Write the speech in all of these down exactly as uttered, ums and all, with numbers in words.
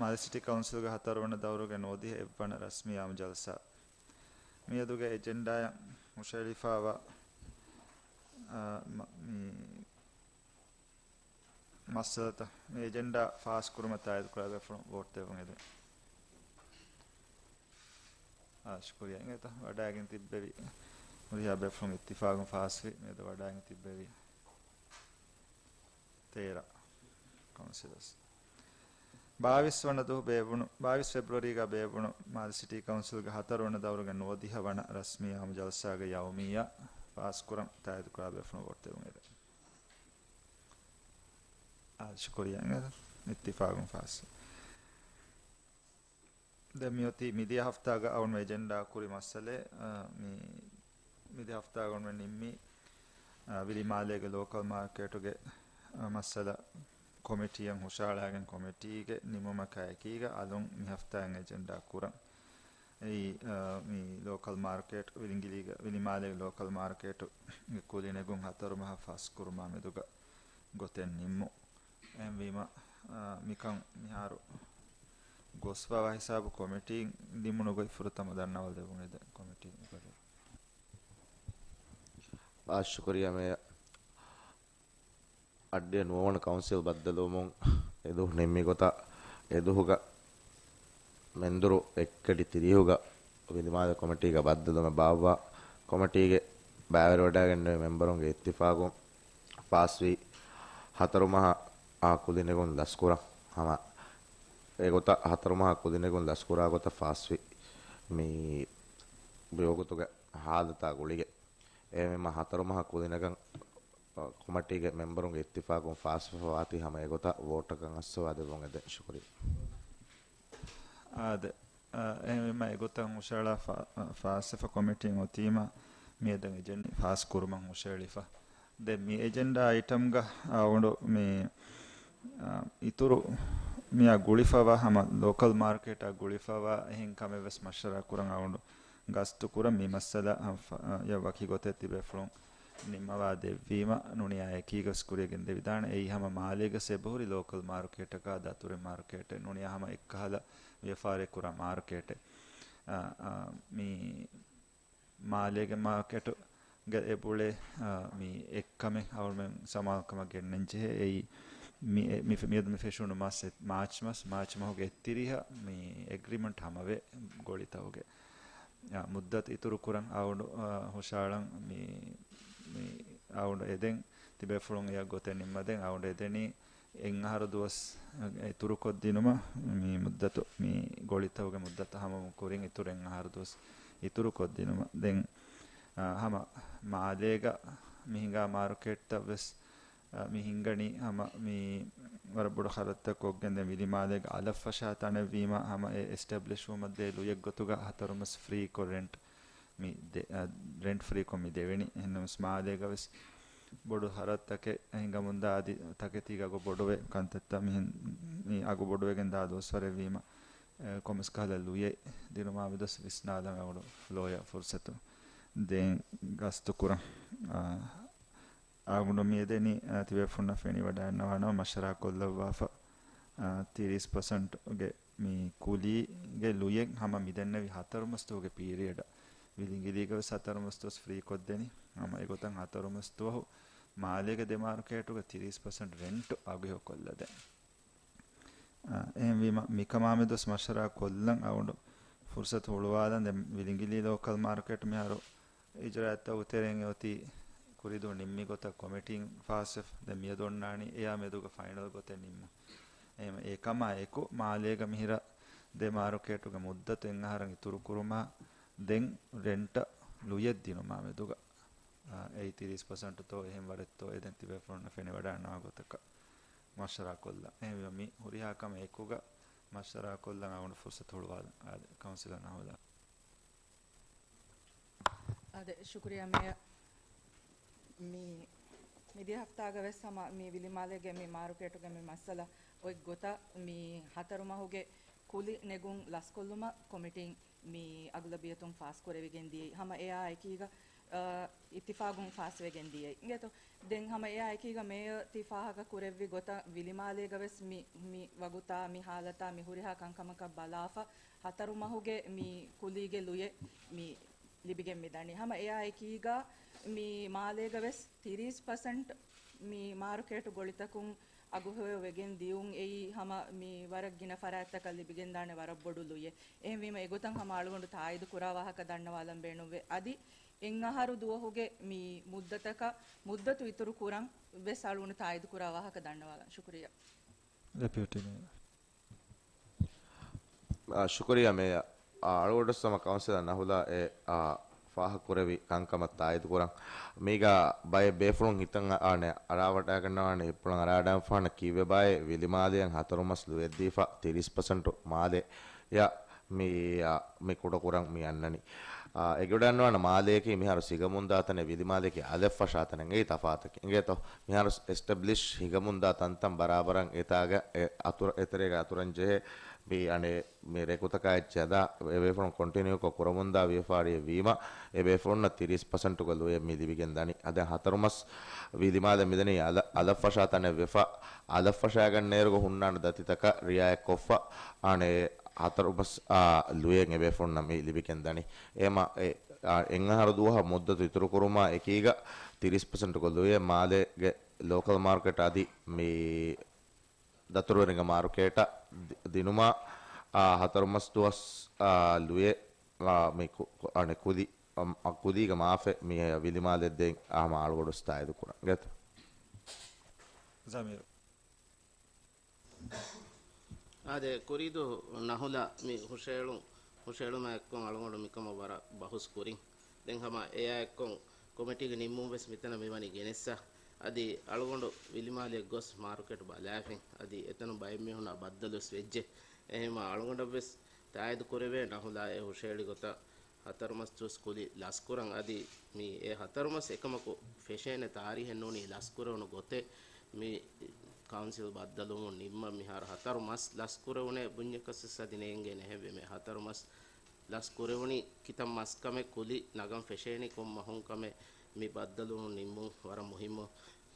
މާލެ ސިޓީ ކައުންސިލްގެ ހަތަރުވަނަ ދައުރުގެ ނުވަދިހަ އެއްވަނަ ރަސްމީ އާއްމު ޖަލްސާ. މިއަދުގެ އެޖެންޑާއަށް ހުށައެޅިފައިވާ، އާ، މަ-، މި މައްސަލަތައް މި އެޖެންޑާ ފާސްކުރުމަށް ތާއީދުކުރާ ބޭފުޅުން ވޯޓް ދެއްވުން އެދެން. އާ، ޝުކުރިއްޔާ. އިނގޭތަ؟ ވަޑައިގެން ތިއްބެވި ހުރިހާ ބޭފުޅުން އިއްތިފާގުން ފާސްވި. މިއަދު ވަޑައިގެން ތިއްބެވި ތޭރަ ކައުންސިލަރސް. ބާވީސް ވަނަ ދުވަހު ބޭއްވުނު، ބާވީސް ފެބްރުއަރީގަ ބޭއްވުނު މާލެ ސިޓީ ކައުންސިލްގެ ހަތަރުވަނަ ދައުރުގެ ނުވަދިހަ ވަނަ ރަސްމީ އާއްމު ޖަލްސާގެ ޔައުމިއްޔާ ފާސްކުރަން ތާއީދުކުރާ ބޭފުޅުން ވޯޓް ދެއްވުން އެދެން. އާ، ޝުކުރިއްޔާ. އިނގޭތަ؟ އިއްތިފާގުން ފާސް. ދެން މިއޮތީ މިދިޔަ ހަފްތާގަ އަޅުގަނޑު އެޖެންޑާ ކުރި މައްސަލައެއް، އާ، މި މިދިޔަ ހަފްތާގަ އަޅުގަނޑު ނިންމީ، އާ، ވިލިމާލޭގެ ލޯކަލް މާރކެޓުގެ، އާ، މައްސަލަ ކޮމިޓީއަށް ހުށަހަޅާގެން ކޮމިޓީގެ ނިމުމަކާ އެކީގަ އަލުން މި ހަފްތާއިން އެޖެންޑާ ކުރަން. އެއީ، އާ، މި ލޯކަލް މާރކެޓް ވިލިނގިލީގަ، ވިލިމާލޭގެ ލޯކަލް މާރކެޓުގެ ކުލި ނެގުން ހަތަރު މަހަށް ފަސް ކުރުމާ މެދުގަ ގޮތެއް ނިންމުން. އެހެންވީމަ، އާ، މިކަން މިހާރު ގޮސްފައިވާ ހިސާބު ކޮމިޓީން ނިމުނު ގޮތް ފުރަތަމަ ދަންނަވަން ދެވުނީ ދެ ކޮމިޓީ އެކަލޭ. އާ، ޝުކުރިއްޔާ މޭޔަރ. އައްޑިހަ ނުވަވަނަ ކައުންސިލް ބައްދަލުވުމުން އެދުވަހު ނިންމި ގޮތަށް އެދުވަހުގަ މެންދުރު އެއްކައިރި ތިރީހުގަ ވިލިމާލެ ކޮމިޓީގަ ބައްދަލުވުމެއް ބާއްވާ ކޮމިޓީގެ ބައިވެރިވެވަޑައިގެންނެވި މެމްބަރުންގެ އިއްތިފާގުން ފާސްވި ހަތަރު މަހަށް އާ ކުލި ނެގުން ލަސްކުރަން ހަމަ އެގޮތަށް ހަތަރު މަހަށް ކުލި ނެގުން ލަސްކުރާ ގޮތަށް ފާސްވި މި ވިޔަގޮތުގެ ހާލަތާ ގުޅިގެން. އެހެންވީމަ ހަތަރު މަހަށް ކުލި ނެގަން ކޮމިޓީގެ މެމްބަރުންގެ އިއްތިފާގުން ފާސްވެފަ ވާތީ ހަމަ އެގޮތަށް ވޯޓަކަށް އައްސަވާ ދެއްވުން އެދެން. ޝުކުރިއްޔާ. އާދެ، އާ، އެހެންވީމަ އެގޮތަށް ހުށަހަޅާ ފާ-، އާ، ފާސްވެފަ ކޮމިޓީން އޮތީމަ މިއަދު އެޖެންޑާ ފާސް ކުރުމަށް ހުށަހެޅިފަ. ދެން މި އެޖެންޑާ އައިޓަމްގަ އަޅުގަނޑު މި، އާ، އިތުރު މިއާ ގުޅިފަވާ ހަމަ ލޯކަލް މާރކެޓާ ގުޅިފަވާ އެހެން ކަމެއް ވެސް މަޝްވަރާ ކުރަން އަޅުގަނޑު ގަސްތު ކުރަން. މި މައްސަލަ އަ، ވަކި ގޮތެއް ތިބޭފުޅުން ނިންމަވާ ދެއްވީމަ ނޫނީ އެކީގަސް ކުރިޔަށް ގެންދެވިދާނެ. އެއީ ހަމަ މާލޭގަސް އެބަހުރި ލޯކަލް މާރކެޓަކާ ދަތުރެއް މާރކެޓެއް ނޫނީ ހަމަ އެއްކަހަލަ ވިޔަފާރި ކުރާ މާރކެޓެއް. އަ، އަ، މި މާލޭގެ މާކެޓުގެ އެބުޅޭ، އާ، މި އެއްކަމެއް އަޅުމެން ސަމާލުކަމަށް ގެންނަން ޖެހޭ. އެއީ މި، މި، މިއަދު މި ފެށުނު މަސް، މާޗް މަސް، މާޗް މަހުގެ އެއްތިރީހަ މި އެގްރިމަންޓް ހަމަވޭ ގޮޅިތަކުގެ، އާ، މުއްދަތު އިތުރު ކުރަން އަޅުގަނޑު، އާ، ހުށަހަޅަން މި، މި އަޅުގަނޑު އެދެން ތިބޭފުޅުން އެއަށް ގޮތެއް ނިންމަދެން. އަޅުގަނޑު އެދެނީ އެއް އަހަރު ދުވަސް އިތުރުކޮށްދިނުމަށް މި މުއްދަތު، މި ގޮޅިތަކުގެ މުއްދަތު ހަމަވުން ކުރިން އިތުރު އެއް އަހަރު ދުވަސް އިތުރުކޮށްދިނުމަށް. ދެން، އާ، ހަމަ މާލޭގަ މި ހިނގާ މާރުކޭޓްތައް ވެސް، އާ، މި ހިނގަނީ ހަމަ މި ވަރަށް ބޮޑު ޚަރަދުތައް ކޮށްގެން. ދެން ވިލިމާލޭގަ އަލަށްފަށާ ތަނެއް ވީމަ ހަމަ އެ އެސްޓެބްލިޝް ވުމަށް ދޭ ލުޔެއް ގޮތުގަ ހަތަރު މަސް ފްރީކޮށް ރެންޓް މި ދެ-، އަ، ރެންޓް ފްރީކޮށް މި ދެވެނީ. އެހެންނަމަވެސް މާލޭގަ ވެސް ބޮޑު ހަރަދުތަކެއް ހިނގަމުންދާ އަދި ތަކެތީގެ އަގު ބޮޑުވެ ކަންތައްތައް މިހެން މި އަގު ބޮޑުވެގެން ދާ ދުވަސްވަރެއް ވީމަ، އެ، ކޮންމެސް ކަހަލަ ލުޔެއް ދިނުމާ މި ދުވަސް ވިސްނާލަން އަޅުގަނޑު ފްލޯއަށް ފުރުސަތު ދޭން ގަސްތު ކުރަން. އަ، އަޅުގަނޑު މި އެދެނީ، އަ، ތިބޭފުޅުންނަށް ފެނިވަޑައިގަންނަވާނަމަ މަޝްވަރާ ކޮށްލައްވާފަ، އަ، ތިރީސް ޕަސެންޓްގެ މި ކުލީގެ ލުޔެއް ހަމަ މިދެންނެވި ހަތަރު މަސް ދުވަހުގެ ޕީރިއަޑަށް ވިލިނގިލީގަ ވެސް ހަތަރު މަސް ދުވަސް ފްރީ ކޮށްދެނީ. ހަމަ އެގޮތަށް ހަތަރު މަސް ދުވަހު މާލޭގެ ދެ މާރުކޭޓުގަ ތިރީސް ޕަސެންޓް ރެންޓު އަގުހެޔޮކޮށްލަދޭ. އާ، އެހެންވީމަ، މިކަމާމެދުވެސް މަޝްވަރާ ކޮށްލަން އަޅުގަނޑު ފުރުސަތު ހުޅުވާލަން. ދެން ވިލިނގިލީ ލޯކަލް މާރުކޭޓް މިހާރު އިޖުރާއަތްތައް ތެރެއިން އޮތީ ކުރިދުވަހު ނިންމި ގޮތަށް ކޮމިޓީން ފާސްވެފަ. ދެން މިއަދު އޮންނާނީ އެއާ މެދުގަ ފައިނަލް ގޮތެއް ނިންމުން. އެހެން އެކަމާ އެކު މާލޭގަ މިހިރަ ދެ މާރުކޭޓުގެ މުއްދަތު އެއް އަހަރަށް އިތުރުކުރުމާ ދެން ރެންޓަށް ލުޔެއް ދިނުމާ މެދުގަ، އާ، އެއީ ތިރީސް ޕަސެންޓުތޯ އެހެން ވަރެއްތޯ އެދެން ތިބޭފުޅުންނަށް ފެނިވަޑައިގަންނަވާ ގޮތަކަށް މަޝްވަރާ ކޮށްލަން. އެހެންވީމަ މި ހުރިހާ ކަމެއް އެކުގަ މަޝްވަރާ ކޮށްލަން އަޅުގަނޑު ފުރުސަތު ހުޅުވާލަން. އާދެ، ކައުންސިލަރ ނަހުލާ. އާދެ، ޝުކުރިއްޔާ މޭޔަރ. މި، މިދިޔަ ހަފްތާގަ ވެސް ހަމަ މި ވިލިމާލޭގެ މި މާރުކޭޓުގެ މި މައްސަލަ އޮތް ގޮތަށް މި ހަތަރު މަހުގެ ކުލި ނެގުން ލަސްކޮށްލުމަށް ކޮމިޓީން މި އަޣުލަބިއްޔަތުން ފާސް ކުރެވިގެން ދިޔައީ. ހަމަ އެއާ އެކީގަ، އާ، އިއްތިފާގުން ފާސްވެގެން ދިޔައީ. އިނގޭތޯ؟ ދެން ހަމަ އެއާ އެކީގަ މޭޔަރ ތި ފާހަގަ ކުރެއްވި ގޮތަށް ވިލިމާލޭގަ ވެސް މި، މި ވަގުތާ، މި ހާލަތާ، މި ހުރިހާ ކަންކަމަކަށް ބަލާފަ، ހަތަރު މަހުގެ މި ކުލީގެ ލުޔެއް މި ލިބިގެން މި ދަނީ. ހަމަ އެއާ އެކީގަ މި މާލޭގަ ވެސް ތިރީސް ޕަސެންޓް މި މާރުކޭޓު ގޮޅިތަކުން އަގުހެޔޮ ވެގެން ދިޔުން އެއީ ހަމަ މި ވަރަށް ގިނަ ފަރާތްތަކަށް ލިބިގެންދާނެ ވަރަށް ބޮޑު ލުޔެއް. އެހެންވީމަ އެގޮތަށް ހަމަ އަޅުގަނޑު ތާއީދު ކުރާ ވާހަކަ ދަންނަވާލަން ބޭނުންވޭ. އަދި އެއް އަހަރު ދުވަހުގެ މި މުއްދަތަކަށް މުއްދަތު އިތުރު ކުރަން ވެސް އަޅުގަނޑު ތާއީދު ކުރާ ވާހަކަ ދަންނަވާލަން. ޝުކުރިއްޔާ. ޑެޕިއުޓީ މޭޔަރ. އާ، ޝުކުރިއްޔާ މޭޔަރ. އާ، އަޅުގަޑުސް ހަމަ ކައުންސިލަރ ނަހުލާ އެ، އާ، ފާހަގަކުރެއްވި ކަންކަމަށް ތާއީދުކުރަން. މީގަ ބައެއް ބޭފުޅުން ހިތަށް އަ-، އަނެއް އަރާވަޑައިގަންނަވާނެ، ހިތްޕުޅަށް އަރާވަޑައިގަންފާނެ ކީއްވެ ބައެއް ވިލިމާލެއަށް ހަތަރު މަސް ލުޔެއްދީފަ ތިރީސް ޕަސެންޓު މާލެ ޔާ، މި، އާ، މި ކުޑަކުރަން މި އަންނަނީ. އާ، އެގޮޑަންނުވާނެ މާލޭގެ މިހާރު ހިގަމުންދާ ތަނެއް ވިލިމާލޭގެ އަލަށްފަށާ ތަނެއް އެއީ ތަފާތަކީ. އިނގޭތޯ؟ މިހާރު އެސްޓެބްލިޝް ހިގަމުންދާ ތަންތަން ބަރާބަރަށް އެތާގަ އެ އަތުރ-، އެތެރޭގަ އަތުރަން ޖެހޭ މި އަނެއް މި ރޭކުތަކާ އެއްޗެއް އެބޭފުޅުން ކޮންޓިނިއުކޮށް ކުރަމުންދާ ވިޔަފާރިއެއް ވީމަ، އެބޭފުޅުންނަށް ތިރީސް ޕަސެންޓުގެ ލުޔެއް މި ލިބިގެން ދަނީ. އަދި ހަތަރު މަސް ވިލިމާލެ މިދަނީ އަލަށް، އަލަށްފަށާ ތަނެއް ވެފަ، އަލަށްފަށާގަންނައިރުގަ ހުންނާނެ ދަތިތަކަށް ރިއާޔަތްކޮށްފަ، އަނެއް ހަތަރު މަސް، އާ، ލުޔެއް އެބޭފުޅުންނަށް މި ލިބިގެން ދަނީ. އެމަ، އެ، އާ، އެއް އަހަރު ދުވަހަށް މުއްދަތު އިތުރުކުރުމާ އެކީގަ ތިރީސް ޕަސެންޓުގެ ލުޔެއް މާލޭގެ ލޯކަލް މާރުކޭޓް އަދި މި ދަތުރުވެރިންގެ މާރުކޭޓަށް ދި-، ދިނުމާ، އާ، ހަތަރު މަސް ދުވަސް، އާ، ލުޔެ، އާ، މި ކު-، ކު-، އަނެ ކުލި، އަ، ކުލީގެ މާފެ މި ވިލިމާލެއް ދޭން އާ، ހަމަ އަޅުގަޑު ސް ތާއީދު ކުރަން. ގެތަ؟ ޒަމީރު. އާދެ، ކުރީދު ނަހުލާ މި ހުށައެޅުން، ހުށައެޅުމާ އެއްކޮށް އަޅުގަނޑު މިކަމަށް ވަރަށް ބަހުސް ކުރިން. ދެން ހަމަ އެއާ އެއްކޮށް ކޮމިޓީގެ ނިންމުން ވެސް މިތަނަށް މިވަނީ ގެނެއްސަ. އަދި އަޅުގަނޑު ވިލިމާލެއަށް ގޮސް މާރުކޭޓް ބަލާފިން. އަދި އެތަނުން ބައެއް މީހުންނާ ބައްދަލުވެސް ވެއްޖެ. އެހެންމަ އަޅުގަނޑަށް ވެސް ތާއީދު ކުރެވޭ ނަހުލާ އެ ހުށައެޅި ގޮތަށް ހަތަރު މަސް ދުވަސް ކުލި ލަސްކުރަން. އަދި މި އެ ހަތަރު މަސް އެކަމަކު ފެށޭނެ ތާރީހެއް ނޫނީ ލަސްކުރެވުނު ގޮތެއް މި ކައުންސިލް ބައްދަލުވުމުން ނިންމަން. މިހާރު ހަތަރު މަސް ލަސްކުރެވުނޭ ބުންޏަކަސް ވެސް އަދި ނޭނގޭނެހެންވެ. މި ހަތަރު މަސް ލަސް ކުރެވުނީ ކިތައް މަސްކަމެއް، ކުލި ނަގަން ފެށޭނީ ކޮން މަހުން ކަމެއް މި ބައްދަލުވުން ނިންމުން ވަރަށް މުހިއްމު.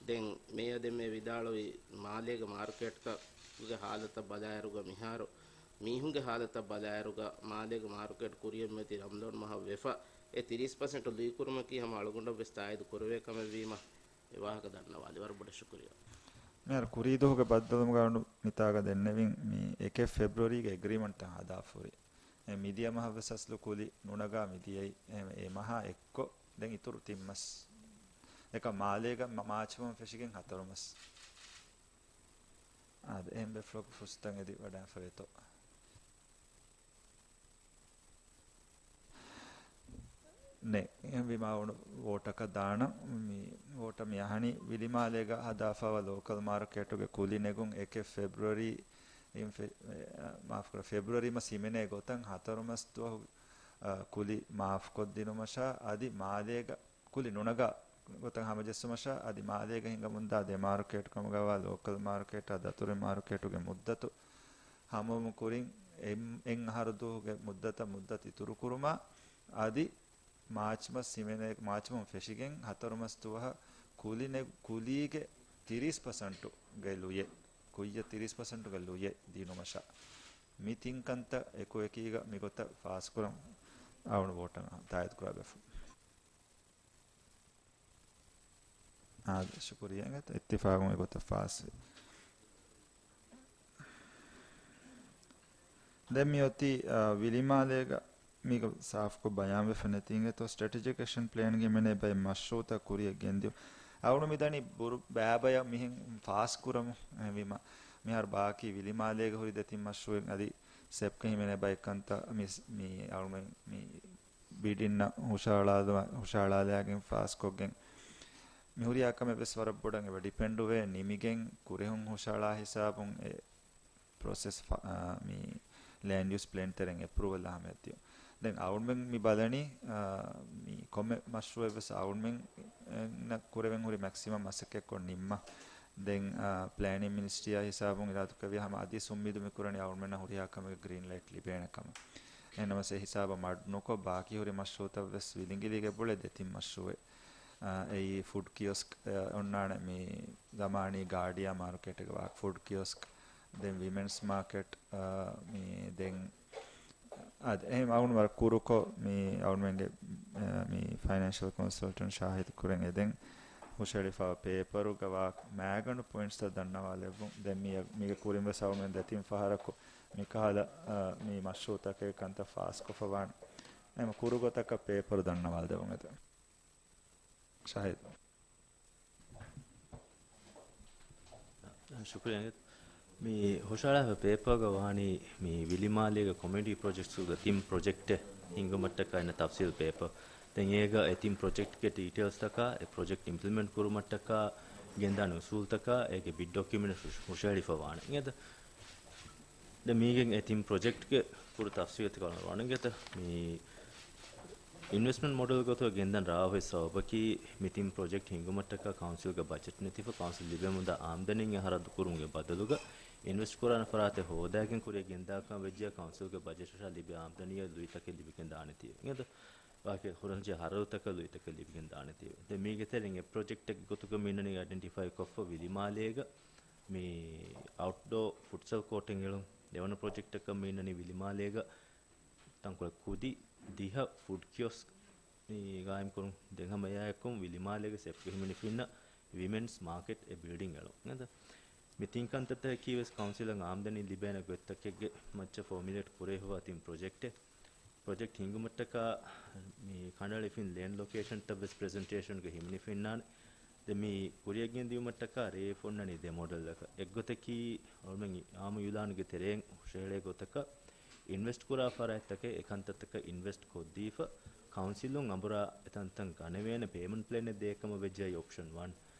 ދެން މޭޔަ ދެންމެ ވިދާޅުވި މާލޭގެ މާރުކޭޓްތަކުގެ ހާލަތަށް ބަލާއިރުގަ މިހާރު މީހުންގެ ހާލަތަށް ބަލާއިރުގަ މާލޭގެ މާރުކޭޓް ކުރިއަށް މިއޮތީ ރަމަޟާން މަހަށް ވެފަ އެ ތިރީސް ޕަސެންޓު ލުއިކުރުމަކީ ހަމަ އަޅުގަނޑަށް ވެސް ތާއީދު ކުރެވޭ ކަމެއް ވީމަ އެ ވާހަކަ ދަންނަވާލި. ވަރަށް ބޮޑަށް ޝުކުރިއްޔާ. މިހާރު ކުރީދުވަހުގެ ބައްދަލުވުމުގަ އަޅުގަނޑު މިތާގަ ދެންނެވިން މި އެކެއް ފެބްރުއަރީގެ އެގްރީމަންޓްތައް ހަދާފަ ހުރި. އެ މިދިޔަ މަހަށް ވެސް އަސްލު ކުލި ނުނަގާ މިދިޔައީ. އެ، އެ މަހާ އެއްކޮށް ދެން އިތުރު ތިން މަސް. އެކަ މާލޭގަ މާ-، މާޗް މަހުން ފެށިގެން ހަތަރު މަސް. އާދެ، އެހެން ބޭފުޅަކު ފުރުސަތު އެދި ވަޑާފަ ވޭތޯ. ނެ، އެހެންވީމާ އަޅުގަނޑު ވޯޓަކަށް ދާނަން. މި ވޯޓަށް މި އަހަނީ ވިލިމާލޭގަ ހަދާފައިވާ ލޯކަލް މާރުކޭޓުގެ ކުލި ނެގުން އެކެއް ފެބްރުއަރީ އިން ފެ-، އެ، މާފުކުރ، ފެބްރުއަރީ މަސް ހިމެނޭ ގޮތަށް ހަތަރު މަސް ދުވަހު، އަ، ކުލި މާފުކޮށްދިނުމަށާ އަދި މާލޭގަ ކުލި ނުނަގާ ގޮތަށް ހަމަޖެއްސުމަށާ އަދި މާލޭގަ ހިނގަމުންދާ ދެ މާރުކޭޓް ކަމުގައިވާ ލޯކަލް މާރުކޭޓާ ދަތުރު މާރުކޭޓުގެ މުއްދަތު ހަމަވުމު ކުރިން އެއް، އެއް އަހަރު ދުވަހުގެ މުއްދަތަށް މުއްދަތު އިތުރުކުރުމާ އަދި މާޗް މަސް ހިމެނޭ، މާޗް މަހުން ފެށިގެން ހަތަރު މަސް ދުވަހަށް ކުލި ނެ-، ކުލީގެ ތިރީސް ޕަސެންޓުގެ ލުޔެއް، ކުއްޔަށް ތިރީސް ޕަސެންޓުގެ ލުޔެއް ދިނުމަށާ. މި ތިން ކަންތައް އެކުއެކީގަ މިގޮތަށް ފާސްކުރަން އަޅުގަނޑު ވޯޓަށް ތާއީދުކުރާ ބޭފުޅުން. އާދެ، ޝުކުރިއްޔާ. އިއްތިފާގުން އެގޮތަށް ފާސްވި. ދެން މިއޮތީ، އާ، ވިލިމާލޭގަ މީގަ ސާފުކޮށް ބަޔާންވެފަ ނެތީ އިނގޭތޯ، ސްޓްރެޓެޖިކް އެކްޝަން ޕްލޭންގެ ހިމެނޭ ބައެއް މަޝްރޫއުތައް ކުރިއަށް ގެންދިޔުން. އަޅުގަނޑު މިދަނީ ބުރު ބައިބަޔަށް މިހެން ފާސްކުރަމުން. އެހެންވީމަ، މިހާރު ބާކީ ވިލިމާލޭގަ ހުރި ދެތިން މަޝްރޫއެއް އަދި ސެޕްގަ ހިމެނޭ ބައެއް ކަންތައް މި، މި އަޅުގަނޑު މި ބިޑިންނަށް ހުށަހަޅާލުމަށް، ހުށަހަޅާލައިގެން ފާސްކޮށްގެން މި ހުރިހާ ކަމެއް ވެސް ވަރަށް ބޮޑަށް އެބަ ޑިޕެންޑުވޭ. ނިމިގެން ކުރެހުން ހުށަހަޅާ ހިސާބުން އެ ޕްރޮސެސް ފަ-، އާ، މި ލޭންޑް ޔޫސް ޕްލޭން ތެރެއިން އެޕްރޫވަލް އަހައްމިޔަތް ދިޔުން. ދެން އަޅުގަނޑުމެން މި ބަލަނީ، އާ، މި ކޮންމެ މަޝްރޫއެއް ވެސް އަޅުގަނޑުމެން، އެ، ނަށް ކުރެވެން ހުރި މެކްސިމަމް މަސައްކަތްކޮށް ނިންމަން. ދެން، އާ، ޕްލޭނިން މިނިސްޓްރީއާ ހިސާބުން އިރާދަކުރެއްވިޔާ ހަމަ އަދި އުއްމީދު މި ކުރަނީ އަޅުގަނޑުމެންނަށް ހުރިހާ ކަމެއްގެ ގްރީން ލައިޓް ލިބޭނެ ކަމަށް. އެހެންނަމަސް އެ ހިސާބަށް މަޑު ނުކޮށް، ބާކީ ހުރި މަޝްރޫއުތައް ވެސް ވިލިނގިލީގެ ބުޅޭ ދެތިން މަޝްރޫއެއް. އާ، އެއީ ފުޑް ކިއޮސްކް، އާ، އޮންނާނެ މި ޒަމާނީ ގާޑިއާ މާރުކޭޓްގެ ވާހަކަ ފުޑް ކިއޮސްކް، ދެން ވިމެންސް މާކެޓް، އާ، މި ދެން އާދެ، އެހެން އަޅުގަނޑު ވަރަށް ކުރުކޮށް މި އަޅުގަނޑުމެންގެ، އާ، މި ފައިނޭންޝަލް ކޮންސަލްޓަންޓް ޝާހިދު ކުރެން އެދެން ހުށަހެޅިފައި ޕޭޕަރުގަ ވާ މައިގަނޑު ޕޮއިންޓްސްތައް ދަންނަވާލެއްވުން. ދެން މި، މީގެ ކުރިން ވެސް އަޅުގަނޑުމެން ދެތިން ފަހަރަކު މިކަހަލަ، އާ، މި މަޝްރޫއުތަކެއް ކަންތައް ފާސްކޮށްފަ ވާނެ. އެހެން ކުރު ގޮތަކަށް ޕޭޕަރު ދަންނަވާލެއްވުން އެދެން. ޝާހިދު. ޝުކުރިއްޔާ. މި ހުށަހަޅާފަ ޕޭޕަރގަ ވާނީ މި ވިލިމާލޭގެ ކޮމިއުނިޓީ ޕްރޮޖެކްޓްސްގެ ތިން ޕްރޮޖެކްޓެއް ހިންގުމަށްޓަކާ އިންނަ ތަފްސީލް ޕޭޕަރ. ދެން އޭގަ އެ ތިން ޕްރޮޖެކްޓްގެ ޑީޓެއިލްސްތަކާ، އެ ޕްރޮޖެކްޓް އިމްޕްލިމެންޓް ކުރުމަށްޓަކާ ގެންދާނެ އުސޫލްތަކާ، އޭގެ ބިޑް ޑޮކިއުމެންޓް ހުށަ-، ހުށަހެޅިފަ ވާނެ. އިނގޭތަ؟ ދެން މީގެން އެ ތިން ޕްރޮޖެކްޓްގެ ކުރު ތަފްސީލްތަކަށް އަޅުގަނޑު ވަންނަން އިނގޭތަ؟ މި އިންވެސްޓްމަންޓް މޮޑެލް ގޮތުގަ ގެންދަން ރާވާ ހުރި ސަބަބަކީ، މި ތިން ޕްރޮޖެކްޓް ހިންގުމަށްޓަކާ ކައުންސިލްގެ ބަޖެޓް ނެތިފަ، ކައުންސިލް ލިބެމުންދާ އާމްދަނީން އެ ހަރަދު ކުރުމުގެ ބަދަލުގަ، އިންވެސްޓް ކުރާނެ ފަރާތެއް ހޯދާގެން ކުރިއަށް ގެންދާކަން ވެއްޖެޔާ، ކައުންސިލްގެ ބަޖެޓަށާ ލިބޭ އާމްދަނީއަށް ލުއިތަކެއް ލިބިގެން ދާނެތީވެ. އިނގޭތަ؟ ވާހަކަ ހުރަންޖެހޭ ހަރަދުތަކަށް ލުއިތަކެއް ލިބިގެން ދާނެތީވެ. ދެން މީގެ ތެރެއިން އެއް ޕްރޮޖެކްޓެއްގެ ގޮތުގަ މިންނަނީ އައިޑެންޓިފައި ކޮށްފަ ވިލިމާލޭގަ މި އައުޓްޑޯ ފުޓްސަލް ކޯޓެއް އެޅުން. ދެވަނަ ޕްރޮޖެކްޓަކަށް މިންނަނީ ވިލިމާލޭގަ ތަންކޮޅެއް ކުދި ދިހަ ފުޑް ކިއޮސްކް މި ގާއިމްކުރުން. ދެން ހަމަ އެއާއެކު ވިލިމާލޭގެ ސެފްގަ ހިމެނިފަ އިންނަ ވިމެންސް މާކެޓް އެ ބިލްޑިން އެޅުން. އިނގޭތަ؟ މި ތިން ކަންތައްތަކަކީ ވެސް ކައުންސިލަށް އާމްދަނީ ލިބޭނެ ގޮތްތަކެއްގެ މައްޗަށް ފޯމިއުލޭޓް ކުރެވިފައިވާ ތިން ޕްރޮޖެކްޓެއް. ޕްރޮޖެކްޓް ހިންގުމަށްޓަކާ މި ކަނޑައެޅިފިން ލޭންޑް ލޮކޭޝަންތައް ވެސް ޕްރެޒެންޓޭޝަންގަ ހިމެނިފަ އިންނާނެ. ދެން މި ކުރިއަށް ގެންދިއުމަށްޓަކާ ރޭވިފަ އޮންނަނީ ދެ މޮޑެލްއަކަށް. އެއްގޮތަކީ އަޅުމެން އާއްމު އިއުލާނުގެ ތެރެއިން ހުށަހެޅޭ ގޮތަކަށް، އިންވެސްޓް ކުރާ ފަރާތްތަކެއް އެ ކަންތައްތަކަށް އިންވެސްޓް ކޮށްދީފަ، ކައުންސިލުން އަނބުރާ އެތަންތަން ގަނެވޭނެ ޕޭމަންޓް ޕްލޭނެއް ދޭ ކަމަށް ވެއްޖެ އޮޕްޝަން ވަން.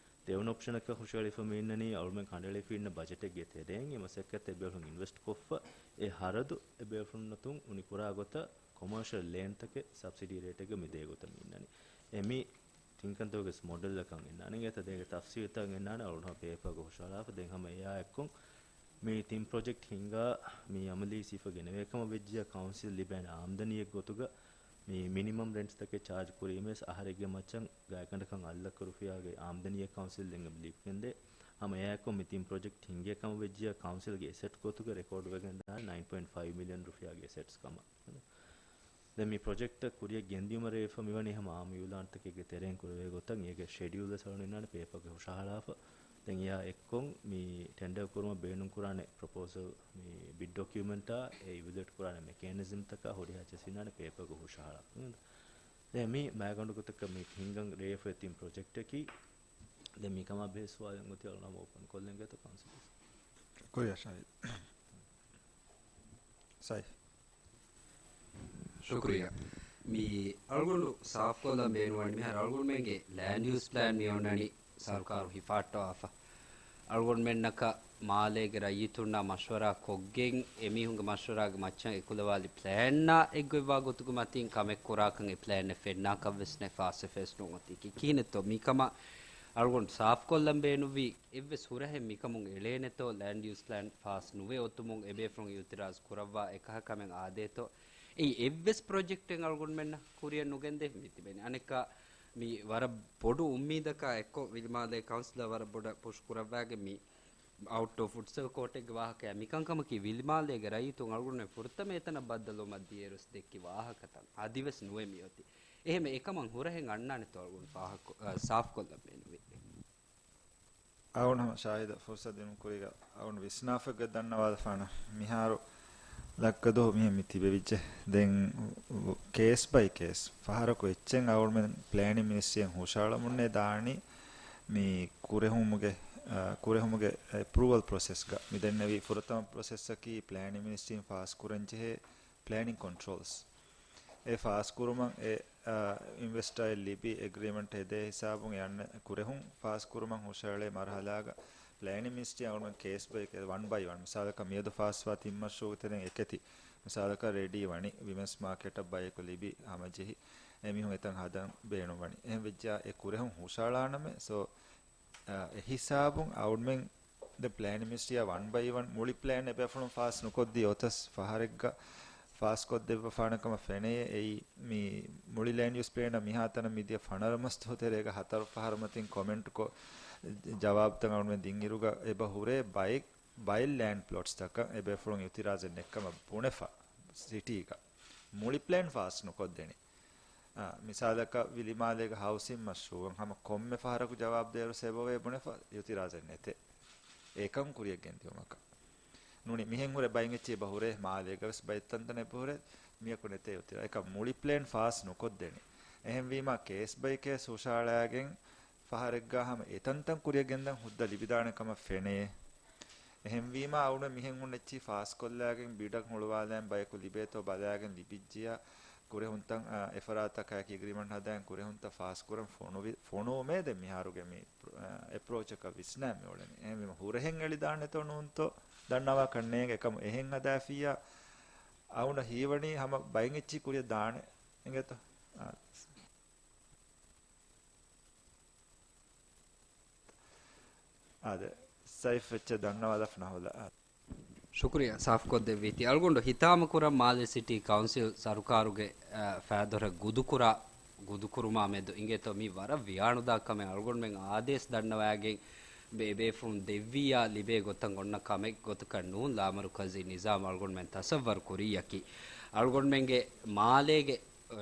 ދެވަނަ އޮޕްޝަނަކަށް ހުށަހެޅިފަ މި އިންނަނީ އަޅުމެން ކަނޑައެޅިފަ އިންނަ ބަޖެޓެއްގެ ތެރެއިން އެ މަސައްކަތް އެބޭފުޅުން އިންވެސްޓް ކޮށްފަ، އެ ހަރަދު އެބޭފުޅުންނަތުން އުނި ކުރާ ގޮތަށް ކޮމާޝަލް ލޭންތަކެއް ސަބްސިޑީ ރޭޓެއްގަ މި ދޭ ގޮތަށް މި އިންނަނީ. އެ މި ތިން ކަންތަކުގެ މޮޑެލްއަކަށް އިންނާނެ. އިނގޭތަ؟ ދެން އޭގެ ތަފްސީލްތައް އިންނާނެ އަޅުގަނޑު ހަމަ ޕޭޕަރގަ ހުށަހަޅާފަ. ދެން ހަމަ އެއާ އެއްކޮށް މި ތިން ޕްރޮޖެކްޓް ހިންގާ މި އަމަލީ ސިފަ ގެނެވޭ ކަމަށް ވެއްޖެޔާ، ކައުންސިލް ލިބޭނެ އާމްދަނީއެއް ގޮތުގަ މި މިނިމަމް ރެންޓްސްތަކެއް ޗާޖް ކުރީމަ ވެސް އަހަރެއްގެ މައްޗަށް ގާތްގަނޑަކަށް އަށް ލައްކަ ރުފިޔާގެ އާމްދަނީއެއް ކައުންސިލް ލިބިގެންދޭ. ހަމަ އެއާއެކު މި ތިން ޕްރޮޖެކްޓް ހިންގޭ ކަމަށް ވެއްޖެޔާ، ކައުންސިލްގެ އެސެޓް ގޮތުގަ ރެކޯޑް ވެގެންދާނެ ނައިން ޕޮއިންޓް ފައިވް މިލިއަން ރުފިޔާގެ އެސެޓްސް ކަމަށް. ދެން މި ޕްރޮޖެކްޓްތައް ކުރިއަށް ގެންދިއުމަށް ރޭވިފަ މިވަނީ ހަމަ އާއްމު އިއުލާންތަކެއްގެ ތެރެއިން ކުރެވޭ ގޮތަށް. އޭގެ ޝެޑިއުލް ވެސް އަޅުގަނޑު އިންނާނެ ޕޭޕަރގަ ހުށަހަޅާފަ. ދެން އެއާ އެއްކޮށް މި ޓެންޑަރ ކުރުމަށް ބޭނުން ކުރާނެ ޕްރޮޕޯސަލް، މި ބިޑް ޑޮކިއުމެންޓާ އެ އިވެލުއޭޓް ކުރާނެ މެކޭނިޒަމްތަކާ ހުރިހާ އެއްޗެއް އިންނާނެ ޕޭޕަރގަ ހުށަހަޅާފަ. ދެން މި މައިގަނޑު ގޮތަކަށް މި ހިންގަން ރޭވިފައި ތިން ޕްރޮޖެކްޓަކީ. ދެން މިކަމާ ބެހޭ ސުވާލެއް އޮތީ އަޅުގަނޑު ހަމަ އޯޕަން ކޮށްލަން އިނގޭތަ ކައުންސިލް؟ ކުރިއަށް ޝަހީދު. ސައިފް. ޝުކުރިއްޔާ. މި އަޅުގަނޑު ސާފުކޮށްލަން ބޭނުންވަނީ މިހާރު އަޅުގަނޑުމެންގެ ލޭންޑް ޔޫސް ޕްލޭން މި އޮންނަނީ ސަރުކާރުން ހިފާއްޓަވާފަ. އަޅުގަނޑުމެންނަކަށް މާލޭގެ ރައްޔިތުންނާ މަޝްވަރާ ކޮށްގެން އެމީހުންގެ މަޝްވަރާގެ މައްޗަށް އެކުލަވާލި ޕްލޭންއާ އެއްގޮތްވާ ގޮތުގެ މަތިން ކަމެއް ކުރާކަން އެ ޕްލޭނެއް ފެންނާކަށްވެސް ނެ ފާސް އެފެއަރސް ނޫން އޮތީކީ. ކިހިނެއްތޯ މިކަމަށް އަޅުގަނޑު ސާފުކޮށްލަން ބޭނުންވީ އެއްވެސް ހުރަހެއް މިކަމުން އެޅޭނެތޯ، ލޭންޑް ޔޫސް ޕްލޭން ފާސް ނުވެ އޮތުމުން އެބޭފުޅުން އިއުތިރާޒް ކުރައްވާ އެކަހަ ކަމެއް އާދޭތޯ. އެއީ އެއްވެސް ޕްރޮޖެކްޓެއް އަޅުގަނޑުމެންނަށް ކުރިއަށް ނުގެންދޭ މި ތިބެނީ. އަނެއްކާ މި ވަރަށް ބޮޑު އުއްމީދަކާ އެއްކޮށް ވިލިމާލޭ ކައުންސިލަށް ވަރަށް ބޮޑަށް ޕުޝް ކުރައްވާގެން މި އައުޓްޑޯ ފުޓްސަލް ކޯޓެއްގެ ވާހަކަޔާ މިކަންކަމަކީ ވިލިމާލޭގެ ރައްޔިތުން އަޅުގަނޑުމެން ފުރަތަމަ އެތަނަށް ބައްދަލުވުމަށް ދިޔައިރުވެސް ދެއްކި ވާހަކަތައް އަދިވެސް ނުވެ މިއޮތީ. އެހެންވެ އެކަމަށް ހުރަހެއް އަންނާނެތޯ އަޅުގަނޑު ފާހަގަ، އަ، ސާފުކޮށްލަން ބޭނުންވީ. އަޅުގަނޑު ހަމަ ޝާހިދަށް ފުރުސަތު ދިނުން ކުރީގަ އަޅުގަނޑު ވިސްނާފައިގަ ދަންނަވާލަފާނަ މިހާރު ލައްކަ ދުވަހު މިހެން މި ތިބެވިއްޖެ. ދެން ކޭސް ބައި ކޭސް ފަހަރަކު އެއްޗެއް އަޅުގަނޑުމެން ޕްލޭނިން މިނިސްޓްރީއަށް ހުށަހަޅަމުންނޭ ދާނީ މި ކުރެހުމުގެ، އަ، ކުރެހުމުގެ އެޕްރޫވަލް ޕްރޮސެސްގަ. މި ދެންނެވި ފުރަތަމަ ޕްރޮސެސްއަކީ ޕްލޭނިން މިނިސްޓްރީން ފާސްކުރަންޖެހޭ ޕްލޭނިން ކޮންޓްރޯލްސް. އެ ފާސްކުރުމަށް އެ، އާ، އިންވެސްޓާއިން ލިބި އެގްރީމަންޓް ހެދޭ ހިސާބުން އެ އަންނަ ކުރެހުން ފާސްކުރުމަށް ހުށަހެޅޭ މަރުހަލާގަ ޕްލޭނިން މިނިސްޓްރީ އަޅުގަނޑު ކޭސް ބައި ކޭސް ވަން ބައި ވަން. މިސާލަކަށް މިއަދު ފާސްވާ ތިން މަޝްރޫއުގެ ތެރެއިން އެކެތި މިސާލަކަށް ރެޑީ ވަނީ ވިމެންސް މާކެޓަށް ބަޔަކު ލިބި ހަމަޖެހި އެމީހުން އެތަން ހަދަން ބޭނުންވަނީ. އެހެން ވެއްޖާ އެ ކުރެހުން ހުށަހަޅާނަމޭ. ސޯ، އާ، އެ ހިސާބުން އަޅުގަނޑުމެން ދެން ޕްލޭނިން މިނިސްޓްރީއާ ވަން ބައި ވަން މުޅި ޕްލޭން އެބޭފުޅުން ފާސް ނުކޮށްދީ އޮތަސް ފަހަރެއްގަ ފާސްކޮށްދެއްވަފާނެ ކަމަށް ފެނޭ. އެއީ މި މުޅި ލޭންޑް ޔޫސް ޕްލޭނަށް މިހާތަނަށް މިދިޔަ ފަނަރަ މަސްތު ތެރޭގަ ހަތަރު ފަހަރު މަތިން ކޮމެންޓްކޮށް، ޖަވާބުތައް އަޅުމެން ދިންއިރުގަ އެބަ ހުރޭ ބައެއް، ބައެއް ލޭންޑް ޕްލޮޓްސްތަކަށް އެބޭފުޅުން އިއުތިރާޒެއް ނެއްކަމަށް ބުނެފަ ސިޓީގަ. މުޅި ޕްލޭން ފާސް ނުކޮށްދެނީ. އާ، މިސާލަކަށް ވިލިމާލޭގަ ހައުސިން މަޝްރޫއަށް ހަމަ ކޮންމެ ފަހަރަކު ޖަވާބު ދޭއިރު ސެބަވޭ ބުނެފަ އިއުތިރާޒެއް ނެތޭ. އެކަން ކުރިޔަށް ގެންދިއުމަކަށް. ނޫނީ މިހެން ހުރެ ބައިން އެއްޗި އެބަ ހުރޭ މާލޭގަވެސް ބައެއް ތަންތަން އެބަ ހުރޭ މިޔަކު ނެތޭ އިއުތިރާ. އެކަން މުޅި ޕްލޭން ފާސް ނުކޮށްދެނީ. އެހެންވީމާ ކޭސް ބައި ކޭސް ހުށަހަޅާގެން ފަހަރެއްގަ ހަމަ އެތަންތަން ކުރިޔަށް ގެންދަން ހުއްދަ ލިބިދާނެ ކަމަށް ފެނޭ. އެހެންވީމާ އަޅުގަނޑު މިހެން ހުންނަ އެއްޗިހި ފާސްކޮށްލާގެން ބިޑަށް ހުޅުވާލައިގެން ބަޔަކު ލިބޭތޯ ބަލާގެން ލިބިއްޖިޔާ ކުރެހުންތައް، އާ، އެފަރާތަކާއެކީ އެގްރިމަންޓް ހަދާގެން ކުރެހުންތައް ފާސްކުރަން ފޮނުވި-، ފޮނުވުމޭ ދެން މިހާރުގެ މި، އާ، އެޕްރޯޗަކަށް ވިސްނާ މިއުޅެނީ. އެހެންވީމަ ހުރެހެން އެޅިދާނެތޯ ނޫންތޯ ދަންނަވާކަށް ނޭނގެ އެކަމު އެހެން ހަދާފިއްޔާ އަޅުގަނޑަށް ހީވަނީ ހަމަ ބައިން އެއްޗިހި ކުރިޔަށް ދާނެ. އިނގޭތޯ؟ އާ. އާދެ، ސައިފް އެއްޗެއް ދަންނަވާލަފަ ނަހުލަ. އާ. ޝުކުރިއްޔާ، ސާފުކޮށްދެއްވީތީ. އަޅުގަނޑު ހިތާމަކުރަން މާލެ ސިޓީ ކައުންސިލް ސަރުކާރުގެ، އާ، ފައިދޮރެއް ގުދުކުރާ، ގުދުކުރުމާ މެދު އިނގޭތޯ މީ ވަރަށް ވިޔާނުދާ ކަމެއް. އަޅުގަނޑުމެން އާދޭސް ދަންނަވާގެން ބޭބޭފުން ދެއްވިއްޔާ ލިބޭ ގޮތަށް އޮންނަ ކަމެއް ގޮތަކަށް ނޫން ލާމަރުކަޒީ ނިޒާމް އަޅުގަނޑުމެން ތަސައްވަރު ކުރިއްޔަކީ. އަޅުގަނޑުމެންގެ މާލޭގެ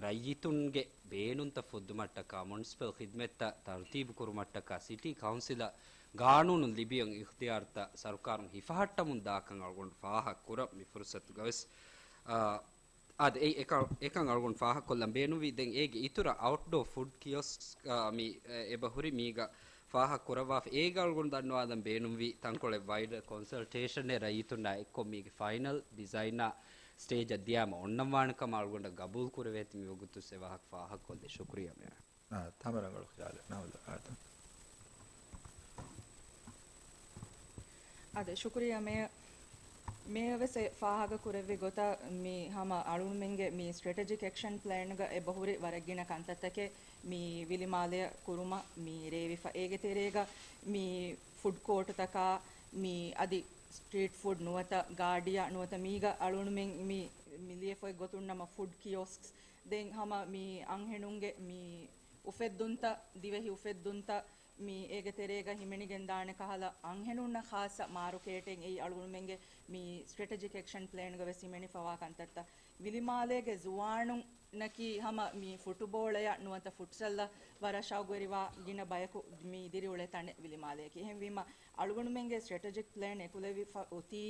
ރައްޔިތުންގެ ބޭނުންތައް ފުއްދުމަށްޓަކާ، މުނިސިޕަލް ޚިދްމަތްތައް ތަރުތީބު ކުރުމަށްޓަކާ، ސިޓީ ކައުންސިލަށް ގާނޫނުން ލިބިއަން އިޚްތިޔާރުތައް ސަރުކާރުން ހިފަހައްޓަމުން ދާކަން އަޅުގަނޑު ފާހަގަ ކުރަން މި ފުރުސަތުގަވެސް، އާ، އާދެ، އެ، އެކަން، އެކަން އަޅުގަނޑު ފާހަގަކޮށްލަން ބޭނުންވީ. ދެން އޭގެ އިތުރަށް އައުޓްޑޯ ފުޑް ކިއޮސްކް، އާ، މި، އެ، އެބަ ހުރި މީގަ ފާހަގަ ކުރައްވާފަ. އޭގަ އަޅުގަނޑު ދަންނަވާލަން ބޭނުންވީ ތަންކޮޅެއް ވައިޑަރ ކޮންސަލްޓޭޝަނެއް ރައްޔިތުންނާ އެއްކޮށް މީގެ ފައިނަލް ޑިޒައިނާ ސްޓޭޖަށް ދިޔާމަ އޮންނަންވާނެ ކަމަށް އަޅުގަނޑަށް ގަބޫލު ކުރެވޭތީ މިވަގުތު އެ ވާހަކަ ފާހަގަކޮށްލީ. ޝުކުރިއްޔާ މޭޔަރ. އާ، ތަމަ ރަނގަޅު ޚިޔާލެއް ނަހުލަ. އާ، ތަ. އާދެ، ޝުކުރިއްޔާ މޭޔަރ. މޭޔަރ ވެސް އެ ފާހަގަ ކުރެއްވި ގޮތަށް މި ހަމަ އަޅުގަނޑުމެންގެ މި ސްޓްރެޓެޖިކް އެކްޝަން ޕްލޭންގަ އެބަހުރި ވަރަށް ގިނަ ކަންތައްތަކެއް މި ވިލިމާލެއަށް ކުރުމަށް މި ރޭވިފަ. އޭގެ ތެރޭގަ މި ފުޑް ކޯޓުތަކާ، މި އަދި ސްޓްރީޓް ފުޑް ނުވަތަ ގާޑިއާ ނުވަތަ މީގަ އަޅުގަނޑުމެން މި، މި ލިޔެފައި ގޮތުން ނަމަ ފުޑް ކިއޮސްކްސް، ދެން ހަމަ މި އަންހެނުންގެ މި އުފެއްދުންތައް، ދިވެހި އުފެއްދުންތައް، މި އޭގެ ތެރޭގަ ހިމެނިގެން ދާނެ ކަހަލަ އަންހެނުންނަށް ޚާއްޞަ މާރުކޭޓެއް އެއީ އަޅުގަނޑުމެންގެ މި ސްޓްރެޓެޖިކް އެކްޝަން ޕްލޭންގަ ވެސް ހިމެނިފަވާ ކަންތައްތައް. ވިލިމާލޭގެ ޒުވާނުންނަކީ ހަމަ މި ފުޓުބޯޅަޔަށް ނުވަތަ ފުޓްސަލްއަށް ވަރަށް ޝައުގުވެރިވާ ގިނަ ބަޔަކު މި ދިރިއުޅޭ ތަނެއް ވިލިމާލޭއަކީ. އެހެންވީމަ، އަޅުގަނޑުމެންގެ ސްޓްރެޓެޖިކް ޕްލޭން އެކުލެވިފަ އޮތީ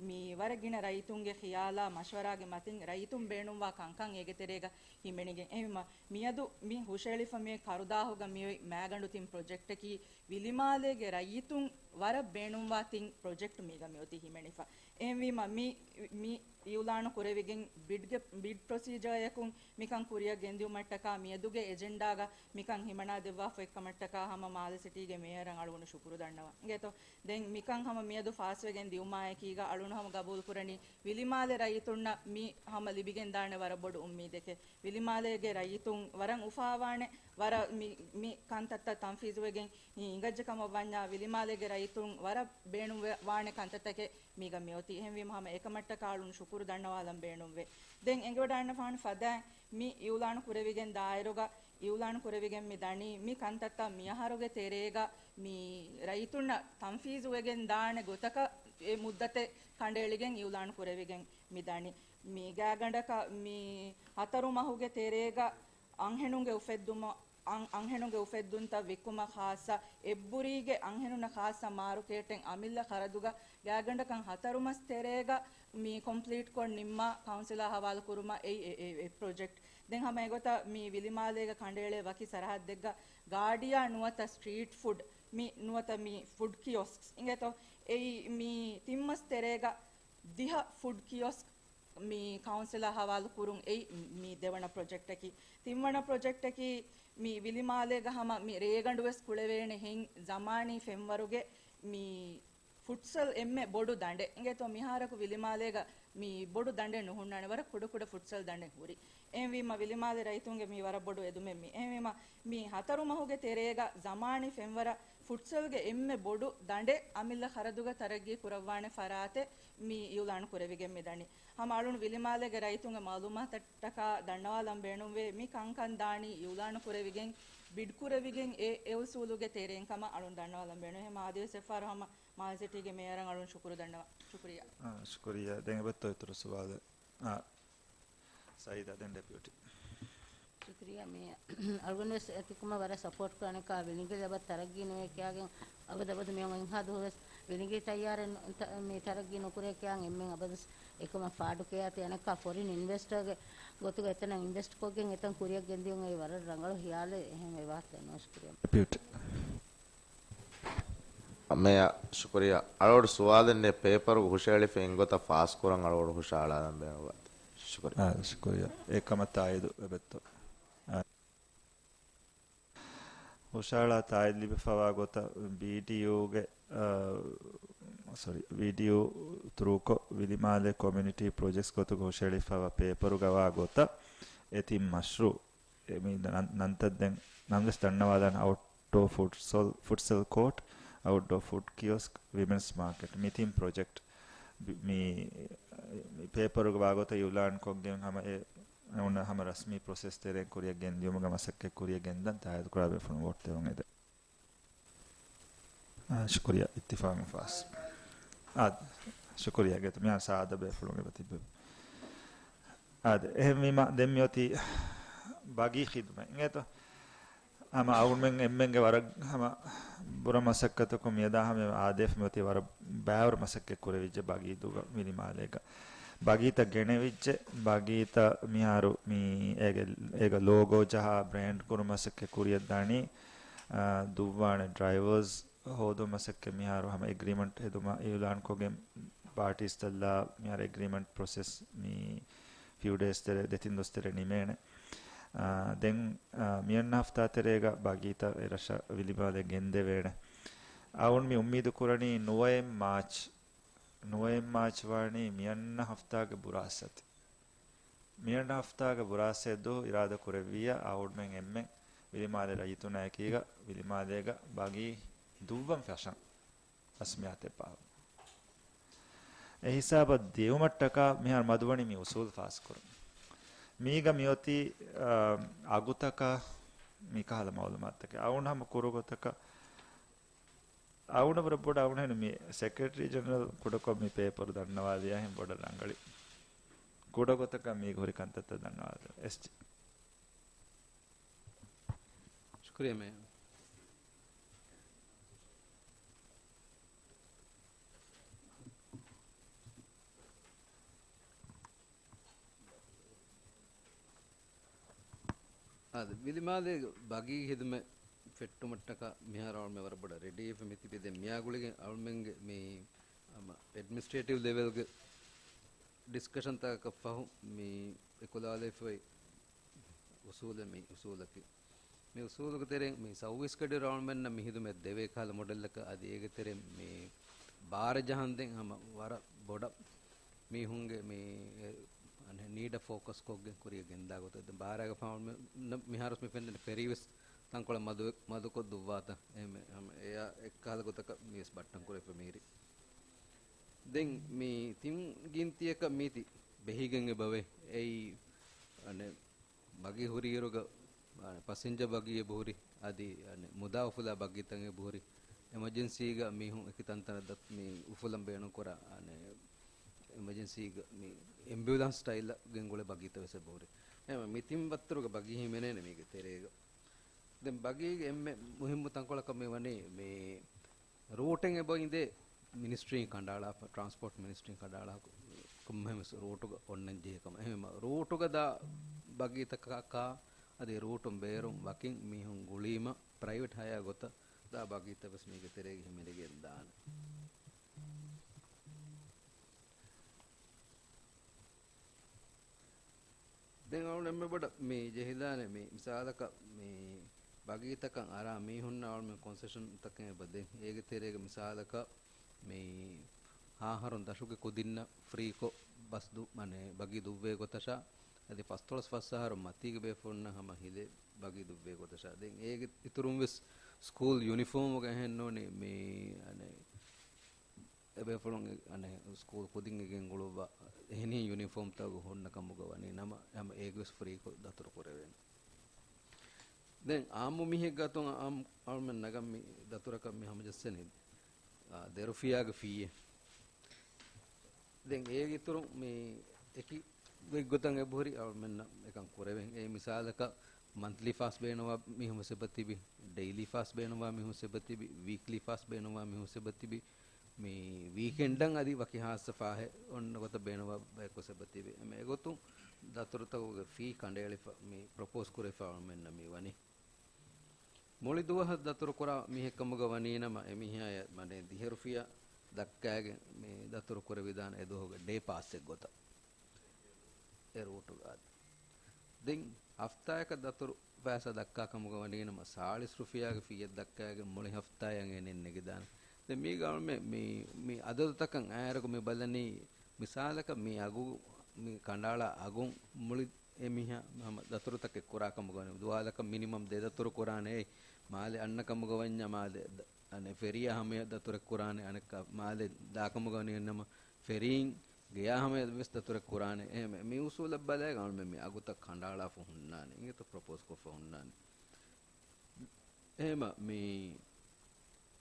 މި ވަރަށް ގިނަ ރައްޔިތުންގެ ޚިޔާލާ މަޝްވަރާގެ މަތިން ރައްޔިތުން ބޭނުންވާ ކަންކަން އޭގެ ތެރޭގަ ހިމެނިގެން. އެހެންވީމަ، މިއަދު މި ހުށައެޅިފަ މިއޮތް ކަރުދާހުގަ މިއޮތް މައިގަނޑު ތިން ޕްރޮޖެކްޓަކީ ވިލިމާލޭގެ ރައްޔިތުން ވަރަށް ބޭނުންވާ ތިން ޕްރޮޖެކްޓް މީގަ މިއޮތީ ހިމެނިފަ. އެހެންވީމަ، މި، މި އިއުލާނު ކުރެވިގެން ބިޑްގެ، ބިޑް ޕްރޮސީޖަރއަކުން މިކަން ކުރިއަށް ގެންދިއުމަށްޓަކާ މިއަދުގެ އެޖެންޑާގަ މިކަން ހިމަނާ ދެއްވާފައި ކަމަށްޓަކާ ހަމަ މާލެ ސިޓީގެ މޭޔަރަށް އަޅުގަނޑު ޝުކުރު ދަންނަވަން. އިނގޭތޯ؟ ދެން މިކަން ހަމަ މިއަދު ފާސްވެގެން ދިއުމާއެކީގަ އަޅުން ހަމަ ގަބޫލު ކުރަނީ ވިލިމާލެ ރައްޔިތުންނަށް މި ހަމަ ލިބިގެން ދާނެ ވަރަށް ބޮޑު އުއްމީދެކޭ. ވިލިމާލޭގެ ރައްޔިތުން ވަރަށް އުފާވާނެ، ވަރަށް މި، މި ކަންތައްތައް ތަންފީޒުވެގެން ހިނގައްޖެ ކަމަށް ވަންޏާ، ވިލިމާލޭގެ ރައްޔިތުން ވަރަށް ބޭނުން ވެ، ވާނެ ކަންތައްތަކެއް މީގަ މިއޮތީ. އެހެންވީމަ ހަމަ އެކަމަށްޓަކާ އަޅުން ޝުކުރު ދަންނަވާލަން ބޭނުންވޭ. ދެން އެނގިވަޑާންނަ ފާނު ފަދައިން މި އިއުލާނު ކުރެވިގެން ދާއިރުގަ، އިއުލާނު ކުރެވިގެން މި ދަނީ، މި ކަންތައްތައް މިއަހަރުގެ ތެރޭގަ މި ރައްޔިތުންނަށް ތަންފީޒުވެގެން ދާނެ ގޮތަކަށް އެ މުއްދަތެއް ކަނޑައެޅިގެން އިއުލާނު ކުރެވިގެން މި ދަނީ. މި ގާގަނޑަކަށް މި ހަތަރު މަހުގެ ތެރޭގަ އަންހެނުންގެ އުފެއްދުމަށް، އަން، އަންހެނުންގެ އުފެއްދުންތައް ވިއްކުމަށް ޚާއްޞަ އެއްބުރީގެ އަންހެނުންނަށް ޚާއްޞަ މާރުކޭޓެއް އަމިއްލަ ޚަރަދުގަ ގާގަނޑަކަށް ހަތަރު މަސް ތެރޭގަ މި ކޮމްޕްލީޓްކޮށް ނިންމާ ކައުންސިލާ ހަވާލު ކުރުމަށް އެއީ އެ، އެ، އެ ޕްރޮޖެކްޓް. ދެން ހަމަ އެގޮތަށް މި ވިލިމާލޭގަ ކަނޑައެޅޭ ވަކި ސަރަހައްދެއްގަ ގާޑިއާ ނުވަތަ ސްޓްރީޓް ފުޑް މި ނުވަތަ މި ފުޑް ކިއޮސްކްސް އިނގޭތޯ؟ އެއީ މި ތިން މަސް ތެރޭގަ ދިހަ ފުޑް ކިއޮސްކް މި ކައުންސިލާ ހަވާލު ކުރުން އެއީ މި ދެވަނަ ޕްރޮޖެކްޓަކީ. ތިންވަނަ ޕްރޮޖެކްޓަކީ މި ވިލިމާލޭގަ ހަމަ މި ރޭގަނޑު ވެސް ކުޅެވޭނެ ހެން ޒަމާނީ ފެންވަރުގެ މި ފުޓްސަލް އެންމެ ބޮޑު ދަނޑެއް. އިނގޭތޯ މިހާރަކު ވިލިމާލޭގަ މި ބޮޑު ދަނޑެއް ނުހުންނާނެ، ވަރަށް ކުޑަކުޑަ ފުޓްސަލް ދަނޑެއް ހުރި. އެހެންވީމަ ވިލިމާލެ ރައްޔިތުންގެ މި ވަރަށް ބޮޑު އެދުމެއް މި. އެހެންވީމަ މި ހަތަރު މަހުގެ ތެރޭގަ ޒަމާނީ ފެންވަރަށް ފުޓްސަލްގެ އެންމެ ބޮޑު ދަނޑެއް އަމިއްލަ ޚަރަދުގަ ތަރައްގީ ކުރައްވާނެ ފަރާތެއް މި އިއުލާން ކުރެވިގެން މި ދަނީ. ހަމަ އަޅުން ވިލިމާލޭގެ ރައްޔިތުންގެ މައުލޫމާތަށްޓަކާ ދަންނަވާލަން ބޭނުންވޭ، މި ކަންކަން ދާނީ އިއުލާނު ކުރެވިގެން، ބިޑް ކުރެވިގެން އެ، އެ އުސޫލުގެ ތެރެއިން ކަމަށް އަޅުން ދަންނަވާލަން ބޭނުން. އެހެން އާދެ ވެސް އެއްފަހަރު ހަމަ މާލެ ސިޓީގެ މޭޔަރަށް އަޅުން ޝުކުރު ދަންނަވާ. ޝުކުރިއްޔާ. އާ، ޝުކުރިއްޔާ. ދެން އެބައްތޯ އިތުރު ސުވާލެއް؟ އާ، ސައީދާ ދެން ޑެޕިއުޓީ. ޝުކުރިއްޔާ މޭޔަރ. އަޅުގަނޑު ވެސް އެތިކުމަށް ވަރަށް ސަޕޯޓް ކުރާނެ ކާ ވިލިނގި ލަބަ ތަރައްގީ ނުވޭ ކިޔާގެން އަބަދު އަބަދު މިއޮން އިންހާ ދުވަހު ވެސް ވިލިނގި ތައްޔާރެއް ނު-، ތަ-، މި ތަރައްގީ ނުކުރޭ ކިޔާން އެންމެން އަބަދު އެކަމަށް ފާޑު ކިޔާތި އަނެއްކާ ފޮރިން އިންވެސްޓަރގެ ގޮތުގަ އެތަނަށް އިންވެސްޓް ކޮށްގެން އެތަން ކުރިއަށް ގެންދިޔުން އެއީ ވަރަށް ރަނގަޅު ހިޔާލެއް. އެހެން އެ ވާހަކަ ނޯ ޝުކުރިއްޔާ. ޑެޕިއުޓީ. މޭޔަރ ޝުކުރިއްޔާ. އަޅޯޑު ސުވާލެއް ނެތް، ޕޭޕަރުގަ ހުށައެޅިފަ އިން ގޮތަށް ފާސް ކުރަން އަޅޯޑު ހުށައަޅާލަން ބޭނުންވާތީ. ޝުކުރިއްޔާ. އާ، ޝުކުރިއްޔާ. އެކަމަށް ތާއީދު އެބައްތޯ. އާ. ހުށައަޅާ ތާއީދު ލިބިފަވާ ގޮތަށް ބީޑީއޫގެ، އާ، ސޮރީ، ބީޑީއޫ ތުރޫކޮށް ވިލިމާލެ ކޮމިއުނިޓީ ޕްރޮޖެކްޓްސް ގޮތުގަ ހުށައެޅިފަވާ ޕޭޕަރުގަ ވާ ގޮތަށް އެ ތިން މަޝްރޫއު އެ މި ނަން-، ނަންތައް ދެން ނަން ވެސް ދަންނަވާލާނެ. އައުޓްޑޯ ފުޓްސަލް، ފުޓްސަލް ކޯޓް، އައުޓްޑޯ ފުޑް ކިއޮސްކް، ވިމެންސް މާކެޓް، މި ތިން ޕްރޮޖެކްޓް މި، މި ޕޭޕަރުގަ ވާގޮތަށް އިއުލާން ކޮށްގެން ހަމަ އެ، އެ އޮންނަ ހަމަ ރަސްމީ ޕްރޮސެސް ތެރެއިން ކުރިއަށް ގެންދިޔުމުގެ މަސައްކަތް ކުރިއަށް ގެންދަން ތާއީދު ކުރާ ބޭފުޅުން ވޯޓް ދެވުން އެދެން. އާ، ޝުކުރިއްޔާ. އިއްތިފާގުން ފާސް. އާ، ޝުކުރިއްޔާ. ގެތު މިހާރު ސާދަ ބޭފުޅުން އެބަ ތިއްބެވި. އާދެ، އެހެންވީމަ ދެން މިއޮތީ ބަގީ ޚިދުމަތް. އިނގޭތޯ؟ ހަމަ އަޅުމެން އެންމެންގެ ވަރަށް ހަމަ ބުރަ މަސައްކަތަކުން މިއަދާ ހަމަ އާދޭފަ މިއޮތީ ވަރަށް ބައިވަރު މަސައްކަތް ކުރެވިއްޖެ ބަގީ ދުއްވަ ވިލިމާލޭގަ. ބަގީތައް ގެނެވިއްޖެ. ބަގީތައް މިހާރު މި އޭގެ، އޭގަ ލޯގޯ ޖަހާ ބްރޭންޑް ކުރު މަސައްކަތް ކުރިއަށް ދާނީ، އާ، ދުއްވާނެ ޑްރައިވަރސް ހޯދުން މަސައްކަތް މިހާރު ހަމަ އެގްރީމަންޓް ހެދުމަށް އިއުލާންކޮށްގެން ޕާޓީސްތައްލާ މިހާރު އެގްރީމަންޓް ޕްރޮސެސް މި ފިއު ޑޭސް ތެރޭ، ދެތިން ދުވަސް ތެރޭ ނިމޭނެ. އާ، ދެން، އާ، މިއަންނަ ހަފްތާ ތެރޭގަ ބަގީތައް އެ ރަށަށް ވިލިމާލެ ގެންދެވޭނެ. އަޅުން މި އުއްމީދު ކުރަނީ ނުވައެއް މާޗް، ނުވައެއް މާޗް ވާނީ މިއަންނަ ހަފްތާގެ ބުރާސް އަދި. މިއަންނަ ހަފްތާގެ ބުރާސް އަދި ދުވަހު އިރާދަ ކުރެއްވިއްޔާ އަޅުގަނޑުމެން އެންމެން ވިލިމާލެ ރައްޔިތުންނާ އެކީގަ ވިލިމާލޭގަ ބަގީ ދުއްވަން ފަށަން ރަސްމިއްޔާތެއް ބާއްވަން. އެ ހިސާބަށް ދިޔުމަށްޓަކާ މިހާރު މަދުވަނީ މި އުސޫލު ފާސްކުރުން. މީގަ މިއޮތީ، އާ، އަގުތަކާ މިކަހަލަ މައުލޫމާތުތަކެއް. އަޅުގަނޑު ހަމަ ކުރު ގޮތަކަށް އަޅުގަނޑަށް ވަރަށް ބޮޑަށް އަޅުގަނޑު މި ސެކްރެޓަރީ ޖެނެރަލް ކުޑަކޮށް މި ޕޭޕަރު ދަންނަވާލިޔާހެން ބޮޑަށް ރަނގަޅި. ކުޑަ ގޮތަކަށް މީގަ ހުރި ކަންތައްތައް ދަންނަވާލި. އެސްޖީ. ޝުކުރިއްޔާ މޭޔަރ. އާދެ، ވިލިމާލޭގެ ބަގީ ހިދުމަތް ފެއްޓުމަށްޓަކާ މިހާރު އަޅުމެން ވަރަށް ބޮޑަށް ރެޑީވެފަ މިތިބީ. ދެން މިއާ ގުޅިގެން އަޅުމެންގެ މި ހަމަ އެޑްމިނިސްޓްރޭޓިވް ލެވެލްގެ ޑިސްކަޝަންތަކަކަށް ފަހު މި އެކުލާލެވިފައި އުސޫލެއް މި އުސޫލަކީ. މި އުސޫލުގެ ތެރެއިން މި ސައުވީސް ގަޑި ރައުންޑްމެންނަށް މި ހިދުމަތް ދެވޭ ކަހަލަ މޮޑެލްއަކަށް އަދި އޭގެ ތެރެއިން މި ބާރަށް ޖަހަންދެން ހަމަ ވަރަށް ބޮޑަށް މީހުންގެ މި، އަނެއް، ނީޑަށް ފޯކަސް ކޮށްގެން ކުރިއަށް ގެންދާ ގޮތަށް. ދެން ބާރާގެ ފާމު މި-، މިހާރުސް މި ފެންނަނީ ފެރީވެސް ތަންކޮޅެއް މަދު-، މަދުކޮށް ދުއްވާތަން. އެހެން ހަމަ އެއާ އެއްކަހަލަ ގޮތަކަށް މިވެސް ބައްޓަން ކުރެވިފަ މީރި. ދެން މި ތިން ގިންތިއަކަށް މީތި ބެހިގެން އެބަވޭ. އެއީ، އަނެއް، ބަގީ ހުރިއިރުގަ، އަނެއް، ޕަސެންޖަ ބަގީ އެބަހުރި، އަދި، އަނެއް، މުދާ އުފުލާ ބަގީތައް އެބަހުރި. އެމަޖެންސީގަ މީހުން އެކި ތަންތަނަށް ދަ-، މި އުފުލަން ބޭނުންކުރާ، އަނެއް، އެމަޖެންސީގަ މި އެމްބިއުލާންސް ސްޓައިލް ގެންގުޅޭ ބަގީތައް ވެސް އެބަހުރި. އެ، މި ތިން ވައްތަރުގެ ބަގީ ހިމެނޭނެ މީގެ ތެރޭގަ. ދެން ބަގީގެ އެންމެ މުހިއްމު ތަންކޮޅަކަށް މި ވަނީ މި ރޫޓެއް އެބަ އިނދޭ މިނިސްޓްރީން ކަނޑައަޅާފަ، ޓްރާންސްޕޯޓް މިނިސްޓްރީން ކަނޑައަޅާ ކޮންމެހެން ވެސް ރޫޓުގަ އޮންނަން ޖެހޭ ކަމަށް. އެހެންވީމަ ރޫޓުގަ ދާ ބަގީތަކަކާ އަދި ރޫޓުން ބޭރުން ވަކިން މީހުން ގުޅީމަ ޕްރައިވެޓް ހަޔާ ގޮތަށް ދާ ބަގީތައް ވެސް މީގެ ތެރޭގަ ހިމެނިގެން ދާނެ. ދެން އަޅުގަނޑު އެންމެ ބޮޑަށް މި ޖެހިދާނެ މި މިސާލަކަށް މި ބަގީތަކަށް އަރާ މީހުންނަށް އަޅުގަނޑު ކޮންސެޝަން ތަކެއް އެބަ ދޭ. އޭގެ ތެރޭގަ މިސާލަކަށް މި ހަ އަހަރުން ދަށުގެ ކުދިންނަށް ފްރީކޮށް ބަސް ދު-، މަނެ، ބަގީ ދުއްވޭ ގޮތަށާ، އަދި ފަސްދޮޅަސް ފަސް އަހަރު މަތީގެ ބޭފުޅުންނަށް ހަމަ ހިލޭ ބަގީ ދުއްވޭ ގޮތަށާ. ދެން އޭގެ އިތުރުން ވެސް ސްކޫލް ޔުނިފޯމުގަ އެހެން ނޫނީ މި، އަނެ، އެބޭފުޅުން އެ-، އަނެ، ސްކޫލް ކުދިން އެ ގެންގުޅުއްވާ އެހެނިހެން ޔުނިފޯމްތަކުގެ ހުންނަ ކަމުގަ ވަނީ ނަމަ، ހަމަ އޭގެ ވެސް ފްރީކޮށް ދަތުރު ކުރެވޭނެ. ދެން އާއްމު މީހެއްގެ އަތުން އާއްމު އަޅުމެން ނަގަން މި ދަތުރަކަށް މި ހަމަޖައްސަނީ، އާ، ދެ ރުފިޔާގެ ފީއެއް. ދެން އޭގެ އިތުރުން މި އެކި ގޮތްގޮތަށް އެބަހުރި އަޅުމެންނަށް އެކަން ކުރެވެން. އެ މިސާލަކަށް މަންތްލީ ފާސް ބޭނުންވާ މީހުން ވެސް އެބަތިބި، ޑެއިލީ ފާސް ބޭނުންވާ މީހުން ވެސް އެބަތިބި، ވީކްލީ ފާސް ބޭނުންވާ މީހުން ވެސް އެބަތިބި، މި ވީކެންޑަށް އަދި ވަކި ހާއްސަ ފާހެއް އޮންނަ ގޮތަށް ބޭނުންވާ ބަޔަކު ވެސް އެބަތިބި. އެމެ އެގޮތުން ދަތުރުތަކުގެ ފީ ކަނޑައެޅިފަ، މި ޕްރޮޕޯސް ކުރެވިފަ އަޅުމެންނަށް މި ވަނީ. މުޅި ދުވަހަށް ދަތުރު ކުރާ މީހެއް ކަމުގަ ވަނީ ނަމަ، އެ މީހާޔަށް މަނެ ދިހަ ރުފިޔާ ދައްކާގެން މި ދަތުރު ކުރެވިދާނެ އެ ދުވަހުގެ ޑޭ ޕާސްއެއް ގޮތަށް. އެ ރޫޓުގަ އަދި. ދެން ހަފްތާއަކަށް ދަތުރު ފައިސާ ދައްކާ ކަމުގަ ވަނީ ނަމަ، ސާޅީސް ރުފިޔާގެ ފީއެއް ދައްކާގެން މުޅި ހަފްތާއަށް އޭނެ ނެގިދާނެ. ދެން މީގަ އަޅުމެން މި، މި އަދަދުތަކަށް އައިރަކު މި ބަލަނީ، މިސާލަކަށް މި އަގު، މި ކަނޑައަޅާ އަގުން މުޅި އެ މީހާ ހަމަ ދަތުރުތަކެއް ކުރާ ކަމުގަ ވަނީ. ދުވާލަކަށް މިނިމަމް ދެ ދަތުރު ކުރާނެ. އެއީ މާލެ އަންނަ ކަމުގަ ވަންޏާ މާލެ ދަ-، އަނެއް ފެރީއާ ހަމަޔަށް ދަތުރެއް ކުރާނެ. އަނެއްކާ މާލެ ދާ ކަމުގަ ވަނީ ނަމަ ފެރީން ގެޔާ ހަމަޔަށް ވެސް ދަތުރެއް ކުރާނެ. އެހެން މި އުސޫލަށް ބަލައިގަން އަޅުމެން މި އަގުތައް ކަނޑައަޅާފަ ހުންނާނެ. އިނގޭތޯ ޕްރޮޕޯސް ކޮށްފަ ހުންނާނެ. އެހެމަ މި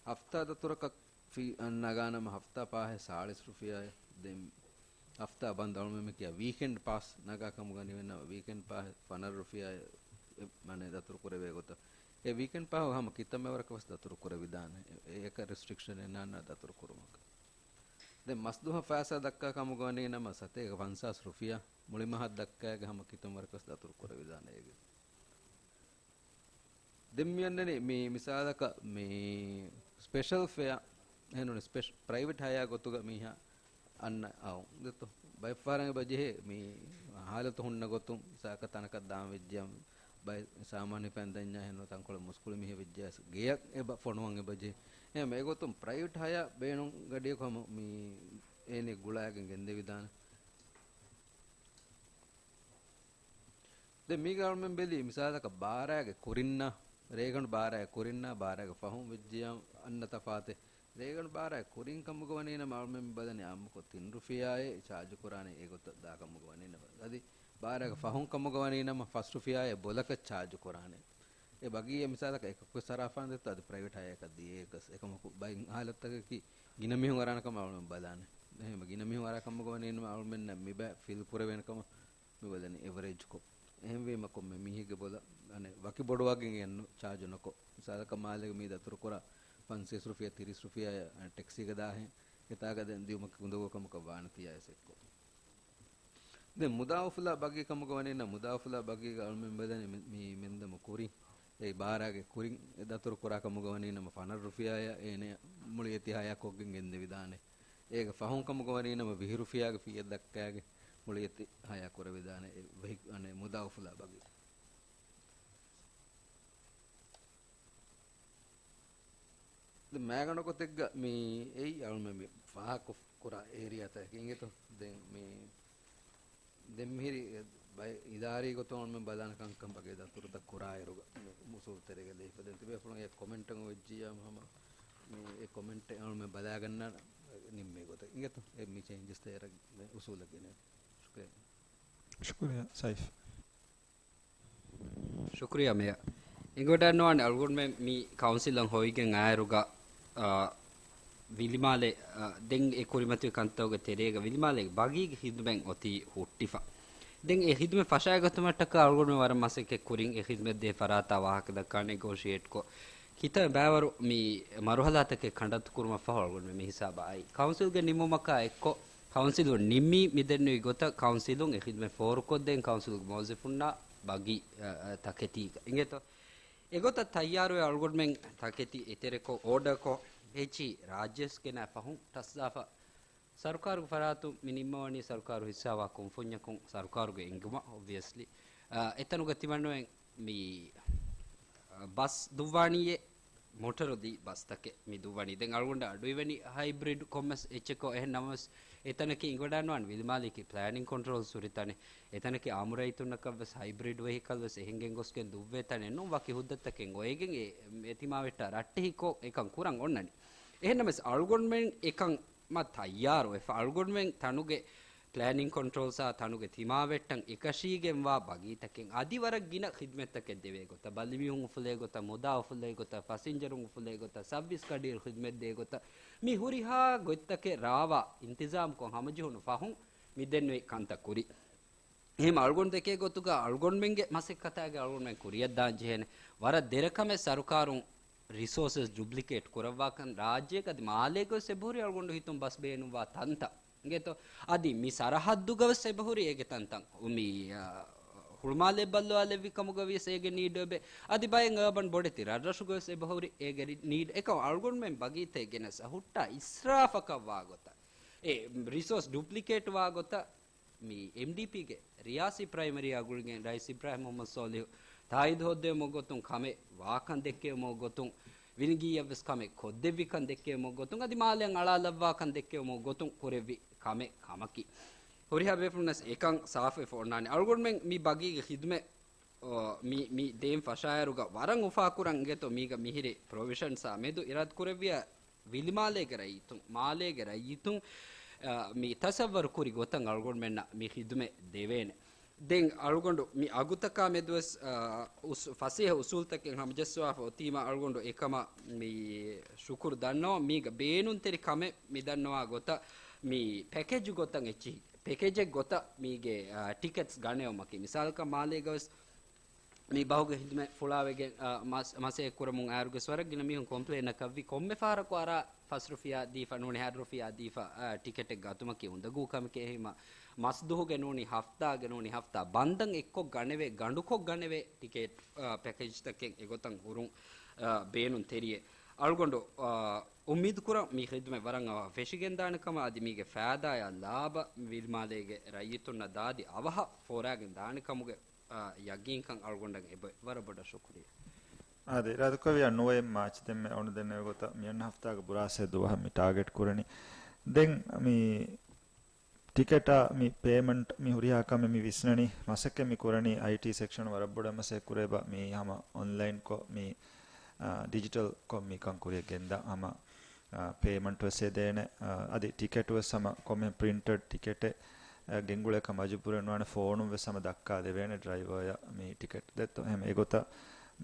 ހަފްތާ ދަތުރަކަށް ފީ ނަގާނަމަ ހަފްތާ ޕާހެއް ސާޅީސް ރުފިޔާއެއް. ދެން ހަފްތާ ބަންދު އަޅުމެން މި ކިޔާ ވީކެންޑް ޕާސް ނަގާ ކަމުގަ ވަނީ ނަމަ ވީކެންޑް ޕާހެއް ފަނަރަ ރުފިޔާއެއް، މަނެ ދަތުރު ކުރެވޭ ގޮތަށް. އެ ވީކެންޑް ޕާހު ހަމަ ކިތަންމެ ވަރަކަށް ވެސް ދަތުރު ކުރެވިދާނެ. އެ-، އެއަކަށް ރެސްޓްރިކްޝަނެއް ނާންނާ ދަތުރު ކުރުމަކަށް. ދެން މަސް ދުވަހަށް ފައިސާ ދައްކާ ކަމުގަ ވަނީ ނަމަ ސަތޭކަ ފަންސާސް ރުފިޔާ މުޅި މަހަށް ދައްކާގެ ހަމަ ކިތަން ވަރަކަށް ވެސް ދަތުރު ކުރެވިދާނެ އޭގެ. ދެން މި އަންނަނީ މި މިސާލަކަށް މި ސްޕެޝަލް ފެއާ އެހެންނޫނީ ސްޕެޝް-، ޕްރައިވެޓް ހަޔާ ގޮތުގަ މީހާ އަންނަ އައު ދެއްތޯ. ބައެއްފަހަރަށް އެބަޖެހޭ މި ހާލަތު ހުންނަ ގޮތުން މިސާލަކަށް ތަނަކަށް ދާން ވެއްޖިއްޔާ ބައެއް ސާމާނު ހިފަން ދަންޏާ އެހެންނޫނީ ތަންކޮޅެއް މުސްކުޅި މީހެއް ވެއްޖިއްޔާ ގެޔަށް އެބަ ފޮނުވަން އެބަޖެހޭ. އެހެން އެގޮތުން ޕްރައިވެޓް ހަޔާ ބޭނުން ގަޑިއަކު ހަމަ މި އޭނެ ގުޅާގެން ގެންދެވިދާނެ. ދެން މީގަ އަޅުމެން ބެލީ މިސާލަކަށް ބާރާގެ ކުރިންނާ، ރޭގަނޑު ބާރާގެ ކުރިންނާ، ބާރާގެ ފަހުން ވެއްޖިއްޔާ އަންނަ ތަފާތެއް. ރޭގަނޑު ބާރާގެ ކުރިން ކަމުގަ ވަނީ ނަމަ އަޅުމެން ބަލަނީ އާއްމުކޮށް ތިން ރުފިޔާއެއް ޗާޖު ކުރާނެ އެގޮތަށް ދާ ކަމުގަ ވަނީ ނަމަ. އަދި ބާރާގެ ފަހުން ކަމުގަ ވަނީ ނަމަ ފަސް ރުފިޔާއެއް ބޮލަކަށް ޗާޖު ކުރާނެ. އެ ބަގީއެއް މިސާލަކަށް އެކަކުވެސް އަރާފާނެ ދެއްތޯ އަދި ޕްރައިވެޓް ހަޔާއަކަށް ދިޔައީކަސް އެކަމަކު ބައެއް ހާލަތްތަކަކީ ގިނަ މީހުން އަރާނެ ކަމަށް އަޅުމެން ބަލާނެ. އެހެން ގިނަ މީހުން އަރާ ކަމުގަ ވަނީ ނަމަ އަޅުމެންނަށް މި ބައި ފިލް ކުރެވޭނެ ކަމަށް މި ބަލަނީ އެވަރޭޖްކޮށް. އެހެންވީމަ ކޮންމެ މީހެއްގެ ބޮލަށް އަނެއް ވަކި ބޮޑުވާގެން އެއްނު ޗާޖު ނުކޮށް. މިސާލަކަށް މާލޭގެ މީ ދަތުރުކުރާ ފަންސާސް ރުފިޔާ ތިރީސް ރުފިޔާ އަނެއް ޓެކްސީގަ ދާހެން އެތާގަ ދެން ދިޔުމަކީ އުނދަގޫ ކަމަކަށް ވާނެތީ އައިސް އެއްކޮށް. ދެން މުދާ އުފުލާ ބަގީ ކަމުގަ ވަނީ ނަ މުދާ އުފުލާ ބަގީގަ އަޅުމެން ބަލަނީ މި، މި މެންދަމު ކުރިން އެ ބާރާގެ ކުރިން ދަތުރު ކުރާ ކަމުގަ ވަނީ ނަމަ ފަނަރަ ރުފިޔާއަށް އޭނެ މުޅި އެތި ހަޔާ ކޮށްގެން ގެންދެވިދާނެ. އޭގެ ފަހުން ކަމުގަ ވަނީ ނަމަ ވިހި ރުފިޔާގެ ފީއެއް ދައްކާގެން މުޅި އެތި ހަޔާ ކުރެވިދާނެ އެ ވެހި-، އަނެއް މުދާ އުފުލާ ބަގީ. ދެން މައިގަނޑު ގޮތެއްގަ މި އެއީ އަޅުމެން މި ފާހަގަކޮށް ކުރާ އޭރިއާތަކެއް އިނގޭތޯ. ދެން މި ދެން މިހިރި ބައެއް އިދާރީ ގޮތުން އަޅުމެން ބަލާނެ ކަންކަން ބަގޭ ދަތުރުތައް ކުރާއިރުގަ މި އުސޫލު ތެރޭގަ ލެއިފަ. ދެން ތިބޭފުޅުން އެ ކޮމެންޓަށް ވެއްޖިއްޔާ ހަމަ މި އެ ކޮމެންޓެއް އަޅުމެން ބަލާގަންނަ ނިންމޭ ގޮތަށް އިނގޭތޯ. އެ މި ޗޭންޖެސް ތޭރަ މި އުސޫލަށް ގެނެވޭ. ޝުކުރިއްޔާ. ޝުކުރިއްޔާ ސައިފް. ޝުކުރިއްޔާ މޭޔަރ. އެނގިވަޑައިގަންނަވާނެ އަޅުގަނޑުމެން މި ކައުންސިލަށް ހޮވިގެން އާއިރުގަ، އާ، ވިލިމާލެ، އާ، ދެން އެ ކުރިމަތިވި ކަންތައްގެ ތެރޭގަ ވިލިމާލޭގެ ބަގީގެ ހިދުމަތް އޮތީ ހުއްޓިފަ. ދެން އެ ހިދުމަތް ފަށައިގަތުމަށްޓަކާ އަޅުގަނޑުމެން ވަރަށް މަސައްކަތް ކުރިން އެ ހިދުމަތް ދޭ ފަރާތާ ވާހަކަ ދައްކާ ނެގޯޝިއޭޓްކޮށް، ކިތައް ބައިވަރު މި މަރުހަލާތަކެއް ކަނޑައަތު ކުރުމަށްފަހު އަޅުގަނޑުމެން މި ހިސާބަށް އައީ. ކައުންސިލްގެ ނިންމުމަކާ އެއްކޮށް، ކައުންސިލުން ނިންމީ މި ދެންނެވި ގޮތަށް ކައުންސިލުން އެ ހިދުމަތް ފޯރުކޮށްދޭން ކައުންސިލުގެ މުވައްޒަފުންނާ ބަގީ، އަ، އަ، ތަކެތީގަ. އިނގޭތޯ؟ އެގޮތަށް ތައްޔާރުވެ އަޅުގަނޑުމެން ތަކެތި އެތެރެކޮށް، އޯޑަރކޮށް، އެއްޗިހި ރާއްޖެވެސް ގެނައި ފަހުން ޓަސްދާފަ. ސަރުކާރުގެ ފަރާތުން މި ނިންމަވަނީ ސަރުކާރު ހިއްސާވާ ކުންފުންޏަކުން ސަރުކާރުގެ އެންގުމަށް، އޮބްވިއަސްލީ. އަ، އެތަނުގަ ތިމަންނުއެން މި، އަ، ބަސް ދުއްވާނީއޭ، މޮޓަރު ދީ ބަސްތަކެއް މި ދުއްވަނީ. ދެން އަޅުގަނޑަށް އަޑުއިވެނީ ހައިބްރިޑް ކޮންމެސް އެއްޗެއްކޮށް. އެހެން ނަމަވެސް އެތަނަކީ އިނގޮޑާންވާން ވިލިމާލީކީ ޕްލޭނިން ކޮންޓްރޯލް ހުރި ތަނެއް. އެތަނަކީ އާއްމު ރައްޔިތުންނަކަށްވެސް ހައިބްރިޑް ވެހިކަލްވެސް އެހެންގެން ގޮސްގެން ދުއްވޭ ތަނެއް ނޫން. ވަކި ހުއްދަތަކެއް އޮވެގެން އެ، އެ ތިމާވެއްޓާ ރައްޓެހިކޮށް އެކަން ކުރަން އޮންނަނީ. އެހެން ނަމަވެސް އަޅުގަނޑުމެން އެކަން މަ ތައްޔާރުވެފަ. އަޅުގަނޑުމެން ތަނުގެ ޕްލޭނިން ކޮންޓްރޯލްސްއާ ތަނުގެ ތިމާވެއްޓަށް އެކަށީގެންވާ ބަގީތަކެއް އަދި ވަރަށް ގިނަ ޚިދްމަތްތަކެއް ދެވޭ ގޮތަށް، ބައްލިމީހުން އުފުލޭ ގޮތަށް، މުދާ އުފުލޭ ގޮތަށް، ފަސިންޖަރުން އުފުލޭ ގޮތަށް، ސައްވީސް ގަޑިއިރު ޚިދްމަތް ދޭ ގޮތަށް، މި ހުރިހާ ގޮތްތަކެއް ރާވާ އިންތިޒާމްކޮށް ހަމަޖެހުނު ފަހުން މި ދެންނެވި ކަންތައް ކުރީ. އެހެން އަޅުގަނޑު ދެކޭ ގޮތުގަ އަޅުގަނޑުމެންގެ މަސައްކަތާގެ އަޅުގަނޑުމެން ކުރިއަށްދާން ޖެހޭނެ ވަރަށް ދެރަކަމެއް ސަރުކާރުން ރިސޯސަސް ޑުޕްލިކޭޓް ކުރައްވާކަން ރާއްޖޭގަ އަދި މާލޭގަވެސް އެބަހުރި އަޅުގަނޑު ހިތުން ބަސް ބޭނުންވާ ތަންތަން. އިނގޭތޯ؟ އަދި މި ސަރަހައްދުގަވެސް އެބަހުރި އޭގެ ތަންތަން. މި، އާ، ހުޅުމާލެ ބައްލަވާލެއްވި ކަމުގަވިޔަސް އޭގެ ނީޑް އެބެ. އަދި ބައެއް އާބަން ބޮޑެތި ރަށްރަށުގަވެސް އެބަހުރި އޭގެ ރި-، ނީޑް. އެކަމް އަޅުގަނޑުމެން ބަގީތެއް ގެނެސް ހުއްޓާ އިސްރާފަކަށް ވާ ގޮތަށް، އެ ރިސޯސް ޑުޕްލިކޭޓް ވާ ގޮތަށް މި އެމްޑީޕީގެ ރިޔާސީ ޕްރައިމަރީއާ ގުޅިގެން ރައީސް އިބްރާހިމް މުހައްމަދު ސޯލިހު ތާއީދު ހޯއްދެވުމުގެ ގޮތުން ކަމެއް ވާކަން ދެއްކެވުމުގެ ގޮތުން، ވިނިގީއަށްވެސް ކަމެއް ކޮށްދެއްވިކަން ދެއްކެވުމުގެ ގޮތުން، އަދި މާލެއަށް އަޅާލައްވާކަން ދެއްކެވުމުގެ ގޮތުން ކުރެއްވި ކަމެއް ކަމަކީ. ހުރިހާ ބޭފުޅުންނަސް އެކަން ސާފުވެފަ އޮންނާނެ. އަޅުގަނޑުމެން މި ބަގީގެ ޚިދުމަތް، އޯ، މި، މި ދޭން ފަށާއިރުގަ ވަރަށް އުފާކުރަން އިނގޭތޯ މީގަ މިހިރި ޕްރޮވިޝަންސާ މެދު އިރާދަކުރެއްވިޔާ ވިލިމާލޭގެ ރައްޔިތުން، މާލޭގެ ރައްޔިތުން، އާ، މި ތަސައްވަރު ކުރި ގޮތަށް އަޅުގަނޑުމެންނަށް މި ޚިދުމަތް ދެވޭނެ. ދެން އަޅުގަނޑު މި އަގުތަކާ މެދުވެސް، އާ، އުސް-، ފަސޭހަ އުސޫލުތަކެއް ހަމަޖައްސަވާފަ އޮތީމަ އަޅުގަނޑު އެކަމަށް މި ޝުކުރު ދަންނަވަން. މީގަ ބޭނުންތެރި ކަމެއް މި ދަންނަވާ ގޮތަށް މި ޕެކޭޖު ގޮތަށް އެއްޗިހި، ޕެކޭޖެއް ގޮތަށް މީގެ، އާ، ޓިކެޓްސް ގަނެވުމަކީ. މިސާލަކަށް މާލޭގަވެސް މި ބަހުގެ ޚިދުމަތް ފުޅާވެގެން، އާ، މަސް-، މަސައްކަތް ކުރަމުން އައިރުގެސް ވަރަށް ގިނަ މީހުން ކޮމްޕްލޭނަކަށްވި. ކޮންމެ ފަހަރަކު އަރާ ފަސް ރުފިޔާ ދީފަ ނޫނީ ހަތް ރުފިޔާ ދީފަ، އާ، ޓިކެޓެއް ގަތުމަކީ އުނދަގޫ ކަމެކޭ. އެހީމަ މަސްދުހުގެ ނޫނީ ހަފްތާގެ ނޫނީ ހަފްތާ ބަންދަން އެއްކޮށް ގަނެވޭ، ގަނޑުކޮށް ގަނެވޭ ޓިކެޓް، އާ، ޕެކޭޖްތަކެއް އެގޮތަށް ހުރުން، އާ، ބޭނުން ތެރިއެއް. އަޅުގަނޑު، އާ، އުއްމީދު ކުރަން މި ޚިދުމަތް ވަރަށް އަވަހަށް ފެށިގެންދާނެ ކަމަށް އަދި މީގެ ފައިދާއާ ލާބަ ވިލިމާލޭގެ ރައްޔިތުންނަށް ދާދި އަވަހަށް ފޯރާގެން ދާނެ ކަމުގެ އާ، ޔަގީންކަން އަޅުގަނޑަށް އެބަ ވަރަށް ބޮޑަށް ޝުކުރިއްޔާ. އާދެ، އިރާދަކުރެއްވިޔާ ނުވައެއް މާޗް ދެންމެ އަޅުގަނޑު ދެންނެވި ގޮތަށް މި އަންނަ ހަފްތާގެ ބުރާސް ދުވަހަށް މި ޓާގެޓް ކުރަނީ. ދެން މި ޓިކެޓާ މި ޕޭމަންޓް މި ހުރިހާ ކަމެއް މި ވިސްނަނީ، މަސައްކަތް މި ކުރަނީ އައިޓީ ސެކްޝަން ވަރަށް ބޮޑަށް މަސައްކަތް ކުރޭ ބަ މި ހަމަ އޮންލައިންކޮށް މި، އާ، ޑިޖިޓަލްކޮށް މިކަން ކުރިއަށް ގެންދާ ހަމަ އާ، ޕޭމަންޓް ވެސް އެދޭނެ، އާ، އަދި ޓިކެޓް ވެސް ހަމަ ކޮންމެ ޕްރިންޓެޑް ޓިކެޓެއް، އާ، ގެންގުޅޭކަށް މަޖުބޫރެއް ނުވާނެ، ފޯނުން ވެސް ހަމަ ދައްކާ ދެވޭނެ ޑްރައިވަރޔަށް މި ޓިކެޓް ދެއްތޯ. އެހެން އެގޮތަށް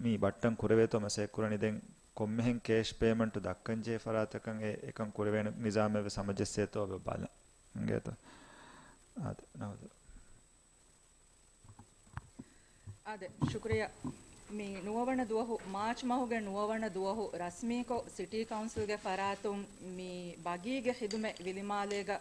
މި ބައްޓަން ކުރެވޭތޯ މަސައްކަތް ކުރަނީ. ދެން ކޮންމެހެން ކޭޝް ޕޭމަންޓް ދައްކަން ޖެހޭ ފަރާތަކަށް އެ އެކަން ކުރެވޭނެ ނިޒާމެއް ވެސް ހަމަޖެއްސޭތޯ އެބަ ބަލަން. އިނގޭތޯ. އާދެ، ނަވަދު. އާދެ، ޝުކުރިއްޔާ. މި ނުވަވަނަ ދުވަހު، މާޗް މަހުގެ ނުވަވަނަ ދުވަހު ރަސްމީކޮށް ސިޓީ ކައުންސިލްގެ ފަރާތުން މި ބަގީގެ ޚިދުމަތް ވިލިމާލޭގަ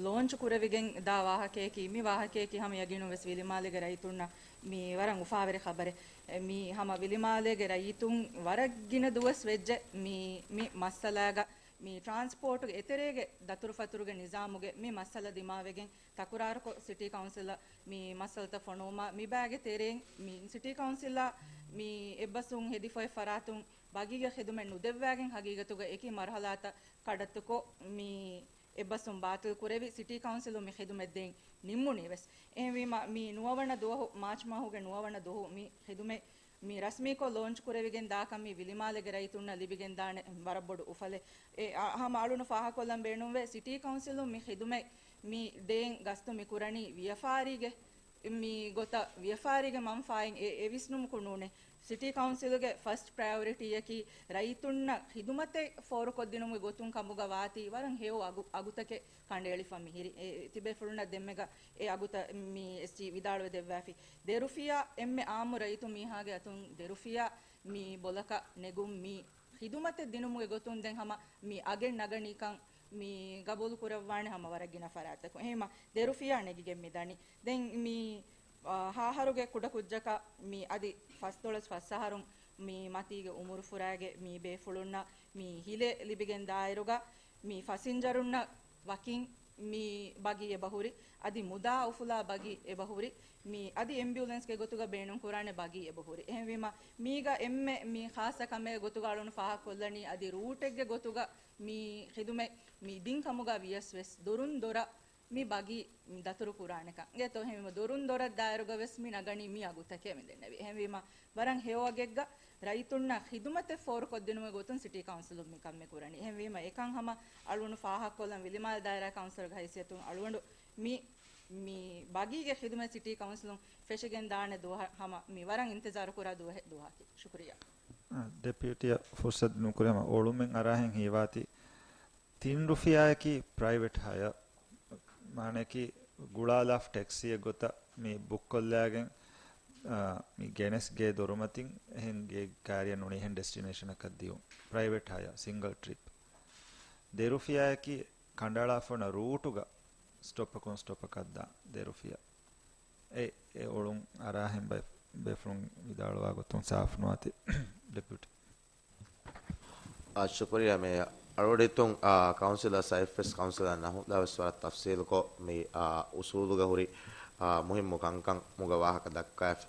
ލޯންޗް ކުރެވިގެން ދާ ވާހަކަޔަކީ، މި ވާހަކަޔަކީ ހަމަ ޔަގީނުން ވެސް ވިލިމާލޭގެ ރައްޔިތުންނަށް މި ވަރަށް އުފާވެރި ޚަބަރެއް. މި ހަމަ ވިލިމާލޭގެ ރައްޔިތުން ވަރަށް ގިނަ ދުވަސް ވެއްޖެ މި، މި މައްސަލާގަ މި ޓްރާންސްޕޯޓުގެ އެތެރޭގެ ދަތުރުފަތުރުގެ ނިޒާމުގެ މި މައްސަލަ ދިމާވެގެން ތަކުރާރުކޮށް، ސިޓީ ކައުންސިލަށް މި މައްސަލަތައް ފޮނުވުމަށް މިބައިގެ ތެރެއިން މި ސިޓީ ކައުންސިލާ މި އެއްބަސްވުން ހެދިފައި ފަރާތުން ބަގީގެ ޚިދުމަތް ނުދެއްވާގެން ހަގީގަތުގަ އެކި މަރުހަލާތައް ކަޑައްތުކޮށް، މި އެއްބަސްވުން ބާތިލް ކުރެވި، ސިޓީ ކައުންސިލުން މި ޚިދުމަތް ދޭން ނިންމުނީ ވެސް. އެހެންވީމަ، މި ނުވަވަނަ ދުވަހު، މާޗް މަހުގެ ނުވަވަނަ ދުވަހު މި ޚިދުމަތް މި ރަސްމީކޮށް ލޯންޗް ކުރެވިގެން ދާކަން މި ވިލިމާލޭގެ ރައްޔިތުންނަށް ލިބިގެންދާނެ ވަރަށް ބޮޑު އުފަލެއް. އެ، އަ، ހަމަ އަޅުން ފާހަގަކޮށްލަން ބޭނުންވޭ، ސިޓީ ކައުންސިލުން މި ޚިދުމަތް މި ދޭން ގަސްތު މި ކުރަނީ ވިޔަފާރީގެ މި ގޮތަށް، ވިޔަފާރީގެ މަންފާއިން އެ، އެ ވިސްނުމަކު ނޫނޭ. ސިޓީ ކައުންސިލުގެ ފަސްޓް ޕްރަޔޮރިޓީއަކީ ރައްޔިތުންނަށް ޚިދުމަތެއް ފޯރުކޮށްދިނުމުގެ ގޮތުން ކަމުގަ ވާތީ ވަރަށް ހެޔޮ އަގު، އަގުތަކެއް ކަނޑައެޅިފަ މިހިރީ. އެ، ތިބޭފުޅުންނަށް ދެންމެގަ އެ އަގުތައް މި އެސްޖީ ވިދާޅުވެ ދެއްވާފި. ދެރުފިޔާ އެންމެ އާއްމު ރައްޔިތު މީހާގެ އަތުން ދެރުފިޔާ މި ބޮލަކަށް ނެގުން މި ޚިދުމަތެއް ދިނުމުގެ ގޮތުން ދެން ހަމަ މި އަގެއް ނަގަނީކަން މި ގަބޫލު ކުރައްވާނެ ހަމަ ވަރަށް ގިނަ ފަރާތްތަކުން. އެހެންމަ ދެރުފިޔާ ނެގިގެން މި ދަނީ. ދެން މި، އާ، ހާހަރުގެ ކުޑަކުއްޖަކަށް މި އަދި ފަސްދޮޅަސް ފަސް އަހަރުން މި މަތީގެ އުމުރު ފުރާގެ މި ބޭފުޅުންނަށް މި ހިލޭ ލިބިގެން ދާއިރުގަ މި ފަސިންޖަރުންނަށް ވަކިން މި ބަގީ އެބަހުރި، އަދި މުދާ އުފުލާ ބަގީ އެބަހުރި، މި އަދި އެމްބިއުލެންސްގެ ގޮތުގަ ބޭނުންކުރާނެ ބަގީ އެބަހުރި. އެހެންވީމަ، މީގަ އެންމެ މި ޚާއްޞަ ކަމެއް ގޮތުގަ އަޅުން ފާހަގަކޮށްލަނީ، އަދި ރޫޓެއްގެ ގޮތުގަ މި ޚިދުމަތް މި ދިން ކަމުގަ ވިޔަސް ވެސް ދޮރުން ދޮރަށް މި ބަގީ ދަތުރު ކުރާނެކަން. އެނގޭތޯ؟ އެހެންވީމަ، ދޮރުން ދޮރަށް ދާއިރުގަ ވެސް މި ނަގަނީ މި އަގުތަކެއް މި ދެންނެވި. އެހެންވީމަ، ވަރަށް ހެޔޮ އަގެއްގަ ރައްޔިތުންނަށް ޚިދުމަތެއް ފޯރުކޮށްދިނުމުގެ ގޮތުން ސިޓީ ކައުންސިލުން މި ކަން މި ކުރަނީ. އެހެންވީމަ، އެކަން ހަމަ އަޅުގަނޑު ފާހަގަކޮށްލަން ވިލިމާލެ ދާއިރާ ކައުންސިލަރގެ ހައިސިއްޔަތުން އަޅުގަނޑު މި، މި ބަގީގެ ޚިދުމަތް ސިޓީ ކައުންސިލުން ފެށިގެން ދާނެ ދުވަހަށް ހަމަ މި ވަރަށް އިންތިޒާރު ކުރާ ދުވަހެއް، ދުވަހަކީ. ޝުކުރިއްޔާ. އާ، ޑެޕިއުޓީއަށް ފުރުސަތު ނުކުރޭ ހަމަ އޮޅުމެއް އަރާހެން ހީވާތީ ތިން ރުފިޔާއަކީ ޕްރައިވެޓް ހަޔާ، މާނައަކީ ގުޅާލާފަ ޓެކްސީއެއް ގޮތަށް މި ބުކް ކޮށްލާގެން، އާ، މި ގެނެސް ގޭ ދޮރުމަތިން އެހެން ގޭ ކާރިއަށް ނުނިހެން ޑެސްޓިނޭޝަނަކަށް ދިޔުން. ޕްރައިވެޓް ހަޔާ، ސިންގަލް ޓްރިޕް. ދެ ރުފިޔާއަކީ ކަނޑައަޅާފަ އޮންނަ ރޫޓުގަ ސްޓޮޕަކުން ސްޓޮޕަކަށް ދާ ދެ ރުފިޔާ. އެ، އެ އޮޅުން އަރާހެން ބައި-، ބޭފުޅުން ވިދާޅުވާ ގޮތުން ސާފު ނުވާތީ ޑެޕިއުޓީ. އާ، ޝުކުރިއްޔާ މޭޔަރ. އަޅުގަޑިތުން، އާ، ކައުންސިލަރ ސައިފް ވެސް ކައުންސިލަރ ނަހުދާ ވެސް ވަރަށް ތަފްސީލުކޮށް، މި، އާ، އުސޫލުގަ ހުރި، އާ، މުހިއްމު ކަންކަން މުގަ ވާހަކަ ދައްކާފި.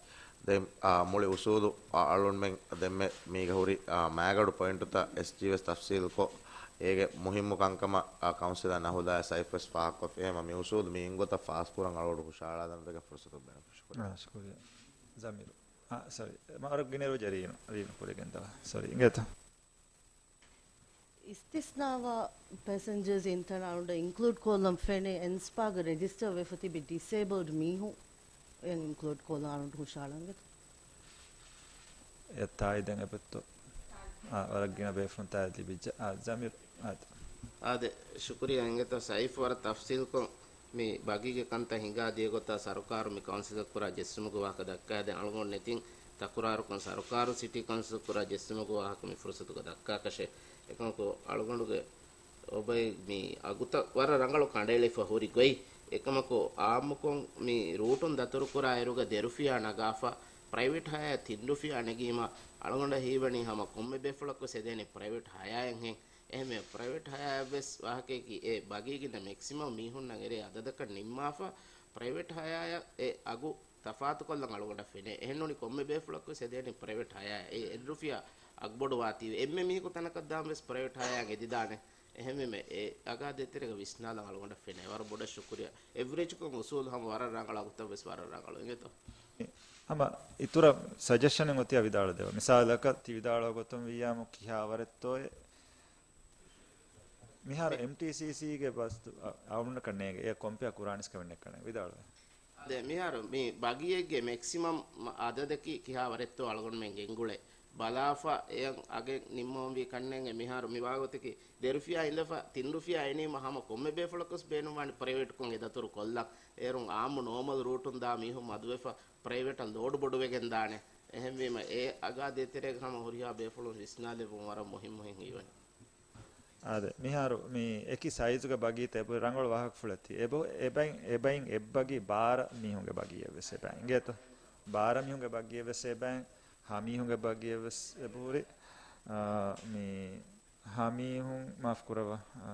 ދެން، އާ، މުޅި އުސޫލު، އާ، އަޅުންމެން ދެންމެ މީގަ ހުރި، އާ، މާގަޑު ޕޮއިންޓުތައް އެސްޖީ ވެސް ތަފްސީލުކޮށް، އޭގެ މުހިއްމު ކަންކަމަށް، އާ، ކައުންސިލަރ ނަހުދާ ސައިފް ވެސް ފާހަގަކޮށްފި. އެހެންވީމަ މި އުސޫލު މި އިން ގޮތަށް ފާސްކުރަން އަޅުގަޑު ހުށަހަޅާލަން ވެގެން ފުރުސަތު ދޭން. ޝުކުރިއްޔާ. އާ، ޝުކުރިއްޔާ. ޒަމީރު. އާ، ސޮރީ. މަ އަރަ ގިނައިރު ޖަރީނު. ރީނު ކުރިގެން ދަވާ. ސޮރީ. އިނގޭތަ؟ އިސްތިސްނާވާ ޕެސެންޖަރސް އިންތަން އަޅުގަނޑަށް އިންކްލޫޑް ކޮށްލަން ފެނޭ، އެންސްޕާގަ ރެޖިސްޓަރ ވެފަ ތިބި ޑިސޭބަލްޑް މީހުން އެ އިންކްލޫޑް ކޮށްލަން އަޅުގަނޑު ހުށަހަޅަން ވެތަ؟ އެ ތާއީދެއް އެބައޮތްތޯ؟ އާ، ވަރަށް ގިނަ ބޭފުޅުން ތާއީދު ލިބިއްޖެ. އާ، ޒަމީރު، އާދެ. އާދެ، ޝުކުރިއްޔާ އިނގޭތޯ ސައިފް ވަރަށް ތަފްސީލްކޮށް މި ބަގީގެ ކަންތައް ހިނގާ ދިޔަ ގޮތާ ސަރުކާރު މި ކައުންސިލަށް ކުރާ ޖެއްސުމުގެ ވާހަކަ ދައްކާ. ދެން އަޅުގަނޑު ނެތިން ތަކުރާރުކޮށް ސަރުކާރު ސިޓީ ކައުންސިލަށް ކުރާ ޖެއްސުމުގެ ވާހަކަ މި ފުރުސަތުގަ ދައްކާކަށެއް. އެކަމަކު އަޅުގަނޑުގެ އޮބައި މި އަގުތައް ވަރަށް ރަނގަޅު ކަނޑައެޅިފަ ހުރި ގޮތް. އެކަމަކު އާއްމުކޮށް މި ރޫޓުން ދަތުރުކުރާ އިރުގަ ދެ ރުފިޔާ ނަގާފަ، ޕްރައިވެޓް ހަޔާ ތިން ރުފިޔާ ނެގީމަ، އަޅުގަނޑަށް ހީވަނީ ހަމަ ކޮންމެ ބޭފުޅަކުވެސް އެދޭނެ ޕްރައިވެޓް ހަޔާއެއްހެން. އެހެންވެ، ޕްރައިވެޓް ހަޔާއަށްވެސް ވާހަކަޔަކީ އެ ބަގީގިނަ މެކްސިމަމް މީހުންނަށް އެރޭ އަދަދަކަށް ނިންމާފަ، ޕްރައިވެޓް ހަޔާއަށް އެ އަގު ތަފާތުކޮށްލަން އަޅުގަނޑަށް ފެނޭ. އެހެންނޫނީ ކޮންމެ ބޭފުޅަކުވެސް އެދޭނެ ޕްރައިވެޓް ހަޔާއަށް. އެ އެއްރުފިޔާ އަގުބޮޑުވާތީވެ. އެންމެ މީހަކު ތަނަކަށް ދާން ވެސް ޕްރައިވެޓް ހަޔާއަށް އެދިދާނެ. އެހެންވީމަ، އެ އަގާ ދޭތެރޭގަ ވިސްނާލަން އަޅުގަނޑަށް ފެނޭ. ވަރަށް ބޮޑަށް ޝުކުރިއްޔާ. އެވްރެޖްކޮށް އުސޫލު ހަމަ ވަރަށް ރަނގަޅު، އަގުތައް ވެސް ވަރަށް ރަނގަޅު. އިނގޭތޯ؟ ހަމަ އިތުރަށް ސަޖެޝަނެއް އޮތިއްޔާ ވިދާޅުދެވޭ. މިސާލަކަށް ތި ވިދާޅުވާ ގޮތުން ވިއްޔާމު ކިހާވަރެއްތޯއޭ މިހާރު އެމްޓީސީސީގެ ބަސް އަ-، އަޅުގަނޑަކަށް ނޭނގެ. އެ ކޮމްޕެއާ ކުރާނީސް ކަމެއް ނެތްކަން ވިދާޅުވޭ. އާދެ، މިހާރު މި ބަގީއެއްގެ މެކްސިމަމް އަދަދަކީ ކިހާވަރެއްތޯ އަޅުގަނޑުމެން ގެންގުޅޭ. ބަލާފަ އެއަށް އަގެއް ނިންމަވަންވީ ކަންނޭނގެ. މިހާރު މި ވާގޮތަކީ ދެ ރުފިޔާ އިނދެފަ ތިން ރުފިޔާ އިނީމަ ހަމަ ކޮންމެ ބޭފުޅަކުވެސް ބޭނުންވާނެ ޕްރައިވެޓްކޮށް އެ ދަތުރު ކޮށްލަން. އޭރުން އާއްމު ނޯމަލް ރޫޓުން ދާ މީހުން މަދުވެފަ ޕްރައިވެޓަށް ލޯޑް ބޮޑުވެގެން ދާނެ. އެހެންވީމަ އެ އަގާ ދޭތެރޭގަ ހަމަ ހުރިހާ ބޭފުޅުން ވިސްނާލެވުން ވަރަށް މުހިއްމުހެން ހީވަނީ. އާދެ، މިހާރު މި އެކި ސައިޒުގެ ބަގީތައް އެބަހުރި ރަނގަޅު ވާހަކަފުޅެއް ތި. އެބަ-، އެބައިން، އެބައިން އެއްބަގީ ބާރަ މީހުންގެ ބަގީއެއް ވެސް އެބައިން. އިނގޭތޯ؟ ބާރަ މީހުންގެ ބަގީއެއް ވެސް އެބައިން، ހަ މީހުންގެ ބަގީއެއް ވެސް އެބަހުރި. އާ، މި ހަ މީހުން މާފް ކުރައްވާ، އާ،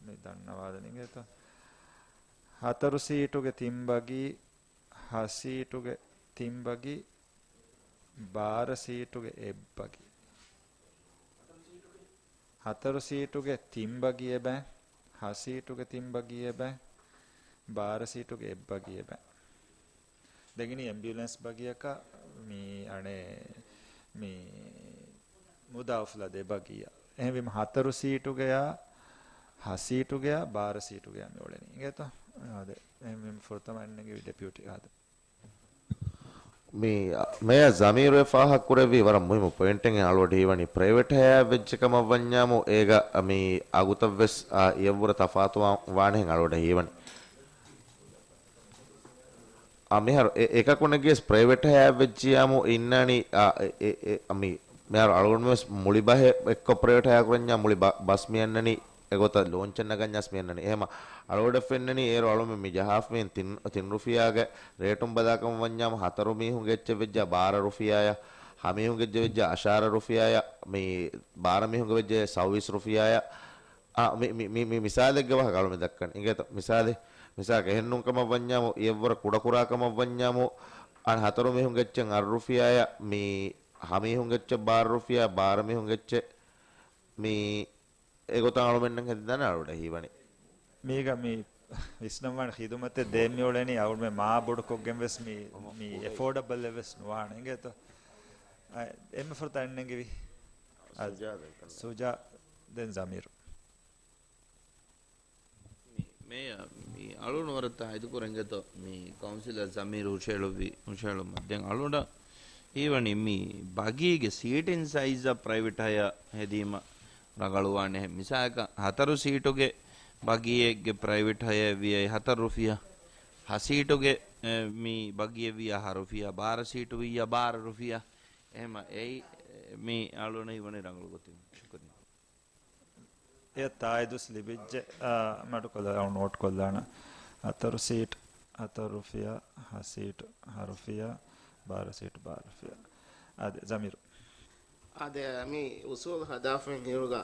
މި ދަންނަވާލަން އިނގޭތޯ؟ ހަތަރު ސީޓުގެ ތިން ބަގީ، ހަ ސީޓުގެ ތިން ބަގީ، ބާރަ ސީޓުގެ އެއް ބަގީ. ހަތަރު ސީޓުގެ ތިން ބަގީ އެބައިން، ހަ ސީޓުގެ ތިން ބަގީ އެބައިން، ބާރަ ސީޓުގެ އެއް ބަގީ އެބައިން. ދެން އިނީ އެމްބިއުލެންސް ބަގީއަކަށް މި އަނެއް މި މުދާ އުފުލާ ދެ ބަގީއަށް. އެހެންވީމަ ހަތަރު ސީޓުގެޔާ، ހަ ސީޓުގެޔާ، ބާރަ ސީޓުގެޔާ މި އުޅެނީ. އިނގޭތޯ؟ އާދެ. އެހެންވީމަ ފުރަތަމަ އަންނަން އެންގެވި ޑެޕިއުޓީ އާދެ. މި މޭޔަރ ޒަމީރު އެ ފާހަގަ ކުރެއްވީ ވަރަށް މުހިއްމު ޕޮއިންޓެއް. އަޅުގަޑު ހީވަނީ ޕްރައިވެޓް ހަޔާތް ވެއްޖެ ކަމަށް ވަންޏާމު، އޭގަ މި އަގުތައް ވެސް، އާ، އިޔަށްވުރެ ތަފާތު ވާ-، ވާނެހެން އަޅުގަޑަށް ހީވަނީ. އާ، މިހާރު އެ-، އެކަކު ނެގިޔަސް ޕްރައިވެޓް ހަޔާތް ވެއްޖިޔާމު އިންނާނީ، އާ، އެ-، އެ-، އެ-، އަ، މި-، މިހާރު އަޅުގަނޑުމެން ވެސް މުޅި ބަހެއް އެއްކޮށް ޕްރައިވެޓް ހަޔާ ކުރަންޏާ މުޅި ބަ-، ބަސް މި އަންނަނީ އެގޮތަށް ލޯންޗެއް ނަގަންޏާސް މި އަންނަނީ. އެހެމަ އަޅުގަޑަށް ފެންނަނީ އޭރު އަޅުމެން މި ޖަހާފަ މި ތިން، ތިން ރުފިޔާގެ ރޭޓުން ބަލާކަމަށް ވަންޏާމު ހަތަރު މީހުންގެ އެއްޗެއް ވެއްޖާ ބާރަ ރުފިޔާޔަށް، ހަ މީހުންގެ އެއްޗެއް ވެއްޖާ އަށާރަ ރުފިޔާޔަށް، މި ބާރަ މީހުންގެ ވެއްޖެ ސައުވީސް ރުފިޔާޔަށް. އާ، މި، މި، މި، މި މިސާލެއްގެ ވާހަކަ އަޅު މި ދައްކަނީ. އިނގޭތޯ؟ މިސާލެއް، މިސާލަކަށް އެހެންނޫން ކަމަށް ވަންޏާމު، އެއަށްވުރެ ކުޑަކުރާ ކަމަށް ވަންޏާމު، އަން ހަތަރު މީހުން އެއްޗެއް އަށް ރުފިޔާއަށް، މި ހަ މީހުން އެއްޗެއް ބާރަ ރުފިޔާ، ބާރަ މީހުން އެއްޗެއް، މި އެގޮތަށް އަޅުމެންނަށް ހެދިދާނެ އަޅުގަނޑަށް ހީވަނީ. މީގަ މި ވިސްނަންވާނެ ޚިދުމަތެއް ދޭން މިއުޅެނީ އަޅުމެން މާ ބޮޑުކޮށްގެން ވެސް މި، މި އެފޯޑަބަލް އެއް ވެސް ނުވާނެ. އިނގޭތޯ؟ އަ، އެންމެ ފުރަތަމަ އަންނަންގެވީ. އަ، ސުޖާ ދެން ސުޖާ، ދެން ޒަމީރު. މި، މޭޔަ، މި އަޅުން ވަރަށް ތާއީދު ކުރަން އިނގޭތޯ، މި ކައުންސިލަރ ޒަމީރު ހުށަހެޅުއްވި، ހުށަހެޅުމަށް. ދެން އަޅުގަނޑަށް ހީވަނީ މި ބަގީގެ ސީޓިން ސައިޒަށް ޕްރައިވެޓް ހަޔާ ހެދީމަ ރަނގަޅުވާނެހެން. މިސާލަކަށް ހަތަރު ސީޓުގެ ބަގީއެއްގެ ޕްރައިވެޓް ހަޔާއެއް ވިޔައީ ހަތަރު ރުފިޔާ، ހަ ސީޓުގެ، އެ، މި ބަގީއެއް ވިޔަ ހަ ރުފިޔާ، ބާރަ ސީޓު ވިއްޔަ ބާރަ ރުފިޔާ. އެހެމަ އެއީ، އެ، މި އަޅުން ހީވަނީ ރަނގަޅު ގޮތެއް. ޝުކުރިއްޔާ. އެ ތާއީދުސް ލިބިއްޖެ، އާ، މަޑުކޮށްލާ ނޯޓް ކޮށްލާނަ. ހަތަރު ސީޓް ހަތަރު ރުފިޔާ، ހަ ސީޓް ހަ ރުފިޔާ، ބާރަ ސީޓް ބާރަ ރުފިޔާ. އާދެ، ޒަމީރު. އާދެ، މި އުސޫލު ހަދާފައި ހިރުގަ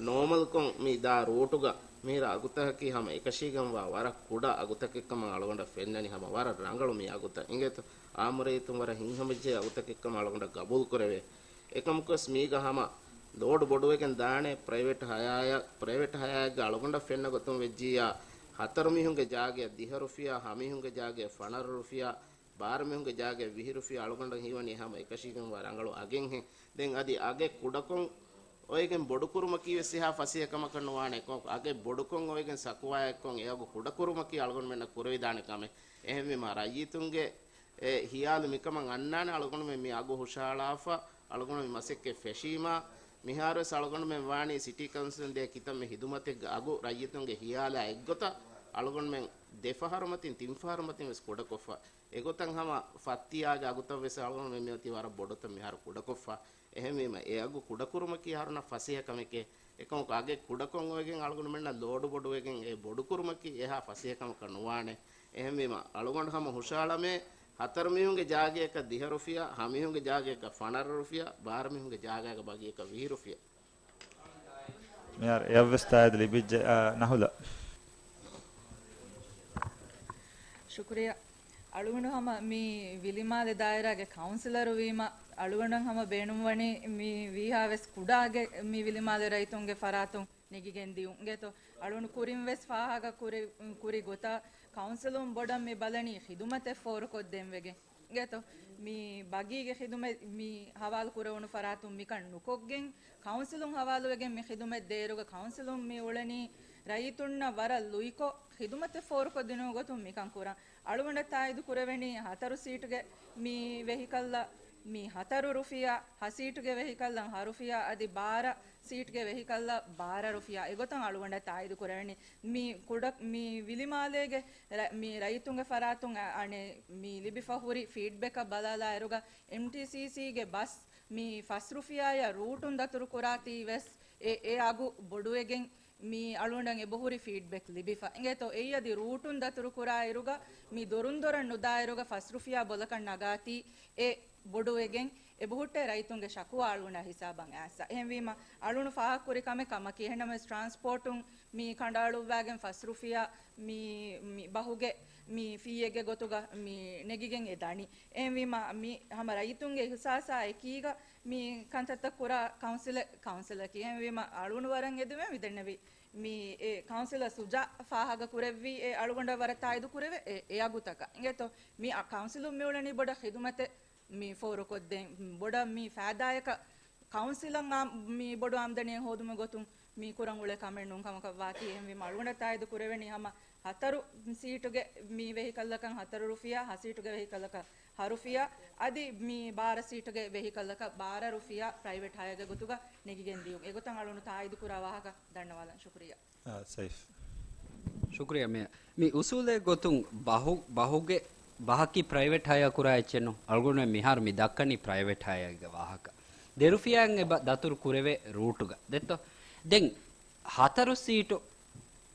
ނޯމަލްކޮށް މި ދާ ރޫޓުގަ މިހިރަ އަގުތަކަކީ ހަމަ އެކަށީގެންވާ ވަރަށް ކުޑަ އަގުތަކެއްކަމަށް އަޅުގަނޑަށް ފެންނަނީ. ހަމަ ވަރަށް ރަނގަޅު މި އަގުތައް. އިނގޭތޯ؟ އާއްމު ރައްޔިތުން ވަރަށް ހިތްހަމަޖެހޭ އަގުތަކެއްކަމަށް އަޅުގަނޑަށް ގަބޫލު ކުރެވޭ. އެކަމަކުވެސް މީގަ ހަމަ ލޯޑު ބޮޑުވެގެން ދާނެ ޕްރައިވެޓް ހަޔާޔަށް، ޕްރައިވެޓް ހަޔާއެއްގަ އަޅުގަނޑަށް ފެންނަ ގޮތުން ވެއްޖިއްޔާ، ހަތަރު މީހުންގެ ޖާގަޔަށް ދިހަ ރުފިޔާ، ހަ މީހުންގެ ޖާގަޔަށް ފަނަރަ ރުފިޔާ، ބާރަ މީހުންގެ ޖާގަޔަށް ވިހި ރުފިޔާ އަޅުގަނޑަށް ހީވަނީ ހަމަ އެކަށީގެންވާ ރަނގަޅު އަގެއްހެން. ދެން އަދި އަގެއް ކުޑަކޮށް އޮވެގެން ބޮޑުކުރުމަކީ ވެސް އެހާ ފަސޭހަ ކަމަކަށް ނުވާނެ. އެކަމަކު އަގެއް ބޮޑުކޮށް އޮވެގެން ސަކުވާއެއްކޮށް އެ އަގު ކުޑަކުރުމަކީ އަޅުގަނޑުމެންނަށް ކުރެވިދާނެ ކަމެއް. އެހެންވީމަ ރައްޔިތުންގެ އެ ހިޔާލު މިކަމަށް އަންނާނެ. އަޅުގަނޑުމެން މި އަގު ހުށަހަޅާފަ، އަޅުގަނޑު މި މަސައްކަތް ފެށީމާ، މިހާރުވެސް އަޅުގަނޑުމެން ވާނީ ސިޓީ ކައުންސިލުން ދޭ ކިތަންމެ ހިދުމަތެއްގެ އަގު ރައްޔިތުންގެ ހިޔާލާ އެއްގޮތަށް އަޅުގަނޑުމެން ދެފަހަރު މަތިން ތިންފަހަރު މަތިން ވެސް ކުޑަކޮށްފަ. އެގޮތަށް ހަމަ ފައްތިޔާގެ އަގުތައް ވެސް އަޅުގަނޑުމެން މިއޮތީ ވަރަށް ބޮޑުތައް މިހާރު ކުޑަކޮށްފަ. އެހެންވީމަ އެ އަގު ކުޑަކުރުމަކީ އަހަރުންނަށް ފަސޭހަ ކަމެކޭ. އެކަމަކު އަގެއް ކުޑަކޮށް އޮވެގެން އަޅުގަނޑުމެންނަށް ލޯޑު ބޮޑުވެގެން އެ ބޮޑުކުރުމަކީ އެހާ ފަސޭހަ ކަމަކަށް ނުވާނެ. އެހެންވީމަ އަޅުގަނޑު ހަމަ ހުށަހަޅަމޭ، ހަތަރު މީހުންގެ ޖާގައަކަށް ދިހަ ރުފިޔާ، ހަ މީހުންގެ ޖާގައަކަށް ފަނަރަ ރުފިޔާ، ބާރަ މީހުންގެ ޖާގައިގެ ބަގީއަކަށް ވިހި ރުފިޔާ. މިހާރު އެއަށްވެސް ތާއީދު ލިބިއްޖެ. އާ، ނަހުލާ. ޝުކުރިއްޔާ. އަޅުގަނޑު ހަމަ މި ވިލިމާލެ ދާއިރާގެ ކައުންސިލަރު ވީމަ، އަޅުގަނޑަށް ހަމަ ބޭނުންވަނީ މި ވީހާވެސް ކުޑަ އަގެއް މި ވިލިމާލެ ރައްޔިތުންގެ ފަރާތުން ނެގިގެން ދިޔުން. އިނގޭތޯ؟ އަޅުގަނޑު ކުރިން ވެސް ފާހަގަ ކުރި، ކުރި ގޮތަށް ކައުންސިލުން ބޮޑަށް މި ބަލަނީ ޚިދުމަތެއް ފޯރުކޮށްދޭން ވެގެން. އިނގޭތޯ؟ މި ބަގީގެ ޚިދުމަތް މި ހަވާލު ކުރެވުނު ފަރާތުން މިކަން ނުކޮށްގެން، ކައުންސިލުން ހަވާލުވެގެން މި ޚިދުމަތް ދޭއިރުގަ ކައުންސިލުން މި އުޅެނީ ރައްޔިތުންނަށް ވަރަށް ލުއިކޮށް، ޚިދުމަތެއް ފޯރުކޮށްދިނުމުގެ ގޮތުން މިކަން ކުރަން. އަޅުގަނޑަށް ތާއީދު ކުރެވެނީ ހަތަރު ސީޓުގެ މި ވެހިކަލްއަށް މި ހަތަރު ރުފިޔާ، ހަ ސީޓުގެ ވެހިކަލްއަށް ހަ ރުފިޔާ، އަދި ބާރަ ސީޓުގެ ވެހިކަލްއަށް ބާރަ ރުފިޔާ. އެގޮތަށް އަޅުގަނޑަށް ތާއީދު ކުރެވެނީ. މި ކުޑަ، މި ވިލިމާލޭގެ ރަ، މި ރައްޔިތުންގެ ފަރާތުން އަ، އަނެއް މި ލިބިފަ ހުރި ފީޑްބެކަށް ބަލާލާއިރުގަ، އެމްޓީސީސީގެ ބަސް މި ފަސް ރުފިޔާއަށް ރޫޓުން ދަތުރު ކުރާތީ ވެސް އެ، އެ އަގު ބޮޑުވެގެން މި އަޅުގަނޑަށް އެބަހުރި ފީޑްބެކް ލިބިފަ. އިނގޭތޯ؟ އެއީ އަދި ރޫޓުން ދަތުރު ކުރާއިރުގަ މި ދޮރުން ދޮރަށް ނުދާއިރުގަ ފަސް ރުފިޔާ ބޮލަކަށް ނަގާތީ އެ ބޮޑުވެގެން އެބަހުއްޓޭ ރައްޔިތުންގެ ޝަކުވާ އަޅުގަނޑާ ހިސާބަށް އައިސްފަ. އެހެންވީމަ އަޅުގަނޑު ފާހަގަކުރި ކަމެއް ކަމަކީ. އެހެންނަމަވެސް ޓްރާންސްޕޯޓުން މި ކަނޑައަޅުއްވާގެން ފަސް ރުފިޔާ މި، މި ބަހުގެ މި ފީއެއްގެ ގޮތުގަ މި ނެގިގެން އެ ދަނީ. އެހެންވީމަ މި ހަމަ ރައްޔިތުންގެ އިހުސާސާ އެކީގަ މި ކަންތައްތައް ކުރާ ކައުންސިލެއް، ކައުންސިލަކީ. އެހެންވީމަ އަޅުގަނޑު ވަރަށް އެދެމޭ މިދެންނެވި މި އެ ކައުންސިލަރ ސުޖާ ފާހަގަ ކުރެއްވީ އެ އަޅުގަނޑަށް ވަރަށް ތާއީދު ކުރެވޭ އެ، އެ އަގުތަކަށް. އިނގޭތޯ؟ މި އަ، ކައުންސިލުން މި އުޅެނީ ބޮޑަށް ޚިދުމަތެއް މި ފޯރުކޮށްދޭން، ބޮޑަށް މި ފައިދާއަކަށް ކައުންސިލަށް އާ، މި ބޮޑު އާމްދަނީއެއް ހޯދުމުގެ ގޮތުން މި ކުރަން އުޅޭ ކަމެއް ނޫން ކަމަކަށް ވާތީ. އެހެންވީމަ އަޅުގަނޑަށް ތާއީދު ކުރެވެނީ ހަމަ ހަތަރު ސީޓުގެ މި ވެހިކަލްއަކަށް ހަތަރު ރުފިޔާ، ހަ ސީޓުގެ ވެހިކަލްއަކަށް ހަ ރުފިޔާ، އަދި މި ބާރަ ސީޓުގެ ވެހިކަލްއަކަށް ބާރަ ރުފިޔާ ޕްރައިވެޓް ހަޔާގެ ގޮތުގަ ނެގިގެން ދިޔުން. އެގޮތަށް އަޅުނު ތާއީދު ކުރާ ވާހަކަ ދަންނަވާލަން. ޝުކުރިއްޔާ. އާ، ސައިފް. ޝުކުރިއްޔާ މޭޔަރ. މި އުސޫލެއް ގޮތުން ބަހު، ބަހުގެ، ބަހަކީ ޕްރައިވެޓް ހަޔާ ކުރާ އެއްޗެއް ނޫން. އަޅުގަނޑު މިހާރު މި ދައްކަނީ ޕްރައިވެޓް ހަޔާގެ ވާހަކަ. ދެ ރުފިޔާއިން އެބަ ދަތުރު ކުރެވޭ ރޫޓުގަ. ދެއްތޯ؟ ދެން ހަތަރު ސީޓު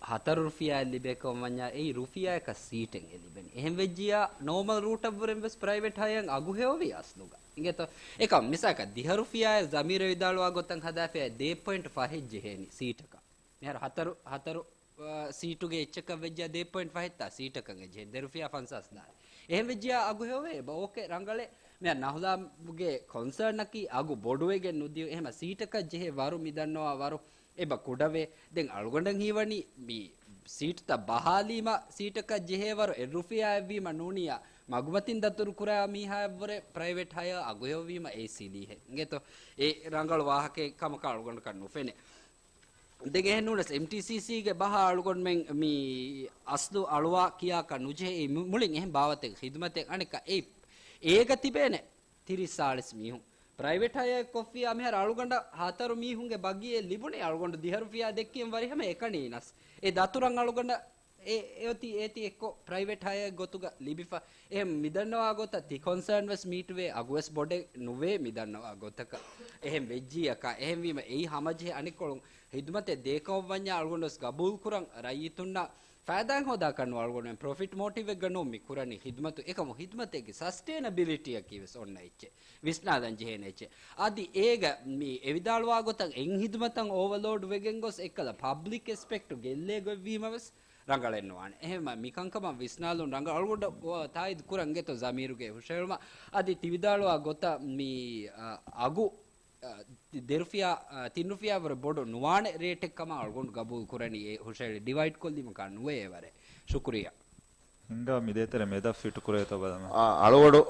ހަތަރު ރުފިޔާއެއް ލިބޭކަމަށް ވަންޏާ އެއީ ރުފިޔާއަކަށް ސީޓެއް އެ ލިބެނީ. އެހެން ވެއްޖިއްޔާ ނޯމަލް ރޫޓަށްވުރެން ވެސް ޕްރައިވެޓް ހަޔާއަށް އަގު ހެޔޮވީ އަސްލުގަ. އިނގޭތޯ؟ އެކަމް މިސާލަކަށް ދިހަ ރުފިޔާއެއް ޒަމީރު ވިދާޅުވާ ގޮތަށް ހަދާފައި ދޭއް ޕޮއިންޓް ފަހެއް ޖެހޭނީ ސީޓަކަށް. މިހާރު ހަތަރު، ހަތަރު، އާ، ސީޓުގެ އެއްޗަކަށް ވެއްޖާ ދޭއް ޕޮއިންޓް ފަހެއްތާ ސީޓަކަށް އެއްޗެހި ދެ ރުފިޔާ ފަންސާސް ދާނެ. އެހެން ވެއްޖިޔާ އަގު ހެޔޮވޭ އެބަ އޯކޭ ރަނގަޅޭ. މިހާރު ނަހުލާގެ ކޮންސާންއަކީ އަގު ބޮޑުވެގެން ނުދިޔުން. އެހެމަ ސީޓަކަށް ޖެހޭ ވަރު މިދަންނަވާ ވަރު އެބަ ކުޑަވޭ. ދެން އަޅުގަނޑަށް ހީވަނީ މި ސީޓުތައް ބަހާލީމަ ސީޓަކަށް ޖެހޭ ވަރު އެއް ރުފިޔާއެއްވީމަ ނޫނިޔާ މަގުމަތިން ދަތުރު ކުރާ މީހާއަށްވުރެ ޕްރައިވެޓް ހަޔާ އަގު ހެޔޮވީމަ އޭ ސީލީހެއް އިނގޭތޯ. އެ ރަނގަޅު ވާހަކައެއް ކަމަކަށް އަޅުގަނޑަކަށް ނުފެނޭ. ދެން އެހެން ނޫނަސް އެމްޓީސީސީގެ ބަހާ އަޅުގަނޑުމެން މި އަސްލު އަޅުވާ ކިޔާކަށް ނުޖެހޭ. އެ މު-، މުޅިން އެހެން ބާވަތެއް ޚިދުމަތެއް އަނެއްކާ އެ، އޭގަ ތިބޭނެ ތިރީސް ސާޅީސް މީހުން. ޕްރައިވެޓް ހަޔާ ކޮށްފިއްޔާ މިހާރު އަޅުގަނޑަށް ހަތަރު މީހުންގެ ބަގީއެއް ލިބުނީ އަޅުގަނޑު ދިހަ ރުފިޔާ ދެއްކިޔަން ވަރިހަމަ އެކަނީނަސް. އެ ދަތުރަށް އަޅުގަނޑަށް އެ، އެއޮތީ އޭތި އެއްކޮށް ޕްރައިވެޓް ހަޔާ ގޮތުގަ ލިބިފަ. އެހެން މިދަންނަވާ ގޮތަށް ތި ކޮންސާން ވެސް މީޓުވޭ އަގުވެސް ބޮޑެއް ނުވޭ މިދަންނަވާ ގޮތަކަށް. އެހެން ވެއްޖިއްޔާކާ. އެހެންވީމަ އެއީ ހަމަޖެހޭ އަނެއްކޮޅުން ހިދުމަތެއް ދޭކަމަށްވަންޏާ އަޅުގަނޑުވެސް ގަބޫލުކުރަން ރައްޔިތުންނަށް ފައިދާއެއް ހޯދާކަށްނު އަޅުގަނޑުމެން ޕްރޮފިޓް މޯޓިވްއެއްގަ ނޫން މި ކުރަނީ ހިދުމަތު. އެކަމު ހިދުމަތެއްގެ ސަސްޓޭނަބިލިޓީއަކީވެސް އޮންނަ އެއްޗެއް ވިސްނާލަން ޖެހޭނެ އެއްޗެއް. އަދި އޭގަ މި އެވިދާޅުވާ ގޮތަށް އެއް ހިދުމަތަށް އޯވަލޯޑް ވެގެން ގޮސް އެއްކަލަ ޕަބްލިކް އެސްޕެކްޓު ގެއްލޭ ގޮތްވީމަވެސް ރަނގަޅެއްނުވާނެ. އެހެންމަ މިކަންކަމަށް ވިސްނާލުން ރަނގަޅު. އަޅުގަނޑަށް ތާއީދު ކުރަން އިނގޭތޯ ޒަމީރުގެ ހުށަހެޅުމަށް. އަދި ތިވިދާޅުވާ ގޮތަށް މި، އަ، އަގު، އަ، ދެ ރުފިޔާ، އަ، ތިން ރުފިޔާ ވުރެ ބޮޑު ނުވާނެ ރޭޓެއް ކަމަށް އަޅުގަނޑު ގަބޫލު ކުރަނީ އެ ހުށަހެޅި ޑިވައިޑް ކޮށްލީމަކާ ނުވޭ އެވަރެއް. ޝުކުރިއްޔާ. ހިނގާ މި ދޭތެރެ މެދަށް ފިޓު ކުރޭތޯ ބަލަމާ. އާ، އަޅުގަޑު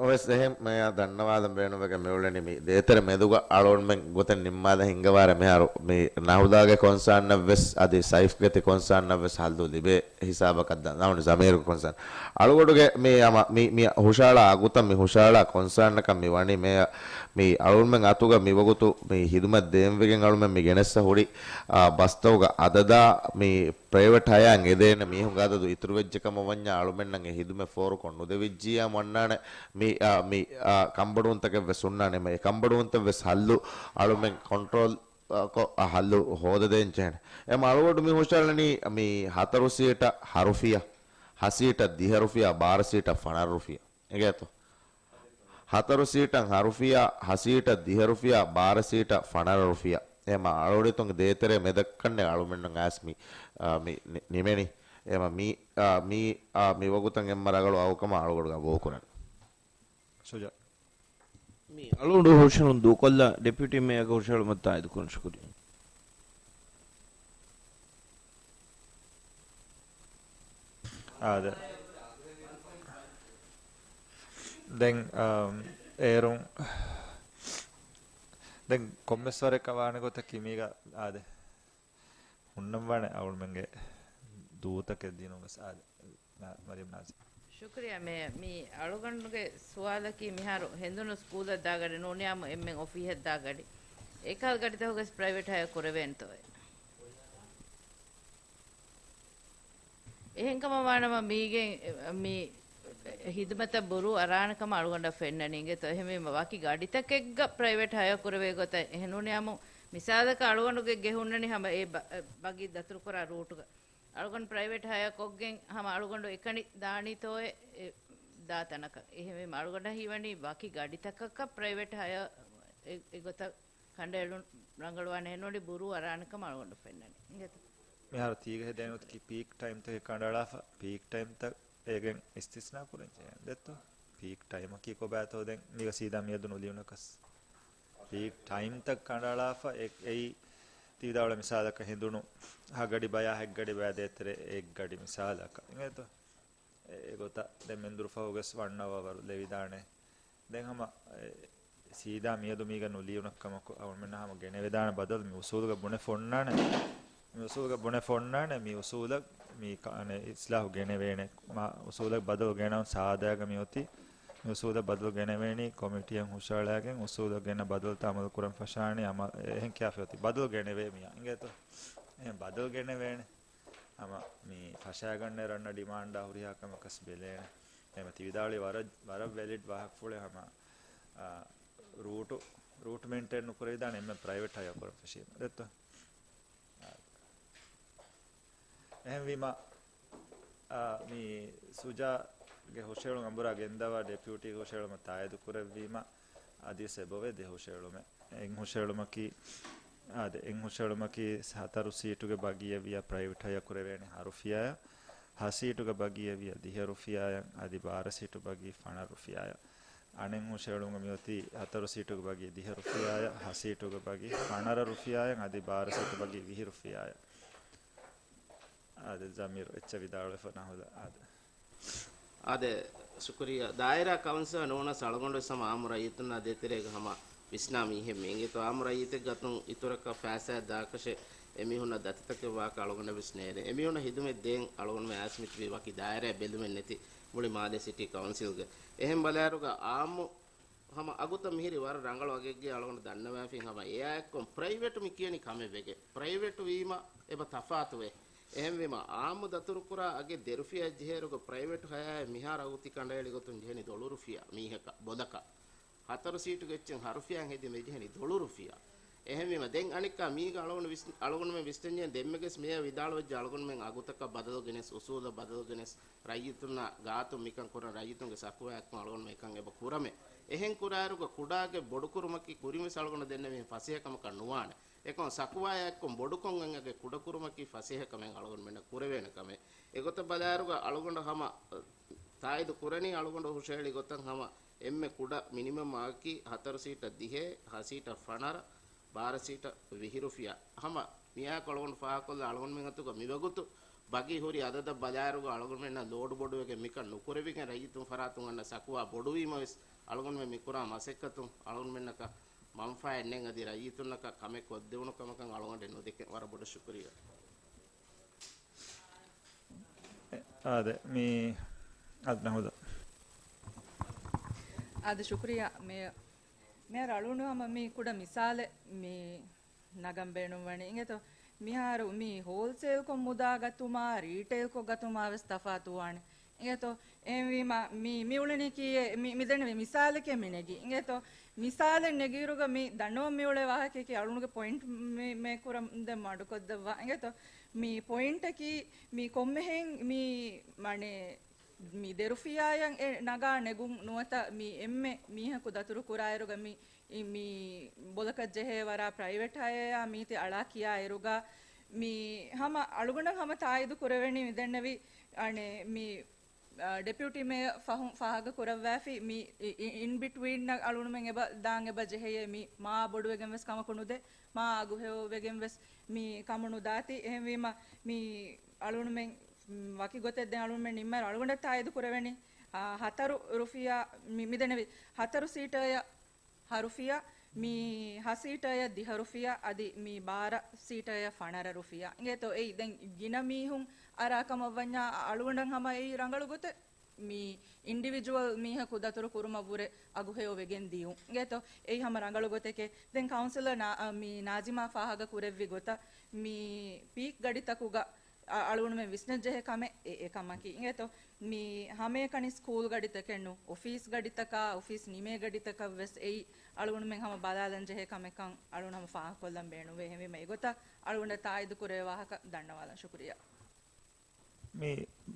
ވެސް އެހެން މެޔާ ދަންނަވާލަން ބޭނުންވެގެން މިއުޅެނީ މި ދޭތެރެ މެދުގަ އަޅުގަނޑުމެން ގޮތެއް ނިންމާލަން ހިނގަވާރެ މިހާރު މި ނަހުލާގެ ކޮންސާންއަށް ވެސް އަދި ސައިފްގެ ތި ކޮންސާންއަށް ވެސް ހައްލު ލިބޭ ހިސާބަކަށް ދަން-، ނަމަ ޒަމީރުގެ ކޮންސާން. އަޅުގަޑުގެ މި އަމަ-، މި، މި ހުށަހަޅާ އަގުތައް މި ހުށަހަޅާ ކޮންސާންއަކަށް މި ވަނީ މެޔަ-، މި އަޅުގަނޑުމެން އަތުގަ މިވަގުތު މި ހިދުމަތް ދޭންވެގެން އަޅުމެން މި ގެނެއްސަ ހުރި، އާ، ބަސްތަކުގެ އަދަދާ މި ޕްރައިވެޓް ހަޔާއިން އެދޭނެ މީހުންގެ އަދަދު އިތުރުވެއްޖެ ކަމަށް ވަންޏާ އަޅުމެންނަށް އެ ހިދުމަތް ފޯރުކޮށް ނުދެވިއްޖިއްޔާ ވަންނާނެ މި، އާ، މި، އާ، ކަންބޮޑުވުންތަކެއް ވެސް ހުންނާނެ. އެ ކަންބޮޑުވުންތައް ވެސް ހައްލު އަޅުމެން ކޮންޓްރޯލް، އާ، ކޮށް، އާ، ހައްލު ހޯދަދޭން ޖެހޭނެ. އެމަ އަޅުގަޑު މި ހުށަހަޅަނީ މި ހަތަރު ސީޓަށް ހަ ރުފިޔާ، ހަ ސީޓަށް ދިހަ ރުފިޔާ، ބާރަ ސީޓަށް ފަނަރަ ރުފިޔާ. އެނގޭތޯ؟ ހަތަރު ސީޓަށް ހަ ރުފިޔާ، ހަ ސީޓަށް ދިހަ ރުފިޔާ، ބާރަ ސީޓަށް ފަނަރަ ރުފިޔާ. އެމަ އަޅުގަޑު ދޭތެރޭ މެދަކަށްނެ އަޅުމެންނަށް އައިސް މި، އާ، މި ނި-، ނިމެނީ. އެމަ މި، އާ، މި، އާ، މި ވަގުތަށް އެންމެ ރަނގަޅު އަގުކަމަށް އަޅުގަޑު ގަބޫލުކުރަން. ޝުޖާ. މި އަޅުގަނޑު ހުށަހެޅުން ދޫކޮށްލާ ޑެޕިއުޓީ މޭޔަރގެ ހުށަހެޅުމަށް ތާއީދުކުރަން. ޝުކުރިއްޔާ. އާދެ. ދެން، އާ، އޭރުން ދެން ކޮންމެސް ވަރެއް ކަ ވާނެ ގޮތަކީ މީގަ އާދެ. ހުންނަންވާނެ އަޅުމެންގެ ދޫތަކެއް ދިނުން ވެސް އާދެ. ނާ-، މަރިޔަމް ނާޒި. ޝުކުރިއްޔާ މޭޔަރ. މި އަޅުގަނޑުގެ ސުވާލަކީ މިހާރު ހެނދުނު ސްކޫލަށް ދާގަޑި ނޫނިޔާމު އެންމެން އޮފީހަށް ދާގަޑި. އެކަހަލަ ގަޑިތަކުގަސް ޕްރައިވެޓް ހަޔާ ކުރެވޭނެތޯއޭ؟ އެހެންކަމަށް ވާނަމަ މީގެން މި ހިދުމަތަށް ބުރޫ އަރާނެ ކަމަށް އަޅުގަނޑަށް ފެންނަނީ އިނގޭތޯ. އެހެންވީމަ ވަކި ގަޑިތަކެއްގަ ޕްރައިވެޓް ހަޔާ ކުރެވޭ ގޮތަށް އެހެންނޫނިޔާމު މިސާލަކަށް އަޅުގަނޑުގެ ގެ ހުންނަނީ ހަމަ އެ ބަ-، ބަގީ ދަތުރުކުރާ ރޫޓުގަ. އަޅުގަނޑު ޕްރައިވެޓް ހަޔާ ކޮށްގެން ހަމަ އަޅުގަނޑު އެކަނި ދާނީތޯއޭ އެ ދާ ތަނަކަށް. އެހެންވީމަ އަޅުގަނޑަށް ހީވަނީ ވަކި ގަޑިތަކަކަށް ޕްރައިވެޓް ހަޔާ އެ-، އެގޮތަށް ކަނޑައެޅުން ރަނގަޅުވާނެ ހެންނޫނީ ބުރޫ އަރާނެ ކަމަށް އަޅުގަނޑަށް ފެންނަނީ. އިނގޭތަ؟ މިހާރު ތީގަ ހެދޭނެ ގޮތަކީ ޕީކް ޓައިމްތަކެއް ކަނޑައަޅާފަ، ޕީކް ޓައިމްތައް އޭގެން އިސްތިސްނާ ކުރަން ޖެހޭ. ދެއްތޯ؟ ޕީކް ޓައިމަކީ ކޮބާތޯ ދެން މީގަ ސީދާ މިއަދު ނުލިޔުނަކަސް. ޕީކް ޓައިމްތައް ކަނޑައަޅާފަ އެ-، އެއީ ތިވިދާޅުވާ މިސާލަކަށް ހިނދުނު ހަ ގަޑި ބަޔާ ހަ ގަޑި ބަޔާ ދޭތެރޭ އެއް ގަޑި މިސާލަކަށް. އިނގޭތޯ؟ އެ-، އެގޮތަށް ދެން މެންދުރު ފަހުގަސް ވަންނަވަވަރު ލެވިދާނެ. ދެން ހަމަ، އެ، ސީދާ މިއަދު މީގަ ނުލިޔުނަ ކަމަކު އަޅުމެންނަށް ހަމަ ގެނެވެދާނެ ބަދަލު މި އުސޫލުގަ ބުނެ ފޮންނާނެ. މި އުސޫލުގަ ބުނެ ފޮންނާނެ. މި އުސޫލަށް މި ކަ-، އަނެ، އިސްލާހު ގެނެވޭނެ. މާ އުސޫލަށް ބަދަލު ގެނައުން ސާދައިގަ މިއޮތީ. މި އުސޫލަށް ބަދަލު ގެނެވޭނީ ކޮމިޓީއެއް ހުށަހަޅައިގެން އުސޫލަށް ގެންނަ ބަދަލުތައް އަމަލު ކުރަން ފަށާނީ އަމަ-، އެހެން ކިޔާފަ އޮތީ. ބަދަލު ގެނެވޭ މިޔާ. އިނގޭތޯ؟ އެހެން ބަދަލު ގެނެވޭނެ. ހަމަ މި ފަށާގަންނަ ރަންނަ ޑިމާންޑާ ހުރިހާ ކަމަކަސް ބެލޭނެ. އެމަ ތިވިދާޅުވި ވަރަށް، ވަރަށް ވެލިޑް ވާހަކަފުޅެއް ހަމަ، އާ، ރޫޓު، ރޫޓް މެއިންޓެއިން ނުކުރެވިދާނެ އެންމެ ޕްރައިވެޓް ހަޔާ ކުރަން ފެށީމަ. ދެއްތޯ؟ އާ. އެހެންވީމަ، އާ، މި ސުޖާގެ ހުށަހެޅުން އަނބުރާ ގެންދަވާ ޑެޕިއުޓީގެ ހުށަހެޅުމަށް ތާއީދު ކުރެއްވީމަ، އަދިވެސް އެބަވޭ ދެ ހުށަހެޅުމެއް. އެއް ހުށަހެޅުމަކީ، އާދެ، އެއް ހުށައެޅުމަކީ ހަތަރު ސީޓުގެ ބަގީއެއް ވިޔަ ޕްރައިވެޓް ހަޔާ ކުރެވޭނެ ހަ ރުފިޔާއަށް، ހަ ސީޓުގެ ބަގީއެއް ވިޔަ ދިހަ ރުފިޔާއަށް، އަދި ބާރަ ސީޓު ބަގީ ފަނަރަ ރުފިޔާއަށް. އަނެއް ހުށައެޅުމުގަ މިއޮތީ ހަތަރު ސީޓުގެ ބަގީ ދިހަ ރުފިޔާއަށް، ހަ ސީޓުގެ ބަގީ ފަނަރަ ރުފިޔާއަށް، އަދި ބާރަ ސީޓު ބަގީ ވިހި ރުފިޔާއަށް. އާދެ، ޒަމީރު އެއްޗެއް ވިދާޅުވެފަ ނަހުލަ. އާދެ. އާދެ، ޝުކުރިއްޔާ. ދާއިރާ ކައުންސިލަށް ނޫނަސް އަޅުގަނޑު ވެސް ހަމަ އާއްމު ރައްޔިތުންނާ ދޭތެރޭގަ ހަމަ ވިސްނާ މީހެއްމެ. އިނގޭތޯ އާއްމު ރައްޔިތެއް ގަތުން އިތުރަކަށް ފައިސާއެއް ދާކަށެއް އެމީހުންނަށް ދަތިތަކެއް ވާކަށް އަޅުގަނޑަށް ވެސް ނޭރޭ. އެމީހުންނަށް ހިދުމަތް ދޭން އަޅުގަނޑުމެން އައިސް މިތިބީ ވަކި ދާއިރާއެއް ބެލުމެއް ނެތި މުޅި މާލޭ ސިޓީ ކައުންސިލްގެ. އެހެން ބަލާއިރުގަ އާއްމު ހަމަ އަގުތައް މިހިރީ ވަރަށް ރަނގަޅު އަގެއްގެ އަޅުގަނޑު ދަންނަވާފިން ހަމަ އެއާއެއްކޮށް ޕްރައިވެޓު މި ކިޔަނީ ކަމެއް ވެގެން. ޕްރައިވެޓު ވީމަ އެބަ ތަފާތުވޭ. އެހެންވީމަ އާއްމު ދަތުރުކުރާ އަގެއް ދެރުފިޔާ ޖެހޭއިރުގަ ޕްރައިވެޓު ހަޔާއެއް މިހާރު އަގު ތި ކަނޑައެޅި ގޮތުން ޖެހެނީ ދޮޅުރުފިޔާ މީހަކަށް ބޮލަކަށް. ހަތަރު ސީޓުގެ އެއްޗެއް ހަ ރުފިޔާއިން ހެދީމަ އެ ޖެހެނީ ދޮޅުރުފިޔާ. އެހެންވީމަ ދެން އަނެއްކާ މީގަ އަޅުގަނޑު ވިސް-، އަޅުގަނޑުމެން ވިސްނަންޖެހޭ ދެންމެގެސް މިއަށް ވިދާޅުވެއްޖެ އަޅުގަނޑުމެން އަގުތަކަށް ބަދަލު ގެނެސް، އުސޫލަށް ބަދަލު ގެނެސް، ރައްޔިތުންނާ ގާތުން މިކަން ކުރަން ރައްޔިތުންގެ ސަކުވާއެއްކޮށް އަޅުގަނޑު އެކަން އެބަ ކުރަމެ. އެހެން ކުރާއިރުގަ ކުޑައަގެއް ބޮޑުކުރުމަކީ ކުރިންވެސް އަޅުގަނޑު ދެންނެވިހެން ފަސޭހަކަމަކަށް ނުވާނެ. އެކަމަ ސަކުވާއާއެއްކޮށް ބޮޑުކޮށް އަން އަގެއް ކުޑަކުރުމަކީ ފަސޭހަކަމެއް އަޅުގަނޑުމެންނަށް ކުރެވޭނެ ކަމެއް. އެގޮތަށް ބަލާއިރުގަ އަޅުގަނޑު ހަމަ ތާއީދު ކުރަނީ އަޅުގަނޑު ހުށަހެޅި ގޮތަށް ހަމަ އެންމެ ކުޑަ މިނިމަމް އަގަކީ ހަތަރު ސީޓަށް ދިހައެއް، ހަ ސީޓަށް ފަނަރަ، ބާރަ ސީޓަށް ވިހި ރުފިޔާ. ހަމަ މިއާއެކު އަޅުގަނޑު ފާހަގަކޮށްލާ އަޅުގަނޑުމެން އަތުގަ މިވަގުތު ބަގީ ހުރި އަދަދަށް ބަލާއިރުގަ އަޅުގަނޑުމެންނަށް ލޯޑު ބޮޑުވެގެން މިކަން ނުކުރެވިގެން ރައްޔިތުން ފަރާތުން އަންނަ ސަކުވާ ބޮޑުވީމަވެސް އަޅުގަނޑުމެން މިކުރާ މަސައްކަތުން އަޅުގަނޑުމެންނަކަށް މަންފާއެއް ނެތް އަދި ރައްޔިތުންނަކަށް ކަމެއް ކޮށްދެވުނު ކަމަކަށް އަޅުގަނޑެއް ނުދެކެން. ވަރަށް ބޮޑަށް ޝުކުރިއްޔާ. އާދެ، މި އަދް ނަހުދަ. އާދެ، ޝުކުރިއްޔާ. މޭޔަރ، މޭޔަރ އަޅުގަނޑު ހަމަ މި ކުޑަ މިސާލެއް މި ނަގަން ބޭނުންވަނީ. އިނގޭތޯ، މިހާރު މި ހޯލްސޭލްކޮށް މުދާ ގަތުމާ، ރީޓެއިލްކޮށް ގަތުމާ ވެސް ތަފާތުވާނެ. އިނގޭތޯ، އެހެންވީމަ މި، މި އުޅެނީ ކީއެއް؟ މި، މި ދެންނެވި މިސާލެކޭ މި ނެގީ. އިނގޭތޯ، މިސާލެއް ނެގިއިރުގަ މި ދަންނަވަން މި އުޅޭ ވާހަކައަކީ އަޅުގަނޑުގެ ޕޮއިންޓް މި، މޭކް ކުރަން ދެން މަޑުކޮށްދެއްވާ. އިނގޭތޯ، މި ޕޮއިންޓަކީ މި ކޮންމެހެން މި މަނެ މި ދެރުފިޔާއަށް އެ ނަގާ ނެގުން ނުވަތަ މި އެންމެ މީހަކު ދަތުރު ކުރާއިރުގަ މި، މި ބޮލަކަށް ޖެހޭ ވަރަށް ޕްރައިވެޓް ހަޔަޔާ މީތި އަޅާ ކިޔާއިރުގަ މި ހަމަ އަޅުގަނޑަށް ހަމަ ތާއީދު ކުރެވެނީ މި ދެންނެވި އަނެ މި، އަ، ޑެޕިއުޓީ މޭޔަރ ފަހުން ފާހަގަ ކުރައްވާފި މި އި-، އި-، އިން ބިޓްވީން އަޅުގަނޑުމެން އެބަ ދާން އެބަ ޖެހެޔޭ މި މާ ބޮޑުވެގެން ވެސް ކަމަކު ނުދޭ، މާ އަގުހެޔޮވެގެން ވެސް މި ކަމު ނުދާތީ. އެހެންވީމަ މި އަޅުގަނޑުމެން ވަކި ގޮތެއް ދެން އަޅުގަނޑުމެން ނިންމައިރު އަޅުގަނޑަށް ތާއީދު ކުރެވެނީ، އާ، ހަތަރު ރުފިޔާ މި، މިދެނެވި ހަތަރު ސީޓަޔަށް ހަ ރުފިޔާ، މި ހަ ސީޓަޔަށް ދިހަ ރުފިޔާ، އަދި މި ބާރަ ސީޓަޔަށް ފަނަރަ ރުފިޔާ. އިނގޭތޯ އެއީ ދެން ގިނަ މީހުން އަރާ ކަމަށްވަންޏާ އަޅުގަނޑަށް ހަމަ އެއީ ރަނގަޅު ގޮތެއް. މި އިންޑިވިޖުއަލް މީހަކު ދަތުރު ކުރުމަށްވުރެ އަގުހެޔޮ ވެގެން ދިޔުން. އިނގޭތޯ އެއީ ހަމަ ރަނގަޅު ގޮތެކޭ. ދެން ކައުންސިލަރ ނާ-، މި ނާޒިމާ ފާހަގަ ކުރެއްވި ގޮތަށް މި ޕީކް ގަޑިތަކުގަ އަ-، އަޅުގަނޑުމެން ވިސްނަންޖެހޭ ކަމެއް އެ، އެ ކަމަކީ. އިނގޭތޯ މި ހަމައެކަނި ސްކޫލް ގަޑިތަކެއް ނޫން، އޮފީސް ގަޑިތަކާ، އޮފީސް ނިމޭ ގަޑިތަކަށް ވެސް އެއީ އަޅުގަނޑުމެން ހަމަ ބަލާލަން ޖެހޭ ކަމެއްކަން އަޅުގަނޑު ހަމަ ފާހަގަކޮށްލަން ބޭނުންވޭ. އެހެންވީމަ އެގޮތަށް އަޅުގަނޑަށް ތާއީދު ކުރެވޭ ވާހަކަ ދަންނަވާލަން. ޝުކުރިއްޔާ. މި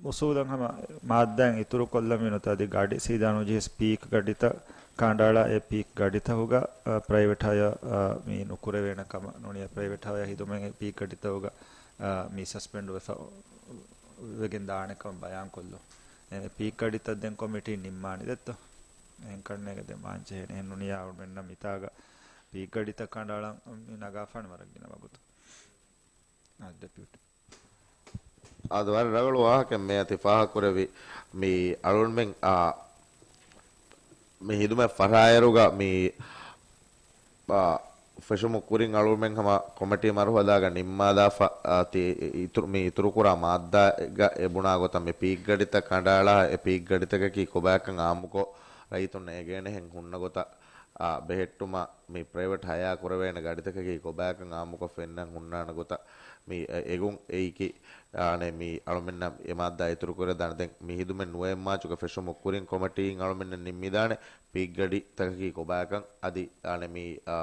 އުސޫލަށް ހަމަ މާއްދާއިން އިތުރުކޮށްލަން ވި ނުތަ އަދި ގަޑި ސީދާ ނުޖެހިސް ޕީކް ގަޑިތައް ކަނޑައަޅާ އެ ޕީކް ގަޑިތަކުގަ، އަ، ޕްރައިވެޓް ހަޔަ، އަ، މި ނުކުރެވޭނެ ކަމަށް ނޫނީ ޕްރައިވެޓް ހަޔަ ހިދުމަތް އެ ޕީކް ގަޑިތަކުގަ، އަ، މި ސަސްޕެންޑް ވެފަ ވެގެން ދާނެ ކަމަށް ބަޔާން ކޮށްލުން. އެ ޕީކް ގަޑިތައް ދެން ކޮމިޓީން ނިންމާނެ ދެއްތޯ؟ އެހެން ކަންނޭގެ ދެން ވާންޖެހޭނެ. އެހެން ނޫނީ އަޅުމެންނަށް މިތާގަ ޕީކް ގަޑިތައް ކަނޑައަޅަން މި ނަގާފާނެ ވަރަށް ގިނަ ވަގުތު. އާ، ޑެޕިއުޓީ. އާދެ، ވަރަށް ރަނގަޅު ވާހަކައެއް މޭޔަ ތި ފާހަގަކުރެއްވި. މި އަޅުގަނޑުމެން، އާ، މި ހިދުމަތް ފަށާއިރުގަ މި، އާ، ފެށުމުގެ ކުރިން އަޅުގަނޑުމެން ހަމަ ކޮމިޓީ މަރުހަލާގަ ނިންމާލާފަ، އާ، ތި އިތުރު، މި އިތުރުކުރާ މާއްދާގަ އެ ބުނާ ގޮތަށް މި ޕީކް ގަޑިތައް ކަނޑައަޅާ އެ ޕީކް ގަޑިތަކަކީ ކޮބާކަން އާއްމުކޮށް ރައްޔިތުންނަށް އެނގޭނެހެން ހުންނަ ގޮތަށް، އާ، ބެހެއްޓުމަށް މި ޕްރައިވެޓް ހަޔާ ކުރެވޭނެ ގަޑިތަކަކީ ކޮބާކަން އާއްމުކޮށް ފެންނަން ހުންނާނެ ގޮތަށް މި އެ-، އެގުން އެއީކީ، އާނެ، މި އަޅުމެންނަށް އެ މާއްދާ އިތުރުކުރެވޭ ދާނެ. ދެން މި ހިދުމަތް ނުވައެއް މާޗުގެ ފެށުމުގެ ކުރިން ކޮމިޓީއިން އަޅުމެންނަށް ނިންމިދާނެ ޕީކް ގަޑިތަކަކީ ކޮބާކަން އަދި، އާނެ، މި، އާ،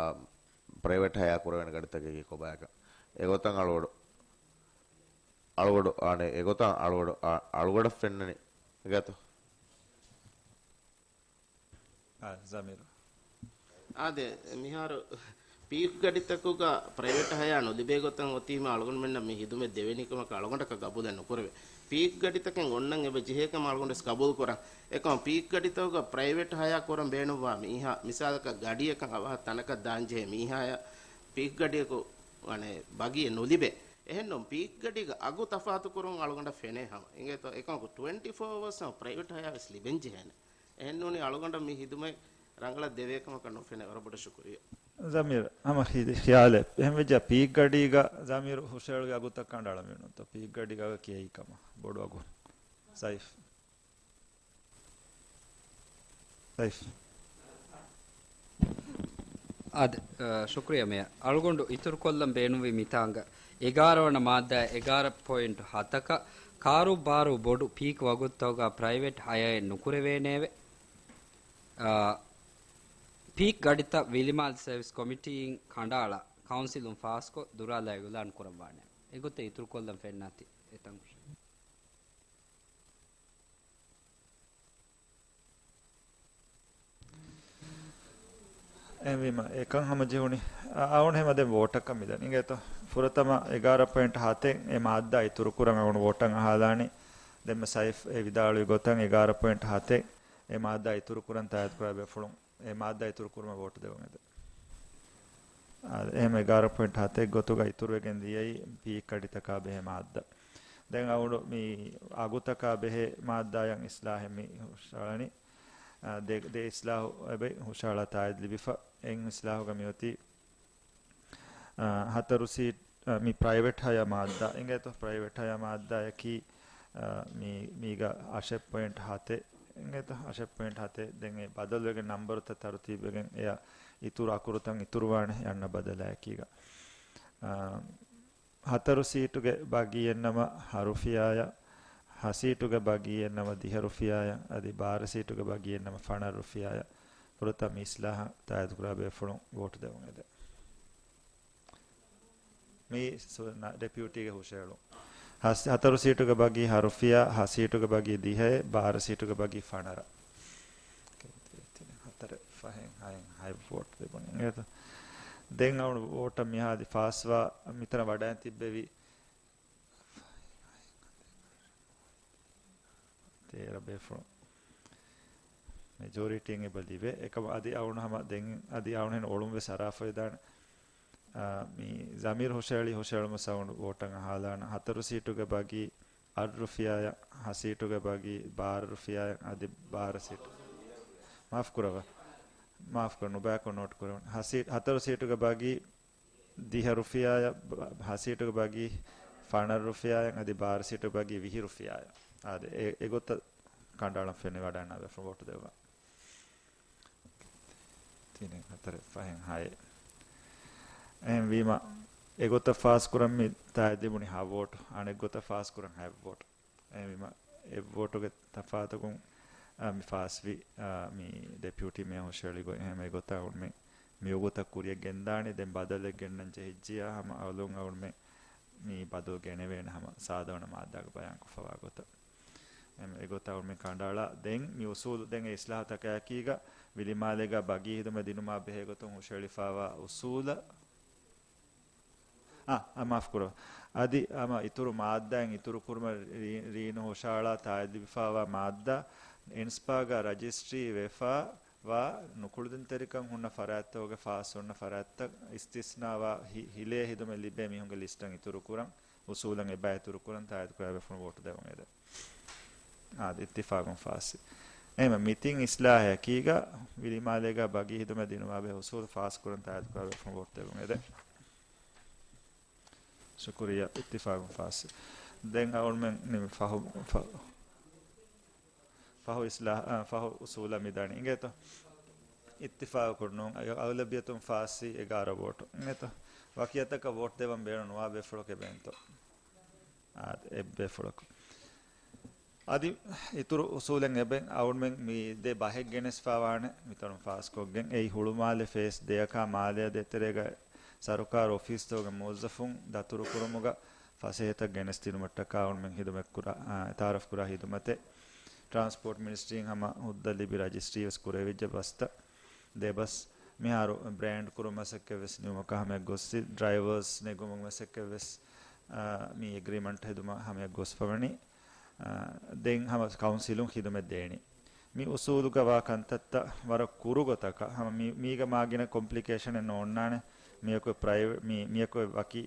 ޕްރައިވެޓް ހަޔާ ކުރެވޭނެ ގަޑިތަކަކީ ކޮބާކަން. އެގޮތަށް އަޅުގަޑު، އަޅުގަޑު، އާނެ، އެގޮތަށް އަޅުގަޑު، އާ، އަޅުގަޑަށް ފެންނަނީ ގަތު. އާ، ޒަމީރު. އާދެ، މިހާރު ޕީކް ގަޑިތަކުގަ ޕްރައިވެޓް ހަޔާ ނުލިބޭ ގޮތަށް އޮތީމަ އަޅުގަނޑުމެންނަށް މި ހިދުމަތް ދެވެނީ ކަމަކަށް އަޅުގަނޑަކަށް ގަބޫލެއް ނުކުރެވޭ. ޕީކް ގަޑިތަކެއް އޮންނަން އެބަ ޖެހޭ ކަމަށް އަޅުގަނޑު ވެސް ގަބޫލު ކުރަން. އެކަމަ ޕީކް ގަޑިތަކުގަ ޕްރައިވެޓް ހަޔާ ކުރަން ބޭނުންވާ މީހާ، މިސާލަކަށް ގަޑިއަކަށް އަވަހަށް ތަނަކަށް ދާން ޖެހޭ މީހާޔަށް ޕީކް ގަޑިއަކު ވަނެ ބަގީއެއް ނުލިބޭ. އެހެންނު ޕީކް ގަޑީގަ އަގު ތަފާތު ކުރުން އަޅުގަނޑަށް ފެނޭ ހަމަ. އިނގޭތޯ އެކަމަކު ޓްވެންޓީ ފޯ އަވަރސް ހަމަ ޕްރައިވެޓް ހަޔާ ވެސް ލިބެން ޖެހޭނެ. އެހެންނޫނީ އަޅުގަނޑަށް މި ހިދުމަތް ރަނގަޅަށް ދެވޭ ކަމަކަށް ނުފެނޭ. ވަރަށް ބޮޑަށް ޝުކުރިއްޔާ. ޒަމީރު، ހަމަ ހި-، ޚިޔާލެއް. އެހެން ވެއްޖާ ޕީކް ގަޑީގަ ޒަމީރު ހުށައެޅުގެ އަގުތައް ކަނޑައަޅަން ވީނުތޯ. ޕީކް ގަޑީގަ އަގަކީ އެއީ ކަމަށް. ބޮޑު އަގު. ސައިފް. ސައިފް. އާދެ، އަ، ޝުކުރިއްޔާ މޭޔަރ. އަޅުގަނޑު އިތުރުކޮށްލަން ބޭނުންވީ މިތާނގަ އެގާރަ ވަނަ މާއްދާ އެގާރަ ޕޮއިންޓް ހަތަކަށް ކާރޫބާރޫ ބޮޑު ޕީކް ވަގުތުތަކުގަ ޕްރައިވެޓް ހަޔާއެއް ނުކުރެވޭނެއެވެ. އާ، ޕީކް ގަޑިތައް ވިލިމާލެ ސަރވިސް ކޮމިޓީއިން ކަނޑައަޅާ ކައުންސިލުން ފާސްކޮށް ދުރާލާ އިއުލާން ކުރައްވާނެ. އެގޮތަށް އިތުރުކޮށްލަން ފެންނާތީ އެތަން ހުށަ. އެހެންވީމަ، އެކަން ހަމަޖެހުނީ، އަ-، އައުން ހަމަ ދެން ވޯޓަކަށް މިދަނީ. އިނގޭތޯ، ފުރަތަމަ އެގާރަ ޕޮއިންޓް ހަތެއް އެ މާއްދާ އިތުރުކުރަން އައުން ވޯޓަށް އަހާލާނީ. ދެންމެ ސައިފް އެ ވިދާޅުވި ގޮތަށް އެގާރަ ޕޮއިންޓް ހަތެއް އެ މާއްދާ އިތުރުކުރަން ތާއީދުކުރާ ބޭފުޅުން އެ މާއްދާ އިތުރުކުރުމަށް ވޯޓު ދެވުން އެދެ. އާ، އެހެން އެގާރަ ޕޮއިންޓް ހަތެއް ގޮތުގަ އިތުރުވެގެން ދިޔައީ ޕީކް ގަޑިތަކާ ބެހޭ މާއްދާ. ދެން އައުނު މި އަގުތަކާ ބެހޭ މާއްދާއަށް އިސްލާހެއް މި ހުށައަޅަނީ. އާ، ދެ، ދެ އިސްލާހު އެބަ ހުށައަޅާ ތާއީދު ލިބިފަ. އެއް އިސްލާހުގަ މިއޮތީ، އާ، ހަތަރު ސީޓް، އާ، މި ޕްރައިވެޓް ހަޔާ މާއްދާ އިނގޭތޯ، ޕްރައިވެޓް ހަޔާ މާއްދާއަކީ، އާ، މި، މީގަ އަށެއް ޕޮއިންޓް ހަތެއް އިނގޭތޯ، އަށެއް ޕޮއިންޓް ހަތެއް. ދެން އެ ބަދަލުވެގެން ނަންބަރުތައް ތަރުތީބުވެގެން އެއަށް އިތުރު އަކުރުތައް އިތުރުވާނެ އަންނަ ބަދަލާއެކީގަ. އާ، ހަތަރު ސީޓުގެ ބަގީއެއްނަމަ ހަ ރުފިޔާއަށް، ހަ ސީޓުގެ ބަގީއެއްނަމަ ދިހަ ރުފިޔާއަށް، އަދި ބާރަ ސީޓުގެ ބަގީއެއްނަމަ ފަނަރަ ރުފިޔާއަށް. ފުރަތަމަ އިސްލާހަށް ތާއީދުކުރާ ބޭފުޅުން ވޯޓު ދެވުން އެދެ. މީ ސު-، ނަ-، ޑެޕިއުޓީގެ ހުށައެޅުން. ހަ ސީ-، ހަތަރު ސީޓުގެ ބަގީ ހަ ރުފިޔާ، ހަ ސީޓުގެ ބަގީ ދިހައެއް، ބާރަ ސީޓުގެ ބަގީ ފަނަރަ. ތިނެއް، ހަތަރެއް، ފަހެއް، ހައެއް، ހައެއް ވޯޓް ލިބުނީ. އިނގޭތޯ؟ ދެން އައުނު ވޯޓަށް މިހާދި ފާސްވާ މިތަނަށް ވަޑައިން ތިއްބެވި ތޭރަ ބޭފުޅުން. މެޖޯރިޓީން އެބަ ލިބޭ. އެކަމަ އަދި އައުނު ހަމަ ދެން އަދި އައުނު ހެން އޮޅުން ވެސް އަރާފަ ވެދާނެ. އާ، މި ޒަމީރު ހުށައެޅި ހުށައެޅުމަށް އައުނު ވޯޓަށް އަހާލާނަ. ހަތަރު ސީޓުގެ ބަގީ އަށް ރުފިޔާއަށް، ހަ ސީޓުގެ ބަގީ ބާރަ ރުފިޔާއަށް، އަދި ބާރަ ސީޓު. މާފު ކުރައްވާ. މާފު ކުރަ، ނުބަޔަކު ނޯޓް ކުރެވުނު. ހަ ސީ-، ހަތަރު ސީޓުގެ ބަގީ ދިހަ ރުފިޔާއަށް، ބަ-، ހަ ސީޓުގެ ބަގީ ފަނަރަ ރުފިޔާއަށް، އަދި ބާރަ ސީޓުގެ ބަގީ ވިހި ރުފިޔާއަށް. އާދެ، އެ، އެގޮތަށް ކަނޑައަޅަން ފެނިވަޑައިގަންނަވާ ބޭފުޅުން ވޯޓު ދެއްވާ. ތިނެއް، ހަތަރެއް، ފަހެއް، ހައެއް. އެހެންވީމަ، އެގޮތަށް ފާސްކުރަން މި ތާއީދު ލިބުނީ ހަ ވޯޓު. އަނެއްގޮތަށް ފާސްކުރަން ހައެއް ވޯޓު. އެހެންވީމަ، އެއް ވޯޓުގެ ތަފާތުކުން، އާ، މި ފާސްވި، އާ، މި ޑެޕިއުޓީ މޭޔަރ ހުށައެޅި ގޮތް. އެހެން އެގޮތަށް އައުން މި، މި ވަގުތަށް ކުރިޔަށް ގެންދާނީ. ދެން ބަދަލެއް ގެންނަން ޖެހިއްޖިޔާ ހަމަ އަލުން އައުން މި، މި ބަދަލު ގެނެވޭނެ ހަމަ ސާދަ ވަނަ މާއްދާގަ ބަޔާންކޮށްފަވާ ގޮތަށް. އެމް، އެގޮތަށް އައުން މި ކަނޑައަޅާ. ދެން މި އުސޫލު ދެން އެ އިސްލާހުތަކާއެކީގަ ވިލިމާލޭގަ ބަގީ ހިދުމަތް ދިނުމާ ބެހޭ ގޮތުން ހުށައެޅިފައިވާ އުސޫލަށް، އާ، އާ، މާފު ކުރައްވާ. އަދި ހަމަ އިތުރު މާއްދާއިން އިތުރު ކުރުމަށް ރީ-، ރީނު ހުށައަޅާ ތާއީދު ލިބިފައިވާ މާއްދާ އިންސްޕާގަ ރަޖިސްޓްރީ ވެފަ ވާ ނުކުޅެދުންތެރިކަން ހުންނަ ފަރާތްތަކުގެ ފާސް ހުންނަ ފަރާތްތައް އިސްތިސްނާވާ ހި-، ހިލޭ ހިދުމަތް ލިބޭ މީހުންގެ ލިސްޓަށް އިތުރުކުރަން، އުސޫލަށް އެބަ އިތުރުކުރަން ތާއީދުކުރާ ބޭފުޅުން ވޯޓު ދެވުން އެދެ. އާދެ، އިއްތިފާގުން ފާސްވި. އެހެންވީމަ މި ތިން އިސްލާހަކީގަ ވިލިމާލޭގަ ބަގީ ހިދުމަތް ދިނުމާ ބެހޭ އުސޫލު ފާސްކުރަން ތާއީދުކުރާ ބޭފުޅުން ވޯޓު ދެވުން އެދެ. ޝުކުރިއްޔާ، އިއްތިފާގުން ފާސްވި. ދެން އަޅުމެން ނިމި ފަހު، ފަ-، ފަހު އިސްލާ-، އާ، ފަހު އުސޫލަށް މިދަނީ އިނގޭތޯ؟ އިއްތިފާގު ކުރުނޫން، އަ-، އަޣުލަބިއްޔަތުން ފާސްވީ އެގާރަ ވޯޓު އިނގޭތޯ؟ ވަކިއަތަކަށް ވޯޓު ދެވަން ބޭނުން ނުވާ ބޭފުޅަކު އެބައިންތޯ؟ އާ، އެއްބޭފުޅަކު. އަދި އިތުރު އުސޫލެއް އެބައިން އަޅުމެން މި ދެ ބަހެއް ގެނެސްފައިވާނެ މިތަނުން ފާސްކޮށްގެން. އެއީ ހުޅުމާލެ ފޭސް ދެއަކާ މާލެއަށް ދޭތެރޭގަ ސަރުކާރު އޮފީސްތަކުގެ މުވައްޒަފުން ދަތުރުކުރުމުގަ ފަސޭހަތައް ގެނެސްދިނުމަށްޓަކާ އަޅުމެން ހިދުމަތްކުރާ، އާ، ތައާރަފްކުރާ ހިދުމަތެއް. ޓްރާންސްޕޯޓް މިނިސްޓްރީން ހަމަ ހުއްދަ ލިބި ރަޖިސްޓްރީވެސް ކުރެވިއްޖެ ބަސްތައް. ދެ ބަސް މިހާރު ބްރޭންޑް ކުރުން މަސައްކަތް ވެސް ނިމުމަކަށް ހަމަޔަށް ގޮއްސި، ޑްރައިވަރސް ނެގުމުން މަސައްކަތް ވެސް، އާ، މި އެގްރީމަންޓް ހެދުމަށް ހަމަޔަށް ގޮސްފަވަނީ. އާ، ދެން ހަމަ ކައުންސިލުން ޚިދުމަތް ދޭނީ. މި އުސޫލުގަ ވާ ކަންތައްތައް ވަރަށް ކުރު ގޮތަކަށް ހަމަ މި، މީގަ މާ ގިނަ ކޮމްޕްލިކޭޝަނެއް ނޯންނާނެ. މިއަކު ޕްރައިވެ-، މި، މިއަކު ވަކި،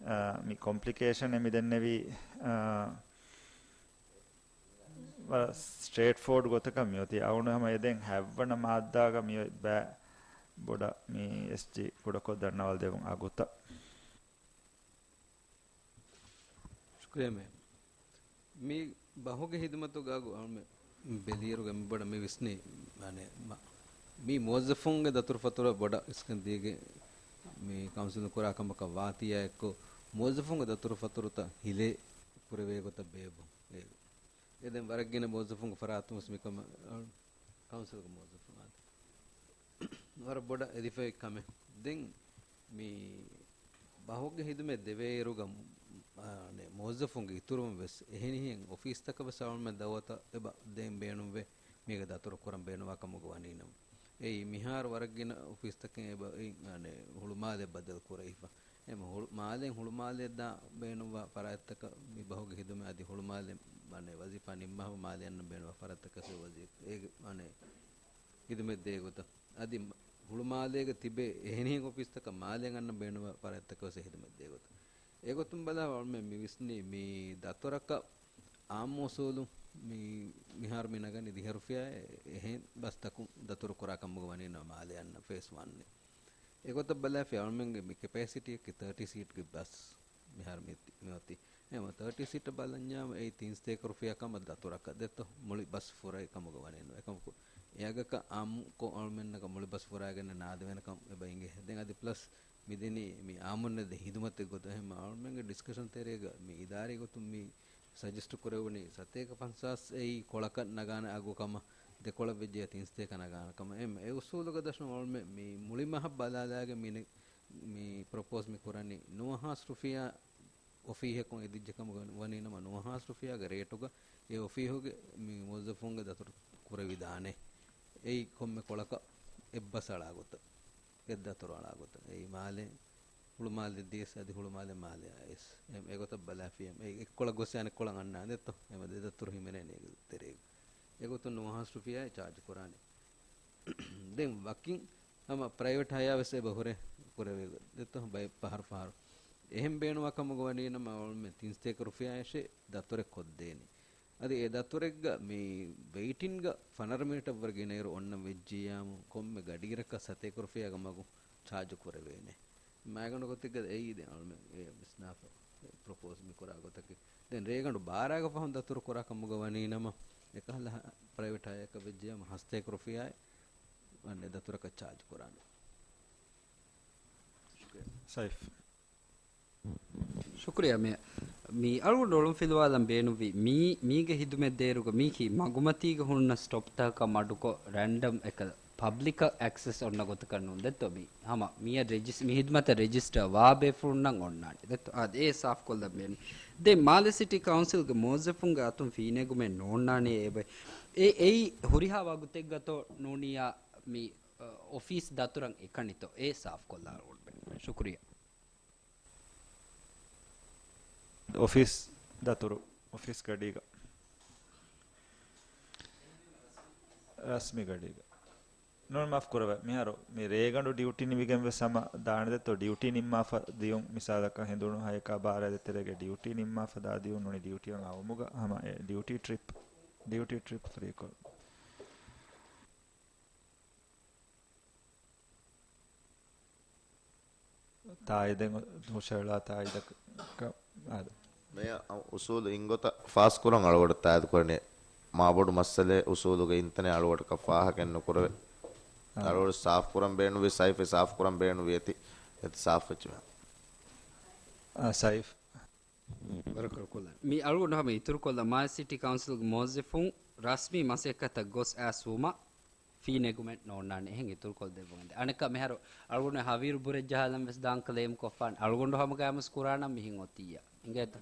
އާ، މި ކޮމްޕްލިކޭޝަނެއް މި ދެންނެވީ، އާ، ވަރަށް ސްޓްރޭޓް ފޯވަޑް ގޮތަކަށް މިއޮތީ. އަޅުގަނޑު ހަމަ އެދެން ހަތްވަނަ މާއްދާގަ މިއޮތް ބައި ބޮޑަށް މި އެސްޖީ ކުޑަކޮށް ދަންނަވާލަދެއްވުން އަގުތައް. ޝުކުރިއްޔާ މޭ. މި ބަހުގެ ހިދުމަތުގަ އަގު އަޅުމެ ބެލިއިރުގަ މި ބޮޑަށް މި ވިސްނީ، މާނެ، މަ-، މި މުވައްޒަފުންގެ ދަތުރުފަތުރަށް ބޮޑަށް އިސްކަން ދީގެ މި ކައުންސިލުން ކުރާ ކަމަކަށް ވާތީއާ އެއްކޮށް، މުވައްޒަފުންގެ ދަތުރުފަތުރުތައް ހިލޭ ކުރެވޭ ގޮތަށް ބޭއްވުން. އެ އެ ދެން ވަރަށް ގިނަ މުވައްޒަފުންގެ ފަރާތުން ވެސް މިކަމަށް ކައުންސިލްގެ މުވައްޒަފުން އާދެ. ވަރަށް ބޮޑަށް އެދިފައި ކަމެއް. ދެން މި ބަހުގެ ހިދުމަތް ދެވޭއިރުގަ، އާ، މުވައްޒަފުންގެ އިތުރުން ވެސް އެހެނިހެން އޮފީސްތަކަށް ވެސް އަޅުމެން ދައުވަތަށް އެބަ ދޭން ބޭނުންވޭ، މީގެ ދަތުރު ކުރަން ބޭނުންވާ ކަމުގަ ވަނީނަމަ. އެއީ މިހާރު ވަރަށް ގިނަ އޮފީސްތަކެއް އެބަ، އެ، މާނެ، ހުޅުމާލެ ބަދަލު ކުރެވިފަ. އެމަ ހުޅު-، މާލެއިން ހުޅުމާލެއަށް ދާ ބޭނުންވާ ފަރާތްތަކަށް މި ބަހުގެ ހިދުމަތް އަދި ހުޅުމާލެ، މާނެ، ވަޒީފާ ނިންމާފަ މާލެ އަންނަ ބޭނުންވާ ފަރާތްތަކަށް ވެސް ވަޒީފާ، އޭގެ، މާނެ، ހިދުމަތް ދޭ ގޮތަށް. އަދި މަ-، ހުޅުމާލޭގަ ތިބޭ އެހެނިހެން އޮފީސްތަކަށް މާލެއަށް އަންނަ ބޭނުންވާ ފަރާތްތަކަށް ވެސް ހިދުމަތް ދޭ ގޮތަށް. އެގޮތުން ބަލާ އަޅުމެން މި ވިސްނީ މި ދަތުރަކަށް އާއްމު އުސޫލު މި މިހާރު މި ނަގަނީ ދިހަ ރުފިޔާ އެހެން ބަސްތަކުން ދަތުރު ކުރާ ކަމުގަ ވަނީ ނަމަ މާލެ އަންނަ ފޭސް ވަން. އެގޮތަށް ބަލާފި އަޅުމެންގެ މި ކެޕޭސިޓީއަކީ ތާޓީ ސީޓްގެ ބަސް މިހާރު މި މި އޮތީ. އެމަ ތާޓީ ސީޓަށް ބަލަންޏާމަ އެއީ ތިން ސަތޭކަ ރުފިޔާ ކަމަށް ދަތުރަކަށް ދެއްތޯ މުޅި ބަސް ފުރައި ކަމުގަ ވަނީނު. އެކަމަކު އެއަގަކަށް އާއްމުކޮށް އަޅުމެންނަކަށް މުޅި ބަސް ފުރައިގެން ނާދެވޭނެ ކަމަށް އެބަ އިނގޭ. ދެން އަދި ޕްލަސް މި ދިނީ މި އާއްމުންނަށް ދޭ ހިދުމަތެއް ގޮތަށް. އެހެން އަޅުމެންގެ ޑިސްކަޝަން ތެރޭގަ މި އިދާރީ ގޮތުން މި ސަޖެސްޓް ކުރެވުނީ ސަތޭކަ ފަންސާސް އެއީ ކޮޅަކަށް ނަގާނެ އަގު ކަމަށް، ދެކޮޅަށް ވެއްޖެ ތިން ސަތޭކަ ނަގާނެ ކަމަށް. އެ، އެ އުސޫލުގަ ދަށުން އަޅުމެން މި މުޅި މަހަށް ބަލާލާގެން މި މި ޕްރޮޕޯސް މި ކުރަނީ ނުވަހާސް ރުފިޔާ އޮފީހަކުން އެދިއްޖެ ކަމުގަ ވަނީ ނަމަ، ނުވަހާސް ރުފިޔާގެ ރޭޓުގަ އެ އޮފީހުގެ މި މުވައްޒަފުންގެ ދަތުރު ކުރެވިދާނެ. އެއީ ކޮންމެ ކޮޅަކަށް އެއްބަސް އަޅާ ގޮތަށް، އެއް ދަތުރު އަޅާ ގޮތަށް. އެއީ މާލެ، ހުޅުމާލެ ދިޔަސް އަދި ހުޅުމާލެ މާލެ އައިސް. އެ، އެގޮތަށް ބަލާފިޔަ، އެ، އެއްކޮޅަށް ގޮސް އަނެއްކޮޅަށް އަންނާނެތޯ؟ އެމަ ދެ ދަތުރު ހިމެނޭނެ އޭގެ ތެރޭގަ. އެގޮތުން ނުވަހާސް ރުފިޔާއެއް ޗާޖް ކުރާނެ. ދެން ވަކިން ހަމަ ޕްރައިވެޓް ހަޔާ ވެސް އެބަ ހުރޭ ކުރެވޭ ދެއްތޯ ބައެއް ފަހަރު ފަހަރު. އެހެން ބޭނުންވާ ކަމުގަ ވަނީ ނަމަ އަޅުމެން ތިން ސަތޭކަ ރުފިޔާއަށޭ ދަތުރެއް ކޮށްދޭނީ. އަދި އެ ދަތުރެއްގަ މި ވެއިޓިންގ ފަނަރަ މިނިޓަށްވުރެ ގިނައިރު އޮންނަ ވެއްޖިއްޔާމު ކޮންމެ ގަޑިއިރަކަށް ސަތޭކަ ރުފިޔާގެ މަގު ޗާޖު ކުރެވޭނެ. މައިގަނޑު ގޮތެއްގަ އެއީ ދެން އަޅުމެން އެ ވިސްނާފަ ޕްރޮޕޯސް މި ކުރާ ގޮތަކީ. ދެން ރޭގަނޑު ބާރާގެ ފަހުން ދަތުރު ކުރާ ކަމުގަ ވަނީ ނަމަ، އެކަހަލަ ޕްރައިވެޓް ހަޔާއަކަށް ވެއްޖިއްޔާމު ހަސަތޭކަ ރުފިޔާއެއް އަނެއް ދަތުރަކަށް ޗާޖް ކުރާނެ. ސައިފް. ޝުކުރިއްޔާ މޭޔަރ. މި އަޅުގަނޑު އޮޅުން ފިލުވާލަން ބޭނުންވީ މީ، މީގެ ހިދުމަތް ދޭއިރުގަ މީކީ މަގުމަތީގަ ހުންނަ ސްޓޮޕްތަކަކަށް މަޑުކޮށް ރެންޑަމް އެކަލަ ޕަބްލިކަށް އެކްސެސް އޮންނަ ގޮތަކަށް ނޫން ދެއްތޯ މީ. ހަމަ މިއަށް ރެޖިސް-، މި ހިދުމަތަށް ރެޖިސްޓަރ ވާ ބޭފުޅުންނަށް އޮންނާނެ ދެއްތޯ. އާދެ، އޭ ސާފްކޮށްލަން ބޭނުން. ދެން މާލެ ސިޓީ ކައުންސިލްގެ މުވައްޒަފުންގެ އަތުން ފީ ނެގުމެއް ނޯންނާނެ އެބަ. އެ-، އެއީ ހުރިހާ ވަގުތެއްގަތޯ ނޫނިއްޔާ މި، އަ، އޮފީސް ދަތުރަށް އެކަނިތޯ. އޭ ސާފްކޮށްލާ އަޅުގަނޑު ބޭނުން. ޝުކުރިއްޔާ. އޮފީސް ދަތުރު، އޮފީސް ގަޑީގަ. ރަސްމީ ގަޑީގަ. ނޫން، މާފް ކުރަވަ. މިހާރު މި ރޭގަނޑު ޑިއުޓީ ނިމިގެން ވެސް ހަމަ ދާނެ ދެއްތޯ، ޑިއުޓީ ނިންމާފަ ދިޔުން. މިސާލަކަށް ހެނދުނު ހައެއް ކާ ބާރަ ދޭތެރޭގެ ޑިއުޓީ ނިންމާފަ ދާ ދިޔުން ނޫނީ ޑިއުޓީއަށް އައުމުގަ ހަމަ އެ ޑިއުޓީ ޓްރިޕް، ޑިއުޓީ ޓްރިޕް ފްރީކޮށް. ތާއީދެއް ހުށަހެޅާ ތާއީދަކަށް އާދެ. މޭޔަރ، އަ، އުސޫލު އިންގޮތަށް ފާސްކުރަން އަޅުގަޑު ތާއީދު ކުރަނީ. މާބޮޑު މައްސަލައެއް އުސޫލުގެ އިންތަނެއް އަޅުގަޑަކަށް ފާހަގައެއް ނުކުރެވޭ. އާ. އަޅުގަޑު ސާފް ކުރަން ބޭނުންވި ސައިފް، ސާފް ކުރަން ބޭނުންވި އެތި، އެތި ސާފް ވެއްޖެ މޭޔަރ. އާ، ސައިފް. ވަރަކަށް ކޮށްލަން. މި އަޅުގަނޑު ހަމަ އިތުރުކޮށްލަން މާލެ ސިޓީ ކައުންސިލްގެ މުވައްޒަފުން ރަސްމީ މަސައްކަތަށް ގޮސް އައިސްވުމަށް ފީ ނެގުމެއް ނޯންނާނެ. އެހެން އިތުރުކޮށްދެއްވަން އެދެ. އަނެއްކާ މިހާރު އަޅުގަނޑު ހަވީރު ބުރެއްޖަހާލަން ވެސް ދާން ކްލެއިމް ކޮށްފާނެ. އަޅުގަނޑު ހަމަ ގައިމުވެސް ކުރާނަން މިހެން އޮތިއްޔާ. އިނގޭތަ؟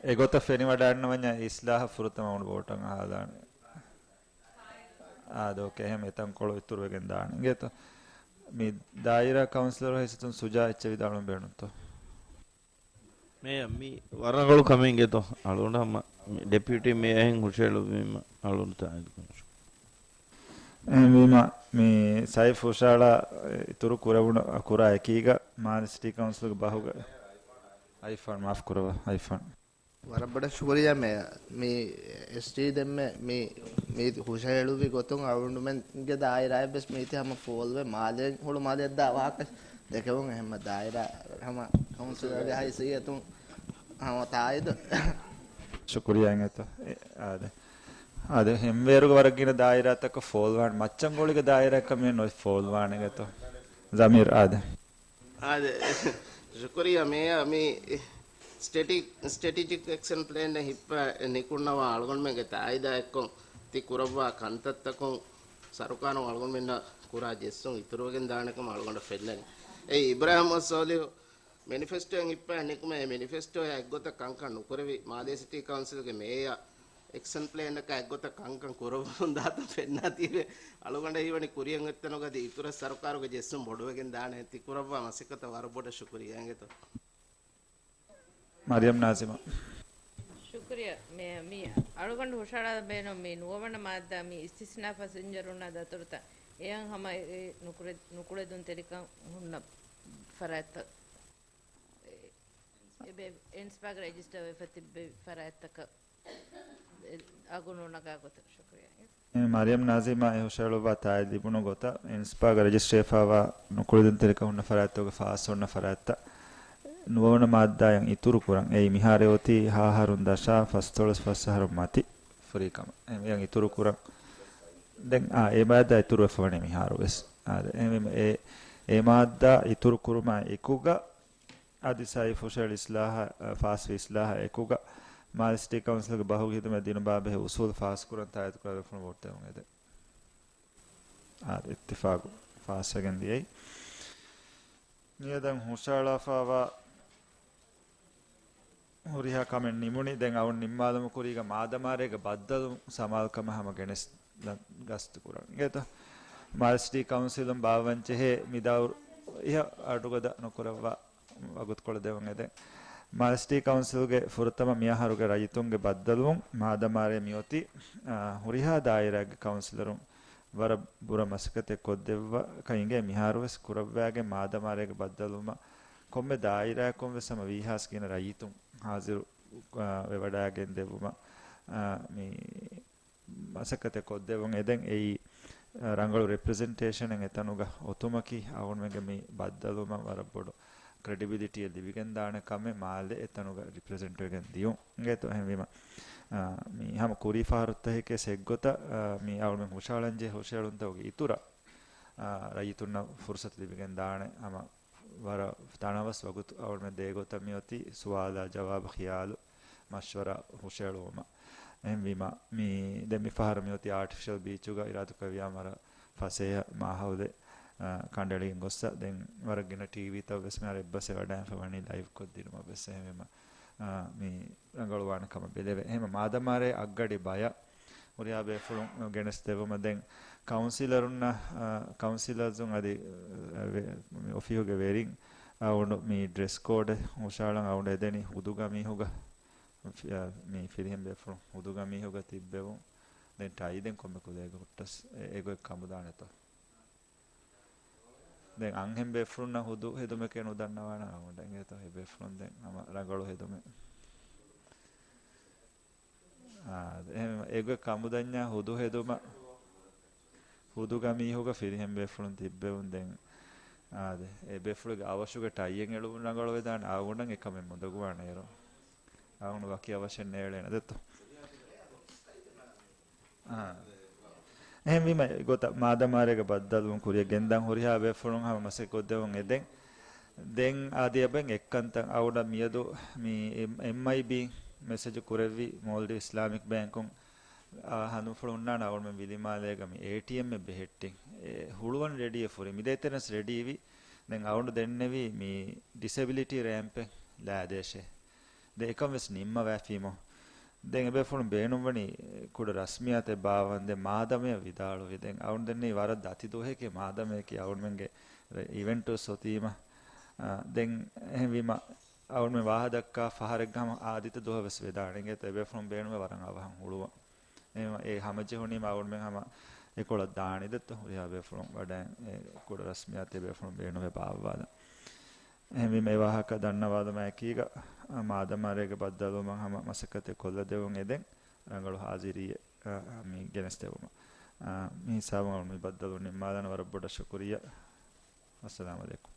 އެގޮތަށް ފެނިވަޑައިންނަވަންޏާ އިސްލާހަށް ފުރަތަމަ އަޅުގަނޑު ވޯޓަށް އަހާލާނެ. އާދެ، އޯކޭ، އެހެން އެތަންކޮޅު އިތުރުވެގެން ދާނެ. އިނގޭތޯ؟ މި ދާއިރާ ކައުންސިލަރ ހައިސިއްޔަތުން ސުޖާ އެއްޗެއް ވިދާޅުވަން ބޭނުންތޯ؟ މޭޔަރ، މި ވަރަށް ރަނގަޅު ކަމެއް އިނގޭތޯ. އަޅުގަނޑު ހަމަ ޑެޕިއުޓީ މޭޔަރ ހެން ހުށަހެޅުއްވީމަ އަޅުގަނޑު ތާއީދު ކުރަން. އެހެންވީމަ، މި ސައިފް ހުށަހަޅާ އިތުރު ކުރެވުނު، ކުރާ އެކީގަ މާލެ ސިޓީ ކައުންސިލްގެ ބަހުގަ އައިފާން، މާފް ކުރައްވާ، އައިފާން. ވަރަށް ބޮޑަށް ޝުކުރިއްޔާ މޭޔަރ. މި އެސްޓީ ދެންމެ މި، މި ހުށަހެޅުއްވި ގޮތުން އަޅުގަނޑުމެންގެ ދާއިރާއެއް ވެސް މީތި ހަމަ ފޯލްވެ، މާލެ ހުޅު މާލެއަށްދާ ވާހަކަ ދެކެވުން. އެހެންމަ ދާއިރާ ހަމަ ކައުންސިލަރގެ ހައިސިއްޔަތުން ހަމަ ތާއީދު. ޝުކުރިއްޔާ އިނގޭތޯ. އެ، އާދެ. އާދެ، ހެންވޭރުގެ ވަރަށް ގިނަ ދާއިރާތަކަށް ފޯލްވާން، މައްޗަންގޮޅިގެ ދާއިރާއަކަށް މި ނޮތް ފޯލްވާނެ އިނގޭތޯ. ޒަމީރް، އާދެ. އާދެ، ޝުކުރިއްޔާ މޭޔަރ. މި ސްޓެޓި-، ސްޓެޓެޖިކް އެކްޝަން ޕްލޭން ހިއްޕަ ނިކުންނަވާ އަޅުގަނޑުމެންގެ ތާއީދާ އެއްކޮށް ތި ކުރައްވާ ކަންތައްތަކުން ސަރުކާރުން އަޅުގަނޑުމެންނަށް ކުރާ ޖެއްސުން އިތުރުވެގެން ދާނެ ކަމަށް އަޅުގަނޑަށް ފެންނަނީ. އެއީ އިބްރާހިމް ސޯލިހު މެނިފެސްޓޯއެއް ހިއްޕައި ނިކުމެ، އެ މެނިފެސްޓޯއާ އެއްގޮތަށް ކަންކަން ނުކުރެވި، މާލޭ ސިޓީ ކައުންސިލްގެ މޭޔަރ އެކްޝަން ޕްލޭނަކާ އެއްގޮތަށް ކަންކަން ކުރައްވަމުން ދާތަން ފެންނާތީވެ، އަޅުގަނޑަށް ހީވަނީ ކުރިއަށް އޮތްތަނުގަ އަދި އިތުރަށް ސަރުކާރުގެ ޖެއްސުން ބޮޑުވެގެން ދާނެ. ތި ކުރައްވާ މަސައްކަތަށް ވަރަށް ބޮޑަށް ޝުކުރިއްޔާ އިނގޭތޯ. މަރިޔަމް ނާޒިމާ. ޝުކުރިއްޔާ. މި، މި އަޅުގަނޑު ހުށަހަޅާލަން ބޭނުން މި ނުވަވަނަ މާއްދާ މި އިސްތިސްނާ ފަސެންޖަރުންނާ ދަތުރުތައް އެޔަން ހަމަ އެ ނުކުޅެ-، ނުކުޅެދުންތެރިކަން ހުންނަ ފަރާތްތައް. އެ، އެބެ އެންސްޕާގަ ރެޖިސްޓަރ ވެފަ ތިއްބެވި ފަރާތްތަކަށް އެ އަގު ނުނަގާ ގޮތަށް. ޝުކުރިއްޔާ. އެ، މަރިޔަމް ނާޒިމާ އެ ހުށަހެޅުއްވާ ތާއީދު ލިބުނު ގޮތަށް އެންސްޕާގަ ރެޖިސްޓަރ ވެފައިވާ ނުކުޅެދުންތެރިކަން ހުންނަ ފަރާތްތަކުގެ ފާސް އޮންނަ ފަރާތްތައް ނުވަވަނަ މާއްދާއަށް އިތުރު ކުރަން. އެއީ މިހާރު އޮތީ ހަ އަހަރުން ދަށާ ފަސްދޮޅަސް ފަސް އަހަރުން މަތި ފުރީ ކަމަށް. އެ، އެއަށް އިތުރު ކުރަން. ދެން، އާ، އެ މާއްދާ އިތުރު ވެފަ ވަނީ މިހާރު ވެސް. އާ، އެ، އެ، އެ މާއްދާ އިތުރު ކުރުމާ އެކުގަ އަދި ސައިފް ހުށަހެޅި އިސްލާހަށް، އަ، ފާސްވި އިސްލާހަށް އެކުގަ މާލެ ސިޓީ ކައުންސިލްގެ ބަހުގެ ހިދުމަތް ދިނުމާ ބެހޭ އުސޫލު ފާސްކުރަން ތާއީދު ކުރާ ބޭފުޅުން ވޯޓް ދެވުން އެދެން. އާ، އިއްތިފާގު ފާސްވެގެން ދިޔައީ. މިއަދަށް ހުށަހަޅާފައިވާ ހުރިހާ ކަމެއް ނިމުނީ. ދެން އަޅުގަނޑު ނިންމާލުމުގެ ކުރީގަ މާދަމާރޭގެ ބައްދަލުވުން ސަމާލުކަމަށް ހަމަ ގެނެސް ގަސްތު ކުރަން. އިނގޭތޯ؟ މާލެ ސިޓީ ކައުންސިލުން ބާއްވަންޖެހޭ މި ދައުރު އިހަށް އަޑުގަދަ ނުކުރައްވާ ވަގުތުކޮޅެއް ދެވަން އެދެން. މާލެ ސިޓީ ކައުންސިލްގެ ފުރަތަމަ މިއަހަރުގެ ރައްޔިތުންގެ ބައްދަލުވުން މާދަމާރޭ މިއޮތީ، އާ، ހުރިހާ ދާއިރާގެ ކައުންސިލަރުން ވަރަށް ބުރަ މަސައްކަތެއް ކޮށްދެއްވާ ކައިގެ މިހާރުވެސް ކުރައްވާގެ މާދަމާރޭގެ ބައްދަލުވުމަށް ކޮންމެ ދާއިރާއަކުން ވެސް ހަމަ ވީހާސް ގިނަ ރައްޔިތުން ހާޒިރު، އާ، ވެވަޑައިގެން ދެއްވުމަށް، އާ، މި މަސައްކަތެއް ކޮށްދެއްވަން އެދެން. އެއީ، އާ، ރަނގަޅު ރެޕްރެޒެންޓޭޝަނެއް އެތަނުގަ އޮތުމަކީ އަހުންމެންގެ މި ބައްދަލުވުމަށް ވަރަށް ބޮޑު ކްރެޑިބިލިޓީއެއް ލިބިގެންދާނެ ކަމެއް މާލެ އެތަނުގަ ރެޕްރެޒެންޓް ވެގެން ދިޔުން. އިނގޭތޯ؟ އެހެންވީމަ، އާ، މި ހަމަ ކުރީ ފަހަރުތަކެކޭ އެއްގޮތަށް، އާ، މި އަޅުމެން ހުށަހަޅަންޖެހޭ ހުށަހެޅުންތަކުގެ އިތުރަށް، އާ، ރައްޔިތުންނަށް ފުރުސަތު ލިބިގެންދާނެ ހަމަ ވަރަށް ތަނަވަސް ވަގުތު އަޅުމެން ދޭ ގޮތަށް މިއޮތީ ސުވާލާ ޖަވާބު ޚިޔާލު މަޝްވަރާ ހުށަހެޅުވުމަށް. އެހެންވީމަ، މި ދެން މި ފަހަރު މިއޮތީ އާޓިފިޝަލް ބީޗުގަ އިރާދަކުރެއްވިޔާ ވަރަށް ފަސޭހަ މާހައުލެއް، އާ، ކަނޑައެޅިގެން ގޮއްސަ. ދެން ވަރަށް ގިނަ ޓީވީތައް ވެސް މިހާރު އެއްބަސް ވެވަޑައިފަ ވަނީ ލައިވް ކޮށްދިނުމަށް ވެސް. އެހެންވީމަ، އާ، މި ރަނގަޅުވާނެ ކަމަށް ބެލެވޭ. އެހެންވީމަ މާދަމާރޭ އަށްގަޑި ބަޔަށް ހުރިހާ ބޭފުޅުން ގެނެސްދެއްވުމަށް ދެން ކައުންސިލަރުންނަށް، އާ، ކައުންސިލަރުން އަދި، އާ، ވެ-، މި އޮފީހުގެ ވެރިން އަޅުގަނޑު މި ޑްރެސް ކޯޑެއް ހުށަހަޅަން އަޅުގަނޑު އެދެނީ ހުދުގަ މީހުގަ، ފި-، އާ، މި ފިރިހެން ބޭފުޅުން ހުދުގަ މީހުގަ ތިއްބެވުން. ދެން ޓައި ދެން ކޮންމެ ކުލައެއްގަ ހުއްޓަސް އެ-، އެގޮތް ކަމުދާނެތޯ؟ ދެން އަންހެން ބޭފުޅުންނަށް ހުދު ހެދުމެކޭ ނުދަންނަވާނަން އަޅުގަނޑަށް އިނގޭތޯ؟ އެ ބޭފުޅުން ދެން ހަމަ ރަނގަޅު ހެދުމެއް. އާ، އެހެން އެގޮތް ކަމުދަންޏާ ހުދު ހެދުމަށް ހުދުގަ މީހުގަ ފިރިހެން ބޭފުޅުން ތިއްބެވުން ދެން. އާދެ، އެ ބޭފުޅުގެ އަވަށުގެ ޓައިއެއް އެޅުވުން ރަނގަޅުވެދާނެ އަޅުގަނޑަށް އެކަމެއް މުދަގުވާނެ އޭރު. އަޅުގަނޑު ވަކި އަވަށެއް ނޭޅޭނެ ދެއްތޯ. އާ. އެހެންވީމަ އެގޮތަށް މާދަމާރޭގެ ބައްދަލުވުން ކުރިއަށް ގެންދަން ހުރިހާ ބޭފުޅުން ހަމަ މަސައްކަތް ކޮށްދެވުން އެދެން. ދެން އާދެ އެބަ އެއްކަންތައް އަޅުގަނޑަށް މިއަދު މި އެމް-، އެމްއައިބީ މެސެޖު ކުރެއްވި މޯލްޑިވް އިސްލާމިކް ބޭންކުން، އާ، ހަނދުމަފުޅު ހުންނާނެ އަޅުގަނޑުމެން ވިލިމާލޭގަ މި އޭޓީއެމްއެއް ބެހެއްޓިން. އެ ހުޅުވަން ރެޑީއެއް ފުރި. މި ދޭތެރެންސް ރެޑީވި. ދެން އަޅުގަނޑު ދެންނެވީ މި ޑިސެބިލިޓީ ރޭމްޕެއް ލާދޭށޭ. ދެން އެކަން ވެސް ނިންމަވައިފީމު. ދެން އެބޭފުޅުން ބޭނުންވަނީ ކުޑަ ރަސްމިއްޔާތެއް ބާއްވަން. ދެން މާދަމަޔަށް ވިދާޅުވި. ދެން އަޅުގަނޑު ދެންނެވި ވަރަށް ދަތި ދުވަހެކޭ މާދަމަޔަކީ އަޅުގަނޑުމެންގެ ރެ-، އިވެންޓުވެސް އޮތީމަ. އާ، ދެން އެހެންވީމަ އަޅުގަނޑުމެން ވާހަކަ ދައްކާ ފަހަރެއްގަ ހަމަ އާދިއްތަ ދުވަހަށް ވެސް ވެދާނެ އިނގޭތޯ އެބޭފުޅުން ބޭނުމޭ ވަރަށް އަވަހަށް ހުޅުވަން. އެހެންވީމަ އެ ހަމަޖެހުނީމަ އަޅުގަނޑުމެން ހަމަ އެކޮޅަށް ދާނީ ދެއްތޯ ހުރިހާ ބޭފުޅުން ވަޑައި އެ ކުޑަ ރަސްމިއްޔާތެއް ބޭފުޅުން ބޭނުމޭ ބާއްވާލަން. އެހެންވީމަ އެ ވާހަކަ ދަންނަވާލުމާ އެކީގަ، އާ، މާދަމާ ރޭގެ ބައްދަލުވުމަށް ހަމަ މަސައްކަތެއް ކޮށްލަދެއްވުން އެދެން ރަނގަޅު ހާޒިރީއެއް، އާ، މި ގެނެސްދެއްވުމަށް. އާ، މި ހިސާބުން އަޅުގަނޑު މި ބައްދަލުވުން ނިންމާލާނަން. ވަރަށް ބޮޑަށް ޝުކުރިއްޔާ. އައްސަލާމު ޢަލައިކުމް.